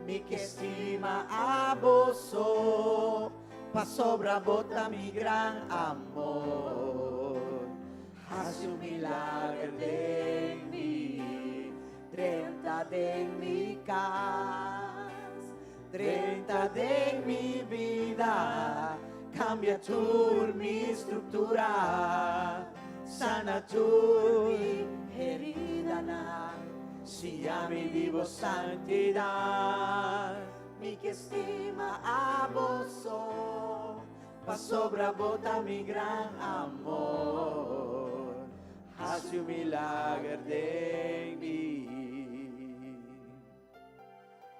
mi ke stima abo so, pasobra bo ta mi gran amor. Hasi un milager den mi, Drenta den mi kas, drenta den mi bida, kambia tur mi struktura, sana tur mi heridanan, siña mi di bo santidat, mi ke stima abo so, Pasobra bo ta mi gran amor. Hasi un milager den mi.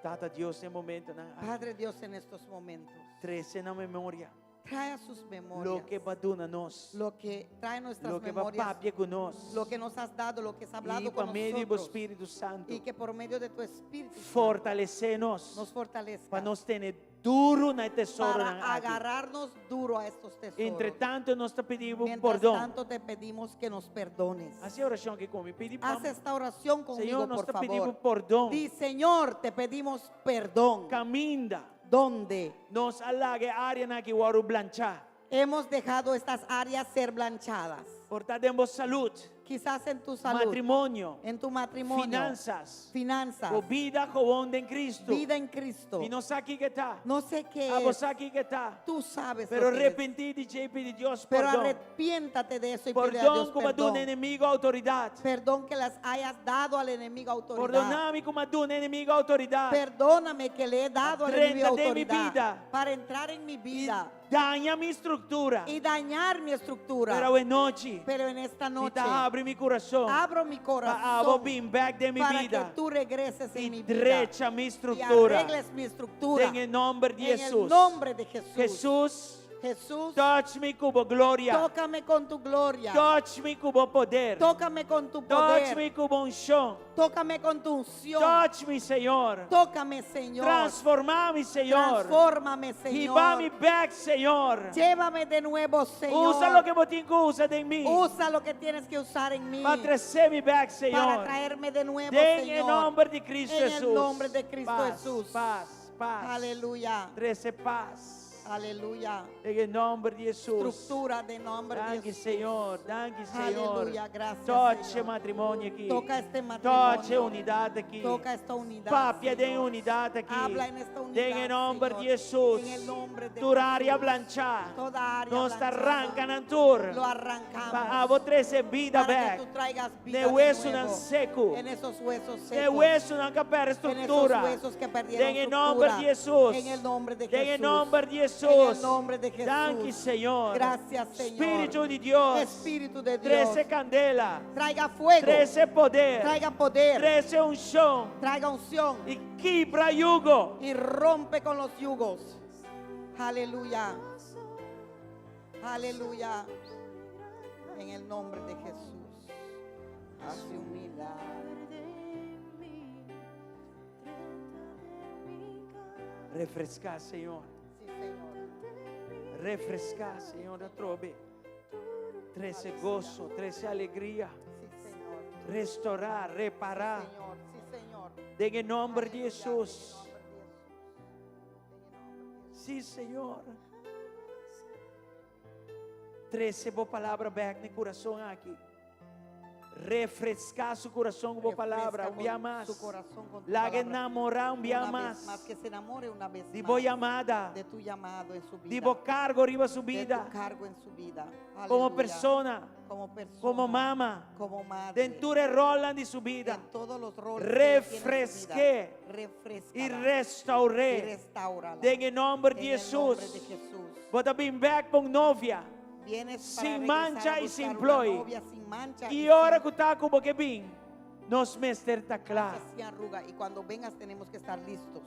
Tata Dios, den momentonan aki. Padre Dios, en estos momentos. Trese na memoria. Trae a sus memorias. Loke bo a duna nos. Lo que trae nuestras Loke bo a memorias. papia ku nos. Lo que nos has dado, lo que has hablado I pa con medio di bo nosotros. Spiritu Santu. Y que por medio de tu Espíritu Santo Fortalesé nos. nos fortalezca. Pa nos tene duru na e tesoronan Para aki. agarrarnos duro a estos tesoros. Entretantu nos ta pidi bo Mientras pordon. tanto te pedimos que nos perdones. Hasi e orashon aki ku mi. Pidi pa Haz esta oración conmigo, Señor, nos por ta pidi bo favor. pordon. Di, Señor, te pedimos perdón. Kaminda. ¿Dónde? Nos a laga e áreanan aki wòrdu blanchá. Hemos dejado estas áreas ser blanchadas. Por ta den bo salud. Quizás en tu salud. Matrimonio. En tu matrimonio. Finanzas. Finanzas. Bo bida gewoon den Cristo. Vida en Cristo. Mi no sa kiko ta. No sé qué Abo es. sa kiko ta. Tú sabes Pero lo que es. repentí di dje i pidi Dios Pero pordon. arrepiéntate de eso y pide a Pordon Dios ku m'a duna perdón. enemigo outoridat. Perdón que las hayas dado al enemigo autoridad. Pordoná mi ku m'a duna enemigo outoridat. Perdóname que le he dado al enemigo Drenta den mi autoridad bida. para entrar en mi vida I daña mi struktura. y dañar mi estructura. Pero awe nochi, Pero en esta mi noche ta abri mi kurason. abro mi Pa corazón abo bin bèk den mi para que bida. tú regreses en I mi vida drecha mi y struktura. arregles mi estructura. Den e nòmber di En el Hesus. nombre de Jesús. Hesus, Jesús, touch mi ku bo gloria. tócame con tu gloria. Touch mi ku bo poder. Tócame con tu Touch poder. mi ku bo unshon. Tócame con tu unción. Touch mi, Señor. Tócame, Señor. Transformá mi, Señor. Transfórmame, Señor. Hiba mi bèk, Señor. Llévame de nuevo, Señor. Usa loke bo tin ku usa den mi. Usa lo que tienes que usar en mí. Pa trese mi bèk, Para Señor. traerme de nuevo, Den e Señor. nòmber di Cristo En el Jesús. nombre de Cristo Pas, Jesús. Pas, pas. Aleluya. Trese pas. Aleluya. Den e nòmber di Hesus. Estructura de nombre de Danki Jesús. Señor, danki Señor. Aleluya, gracias, Toca e Señor. matrimonio aki. Toca este matrimonio. Toca e unidat aki. Toca esta unidad. Papia den Señor. unidat aki. Habla en esta unidad. Den e nòmber Señor. di Hesus. En el nombre de Tur área Jesús. blanchá. Toda área Nos ta blanchada. ranka nan tur. Lo arrancamos. Pa abo trese bida para que bèk. tú traigas vida Den de wesonan nuevo. seku. En esos huesos secos. Den wesonan ku a pèrdè En esos struktura. huesos que perdieron Den e nòmber estructura. di Hesus. En el nombre de Den e Jesús. nòmber di Hesus. En el nombre de Jesús. Danki, Señor. Gracias, Señor. Spiritu di Dios. Espíritu de Dios. Trese kandela. Traiga fuego. Trese poder. Traiga poder. Trese unshon. Traiga unción. I kibra yugo. Y rompe con los yugos. Aleluya. Aleluya. En el nombre de Jesús. Hace un milagro. Refreská, Señor. Sí, Señor. Refreská, Señor, atrobe. Trese goso, trese alegria. Sí, Señor. Restorá, repará. Sí, Señor. Sí, Señor. Den e nòmber di Aleluya. Hesus. En el nombre de Jesús. En el nombre de Jesús. Sí, Señor. Trese bo palabra bèk na kurason aki. Refreská su kurason ku bo palabra, Refresca un bia con mas. Su corazón con tu Laga palabra. namorá un bia Una vez mas. más. Que se enamore una vez Di más. bo yamada. De tu llamado en su vida. Di bo kargo riba su De bida. tu cargo en su vida. Komo Aleluya. persona, Como persona. komo mama. Como madre. Den tur e rolnan di su bida. En todos los roles. que él tiene en su Refresqué. vida. Refresca. I restour'é. Y restaurala. Den e nòmber di En el nombre Hesus. de Jesús. Bo ta bin bèk pa un novia. Vienes para Sin regresar mancha a y buscar sin una plooi. novia sin mancha I y ora sin ku ta ku bo ke bin, nos mester ta kla. mancha, sin arruga. Y cuando vengas tenemos que estar listos.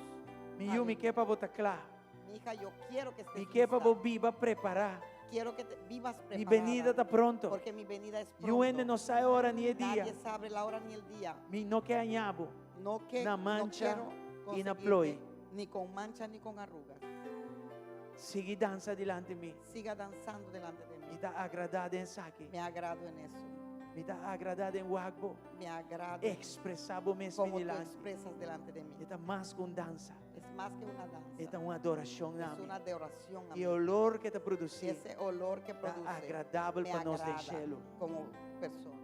Mi yu, mi ke pa bo ta kla. Mi hija, yo quiero que estés Mi ke pa lista. bo biba prepará. Quiero que te vivas Mi preparada. benida ta pronto. Porque mi venida es pronto. Niun hende no sa e ora ni e dia. Nadie sabe la hora ni el día. Mi no ke haña bo. No que Na no mancha quiero y na conseguirte plooi. Ni con mancha ni con arrugas. Sigui dansa dilanti mi. Siga danzando delante de mí. Mi ta agradá den esaki. Me agrado en eso. Mi ta agradá den wak bo. Me agrado Ekspresá bo mes mi como tú dilanti. expresas delante de mí. E ta mas ku un dansa. Es más que una danza. E ta un adorashon Es na mi. una adoración a E mí. olor ku e ta Y produsí ese olor que ta produce agradabel me pa nos den agrada shelu. como persona.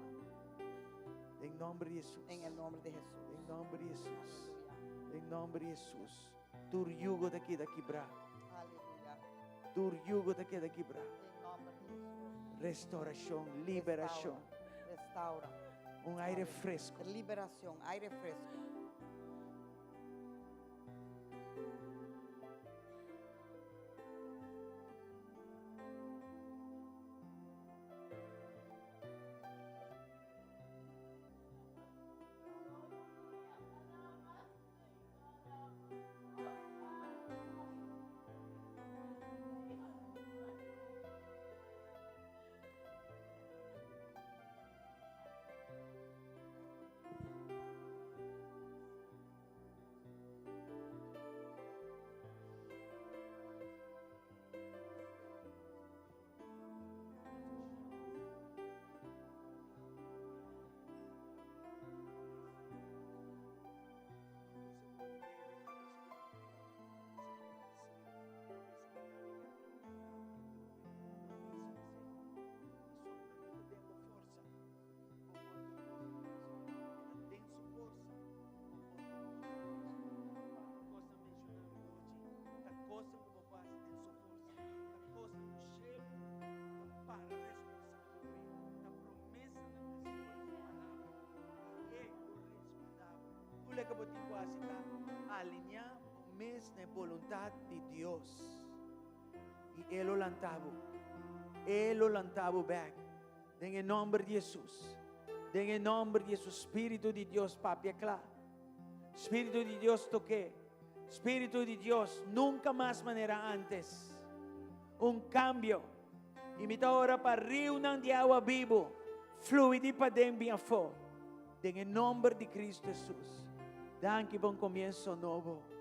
Den nòmber di Hesus. En el nombre de Jesús. Den nòmber di Hesus. Aleluya. Den nòmber di Hesus. Tur yugo ta keda kibrá. Aleluya. Tur yugo ta keda kibrá. En nombre de Jesús. Restorashon, liberashon. Restaura. Un aire fresku. Liberación, aire fresco. loke bo tin ku hasi ta alineá bo mes na e boluntat di Dios. I E lo lanta bo. E lo lanta bo bèk. Den e nòmber di Hesus. Den e nòmber di Hesus. Spiritu di Dios papia kla. Spiritu di Dios tok'é. Spiritu di Dios, nunka mas manera ántes. Un kambio. I mi ta ora pa riunan di awa bibu flui di paden bin afó. Den e nòmber di Kristu Hesus. Danki pa un komienso nobo.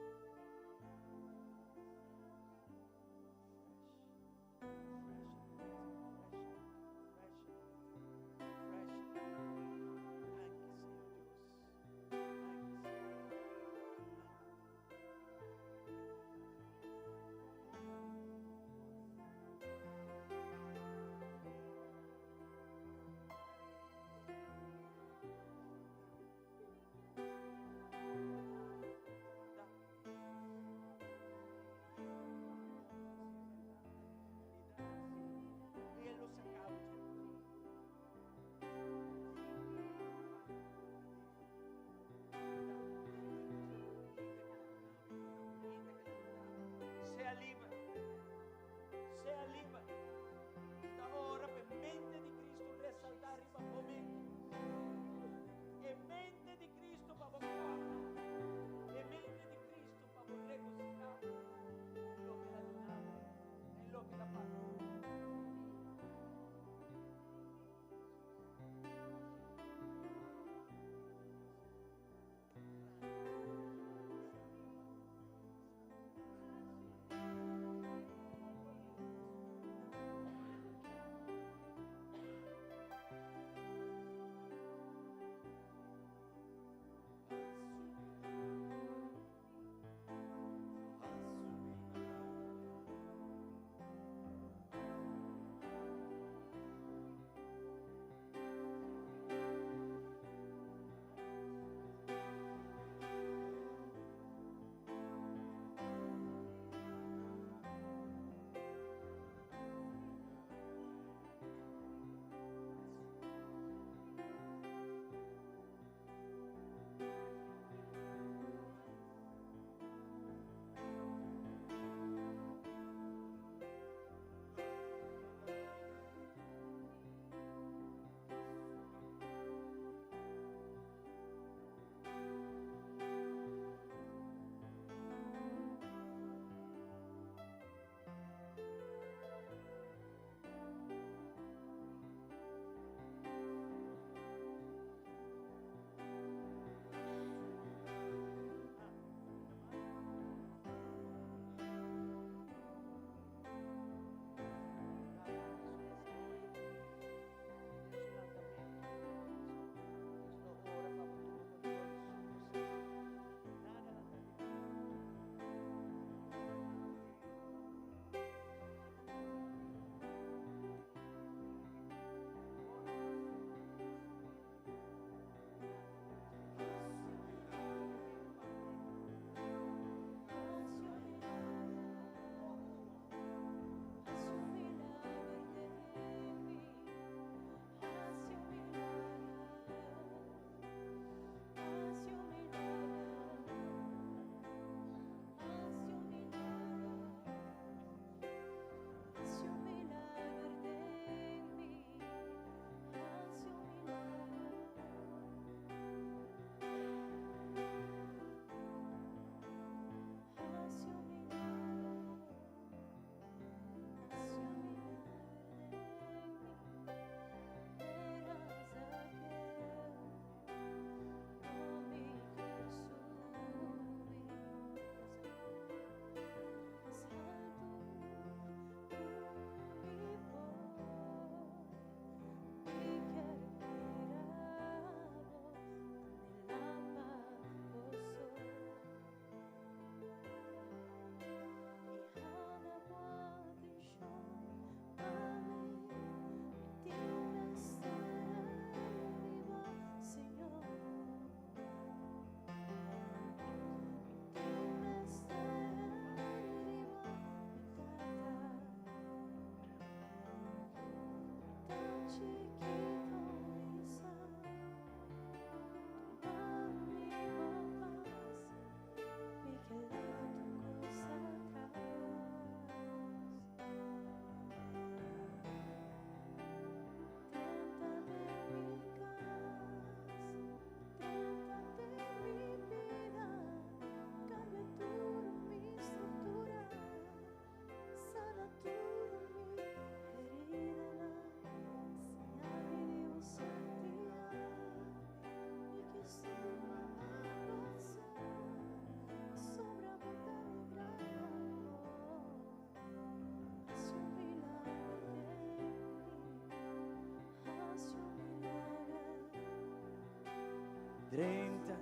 Drenta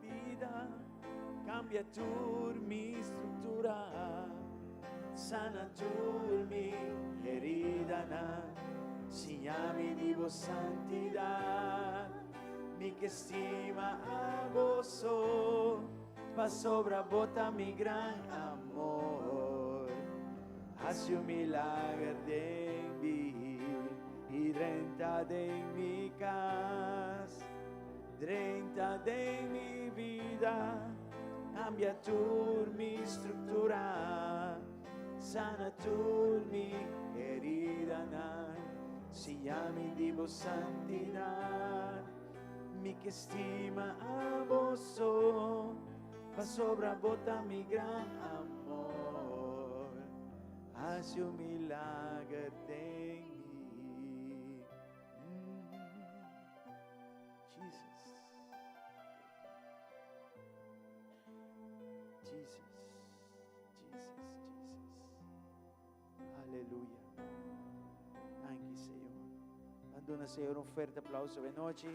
bida, kambia tur mi struktura, sana tur mi heridanan, siña mi di bo santidat. Mi ke stima abo so, pasobra bo ta mi gran amor. Hasi un milager den mi i drenta den mi kas, drenta den mi bida, kambia tur mi struktura, sana tur mi heridanan, siña mi di bo santidat. Mi ke stima abo so, pasobra bo ta mi gran amor. Hasi un milager den mi. Jesus. Jesus. Jesus, Jesus. Aleluya. Danki, Señor. Ban duna Señor un fuerte aplauso e nochi.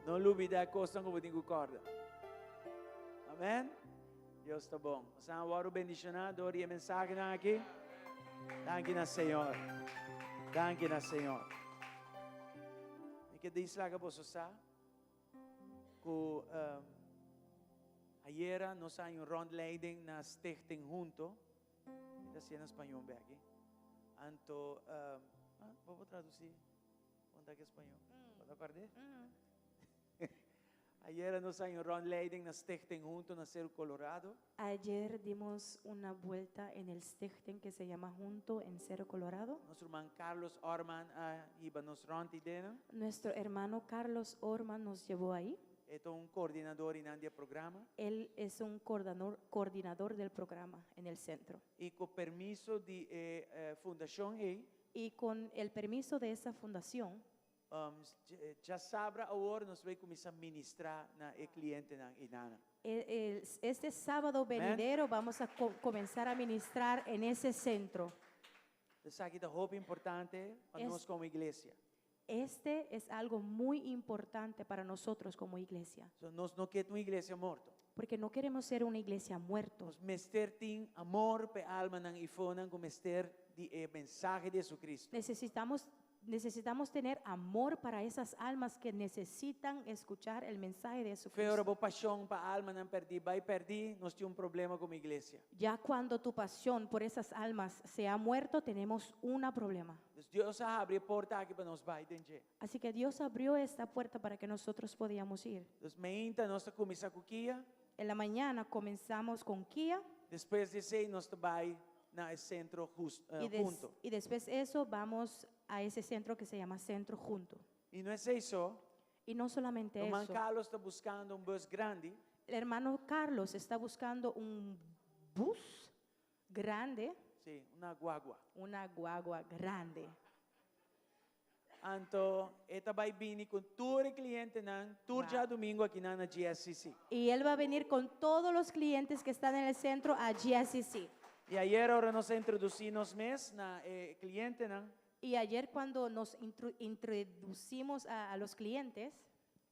No lubida e kosnan ku bo tin ku kòrda. Amen. Dios ta bon. Nos a wòrdu bendishoná dor di e mensahenan aki. Danki na Señor. Danki na Señor. Mi ke dis laga boso sa ku um, ayera nos a un rondleiding na Stichting Hunto. Mi ta hasié na spañol beki. Anto, um, ah, bo por traducí? Conta ki español. Bo ta acordé? Ayera nos a un rondleiding na Stichting Hunto na Cerro Colorado. Ayer dimos una vuelta en el Stichting que se llama Junto en Cerro Colorado. Nos ruman Carlos Orman a hiba nos rond einan. Nuestro hermano Carlos Orman nos llevó ahí. E ta un coordinador einan di e programa. Él es un coordinador del programa en el centro. Y cu permiso di e eh, fundacion ei, Y con el permiso de esa fundación, Djasabra awor nos bay cuminsa ministra na e clientenan einan. Este sábado venidero vamos a comenzar a ministrar en ese centro. Esaki ta hopi importante pa nos como iglesia. Este es algo muy importante para nosotros como iglesia. So nos no kier un iglesia morto. Porque no queremos ser una iglesia muerto. Nos mester tin amor p'e almanan eifonan cu mester di e mensahe di Jesucristo. Necesitamos tener amor para esas almas que necesitan escuchar el mensaje de Fe Jesucristo. ora bo pasion pa almanan perdi bay perdi, nos tin un problema como iglesia. Ya cuando tu pasión por esas almas se ha muerto, tenemos un problema. Dus Dios a habri e porta aki pa nos bay den dje. Así que Dios abrió esta puerta para que nosotros podíamos ir. Dus mainta nos ta cuminsa cu Kia. En la mañana comenzamos con Kia. Despues di esey nos ta bay na e centro Y, des- Junto. y después eso vamos a ese centro que se llama Centro Junto. Y no esey so. Y no solamente Ruman eso. Carlos ta buscando un bus grandi. El hermano Carlos está buscando un bus grande. Sí, una guagua. Una guagua grande. Anto, e ta bay bini cu tur e clientenan, tur djadomingo akinan na GSCC. Y él va a venir con todos los clientes que están en el centro a GSCC. Y ayera ora nos a introduci nos mes na e clientenan. Y ayer cuando nos introducimos a los clientes.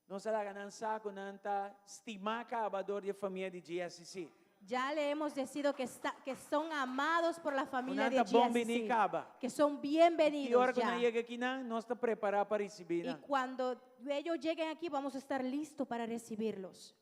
Nos a laga nan sa cu nan ta stima caba dor di e famia di GSCC. Ya le hemos decido que está, que son amados por la familia Cu nan de ta bon bini GSCC, caba. que son bienvenidos Y ora cu ya. nan yega akinan, nos ta prepara pa ricibi Y nan. cuando ellos lleguen aquí, vamos a estar listos para recibirlos.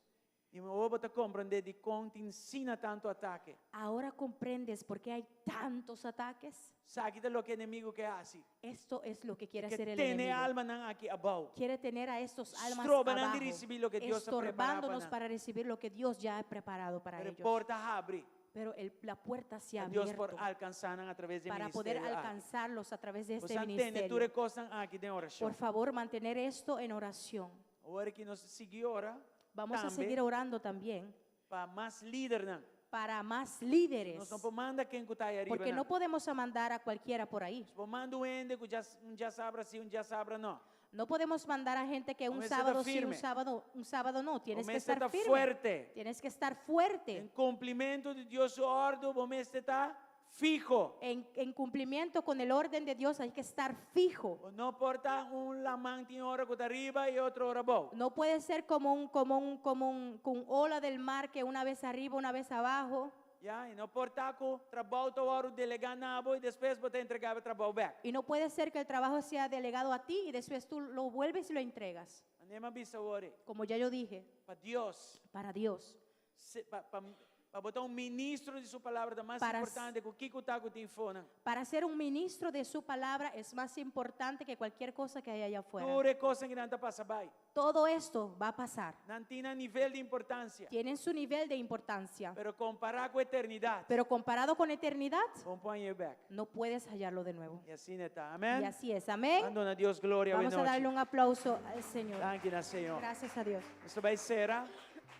Y awor bo ta comprende dicon tin asina tanto atake. Ahora comprendes por qué hay tantos ataques. Esaki ta loke enemigo ke hasi. Esto es lo que quiere E ke hacer el tene enemigo. almanan aki abou. Quiere tener a estos almas Stroba nan di abajo, ricibi loke Dios a prepara pa estorbándonos nan. para recibir lo que Dios ya ha preparado para Pero e ellos. porta a habri. Pero el, la puerta se ha Pa Dios por abierto alcansa nan a traves di e para poder ministerio aki. alcanzarlos a través de este Bosan tene tur ministerio. e kosnan aki den oracion. Por favor, mantener esto en oración. Awor ki nos ta sigui ora Vamos a tambe seguir orando también pa mas lidernan. para más líderes. Nos no por manda ken ku ta ahí arriba. Porque no podemos a mandar a cualquiera por ahí. Nos por manda un hende ku ya, un djasabra sí, un djasabra no. No podemos mandar a gente que un Mester ta sábado sí, un firme. sábado, un sábado no. Tienes que Mester estar ta firme. fuerte. Tienes que estar fuerte. Den kumplimentu di Dios su òrdu, bo mester ta. fiho. En cumplimiento con el orden de Dios hay que estar fijo. Bo no por ta un laman tin ora ku ta riba i otro ora abou. No puede ser como un, como un, como un, con ola del mar que una vez arriba, una vez abajo. Ya, i no por ta ku trabou ta wòrdu delegá na bo i despues bo ta entregá e trabou bèk. Y no puede ser que el trabajo sea delegado a ti y después tú lo vuelves y lo entregas. Manera mi a bisa awor ei. Como ya yo dije. Pa Dios. Para Dios. Se, pa, pa, pa bo ta un ministro di su palabra ta mas Para importante ku kiko ta ku tin fonan. Para ser un ministro de su palabra es más importante que cualquier cosa que hay allá afuera. Tur e kosnan kinan ta pasa bai. Todo esto va a pasar. Nan tin nan nivel di importansia. Tienen su nivel de importancia. Pero kompará ku eternidat. Pero comparado con eternidad, Bo no por hañ'é bèk. no puedes hallarlo de nuevo. I asina ta. Amèn. Y así es. Amén. Ban duna Dios gloria Vamos a awe nochi. darle un aplauso al Señor. Danki na Señor. Gracias a Dios. Nos ta bai sera.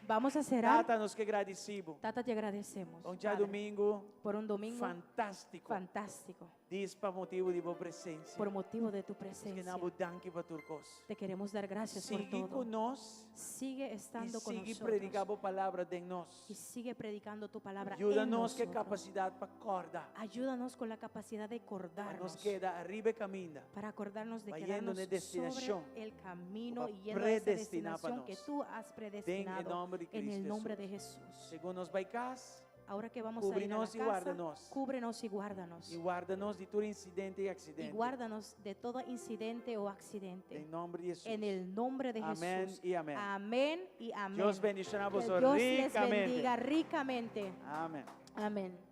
Vamos a cerrar. Tata, nos ke gradisí bo. Tata, te agradecemos. Pa un djadumingu Por un domingo fantástiko. fantástico. Dis pa motibu di bo presensia. Por motivo de tu Nos ke presencia. na bo danki pa tur kos. Te queremos dar gracias por Sigui todo. ku nos. Sigue I estando con sigui nosotros. prediká bo palabra den nos. Y sigue predicando tu palabra Yuda en nos ku e nosotros. kapasidat pa kòrda. Ayúdanos con la capacidad de Pa acordarnos. nos keda ariba e kaminda. Para acordarnos de Bayendo quedarnos na destinashon sobre el camino ku y yendo a esa predestiná pa destinación que nos. tú has Den e predestinado nòmber di en el Cristo nombre de Jesús. Jesús. Segun nos bai kas, Ahora que vamos a ir a la Cúbrenos y casa, guárdanos. cúbrenos y guárdanos. I warda nos di tur insidente i Y aksidente. guárdanos de todo incidente o accidente. Den nòmber di Hesus. En el nombre de Amén Jesús. y amén. Amén y amén. Dios bendishoná Que boso Dios les rikamente. bendiga ricamente. Amén. Amén.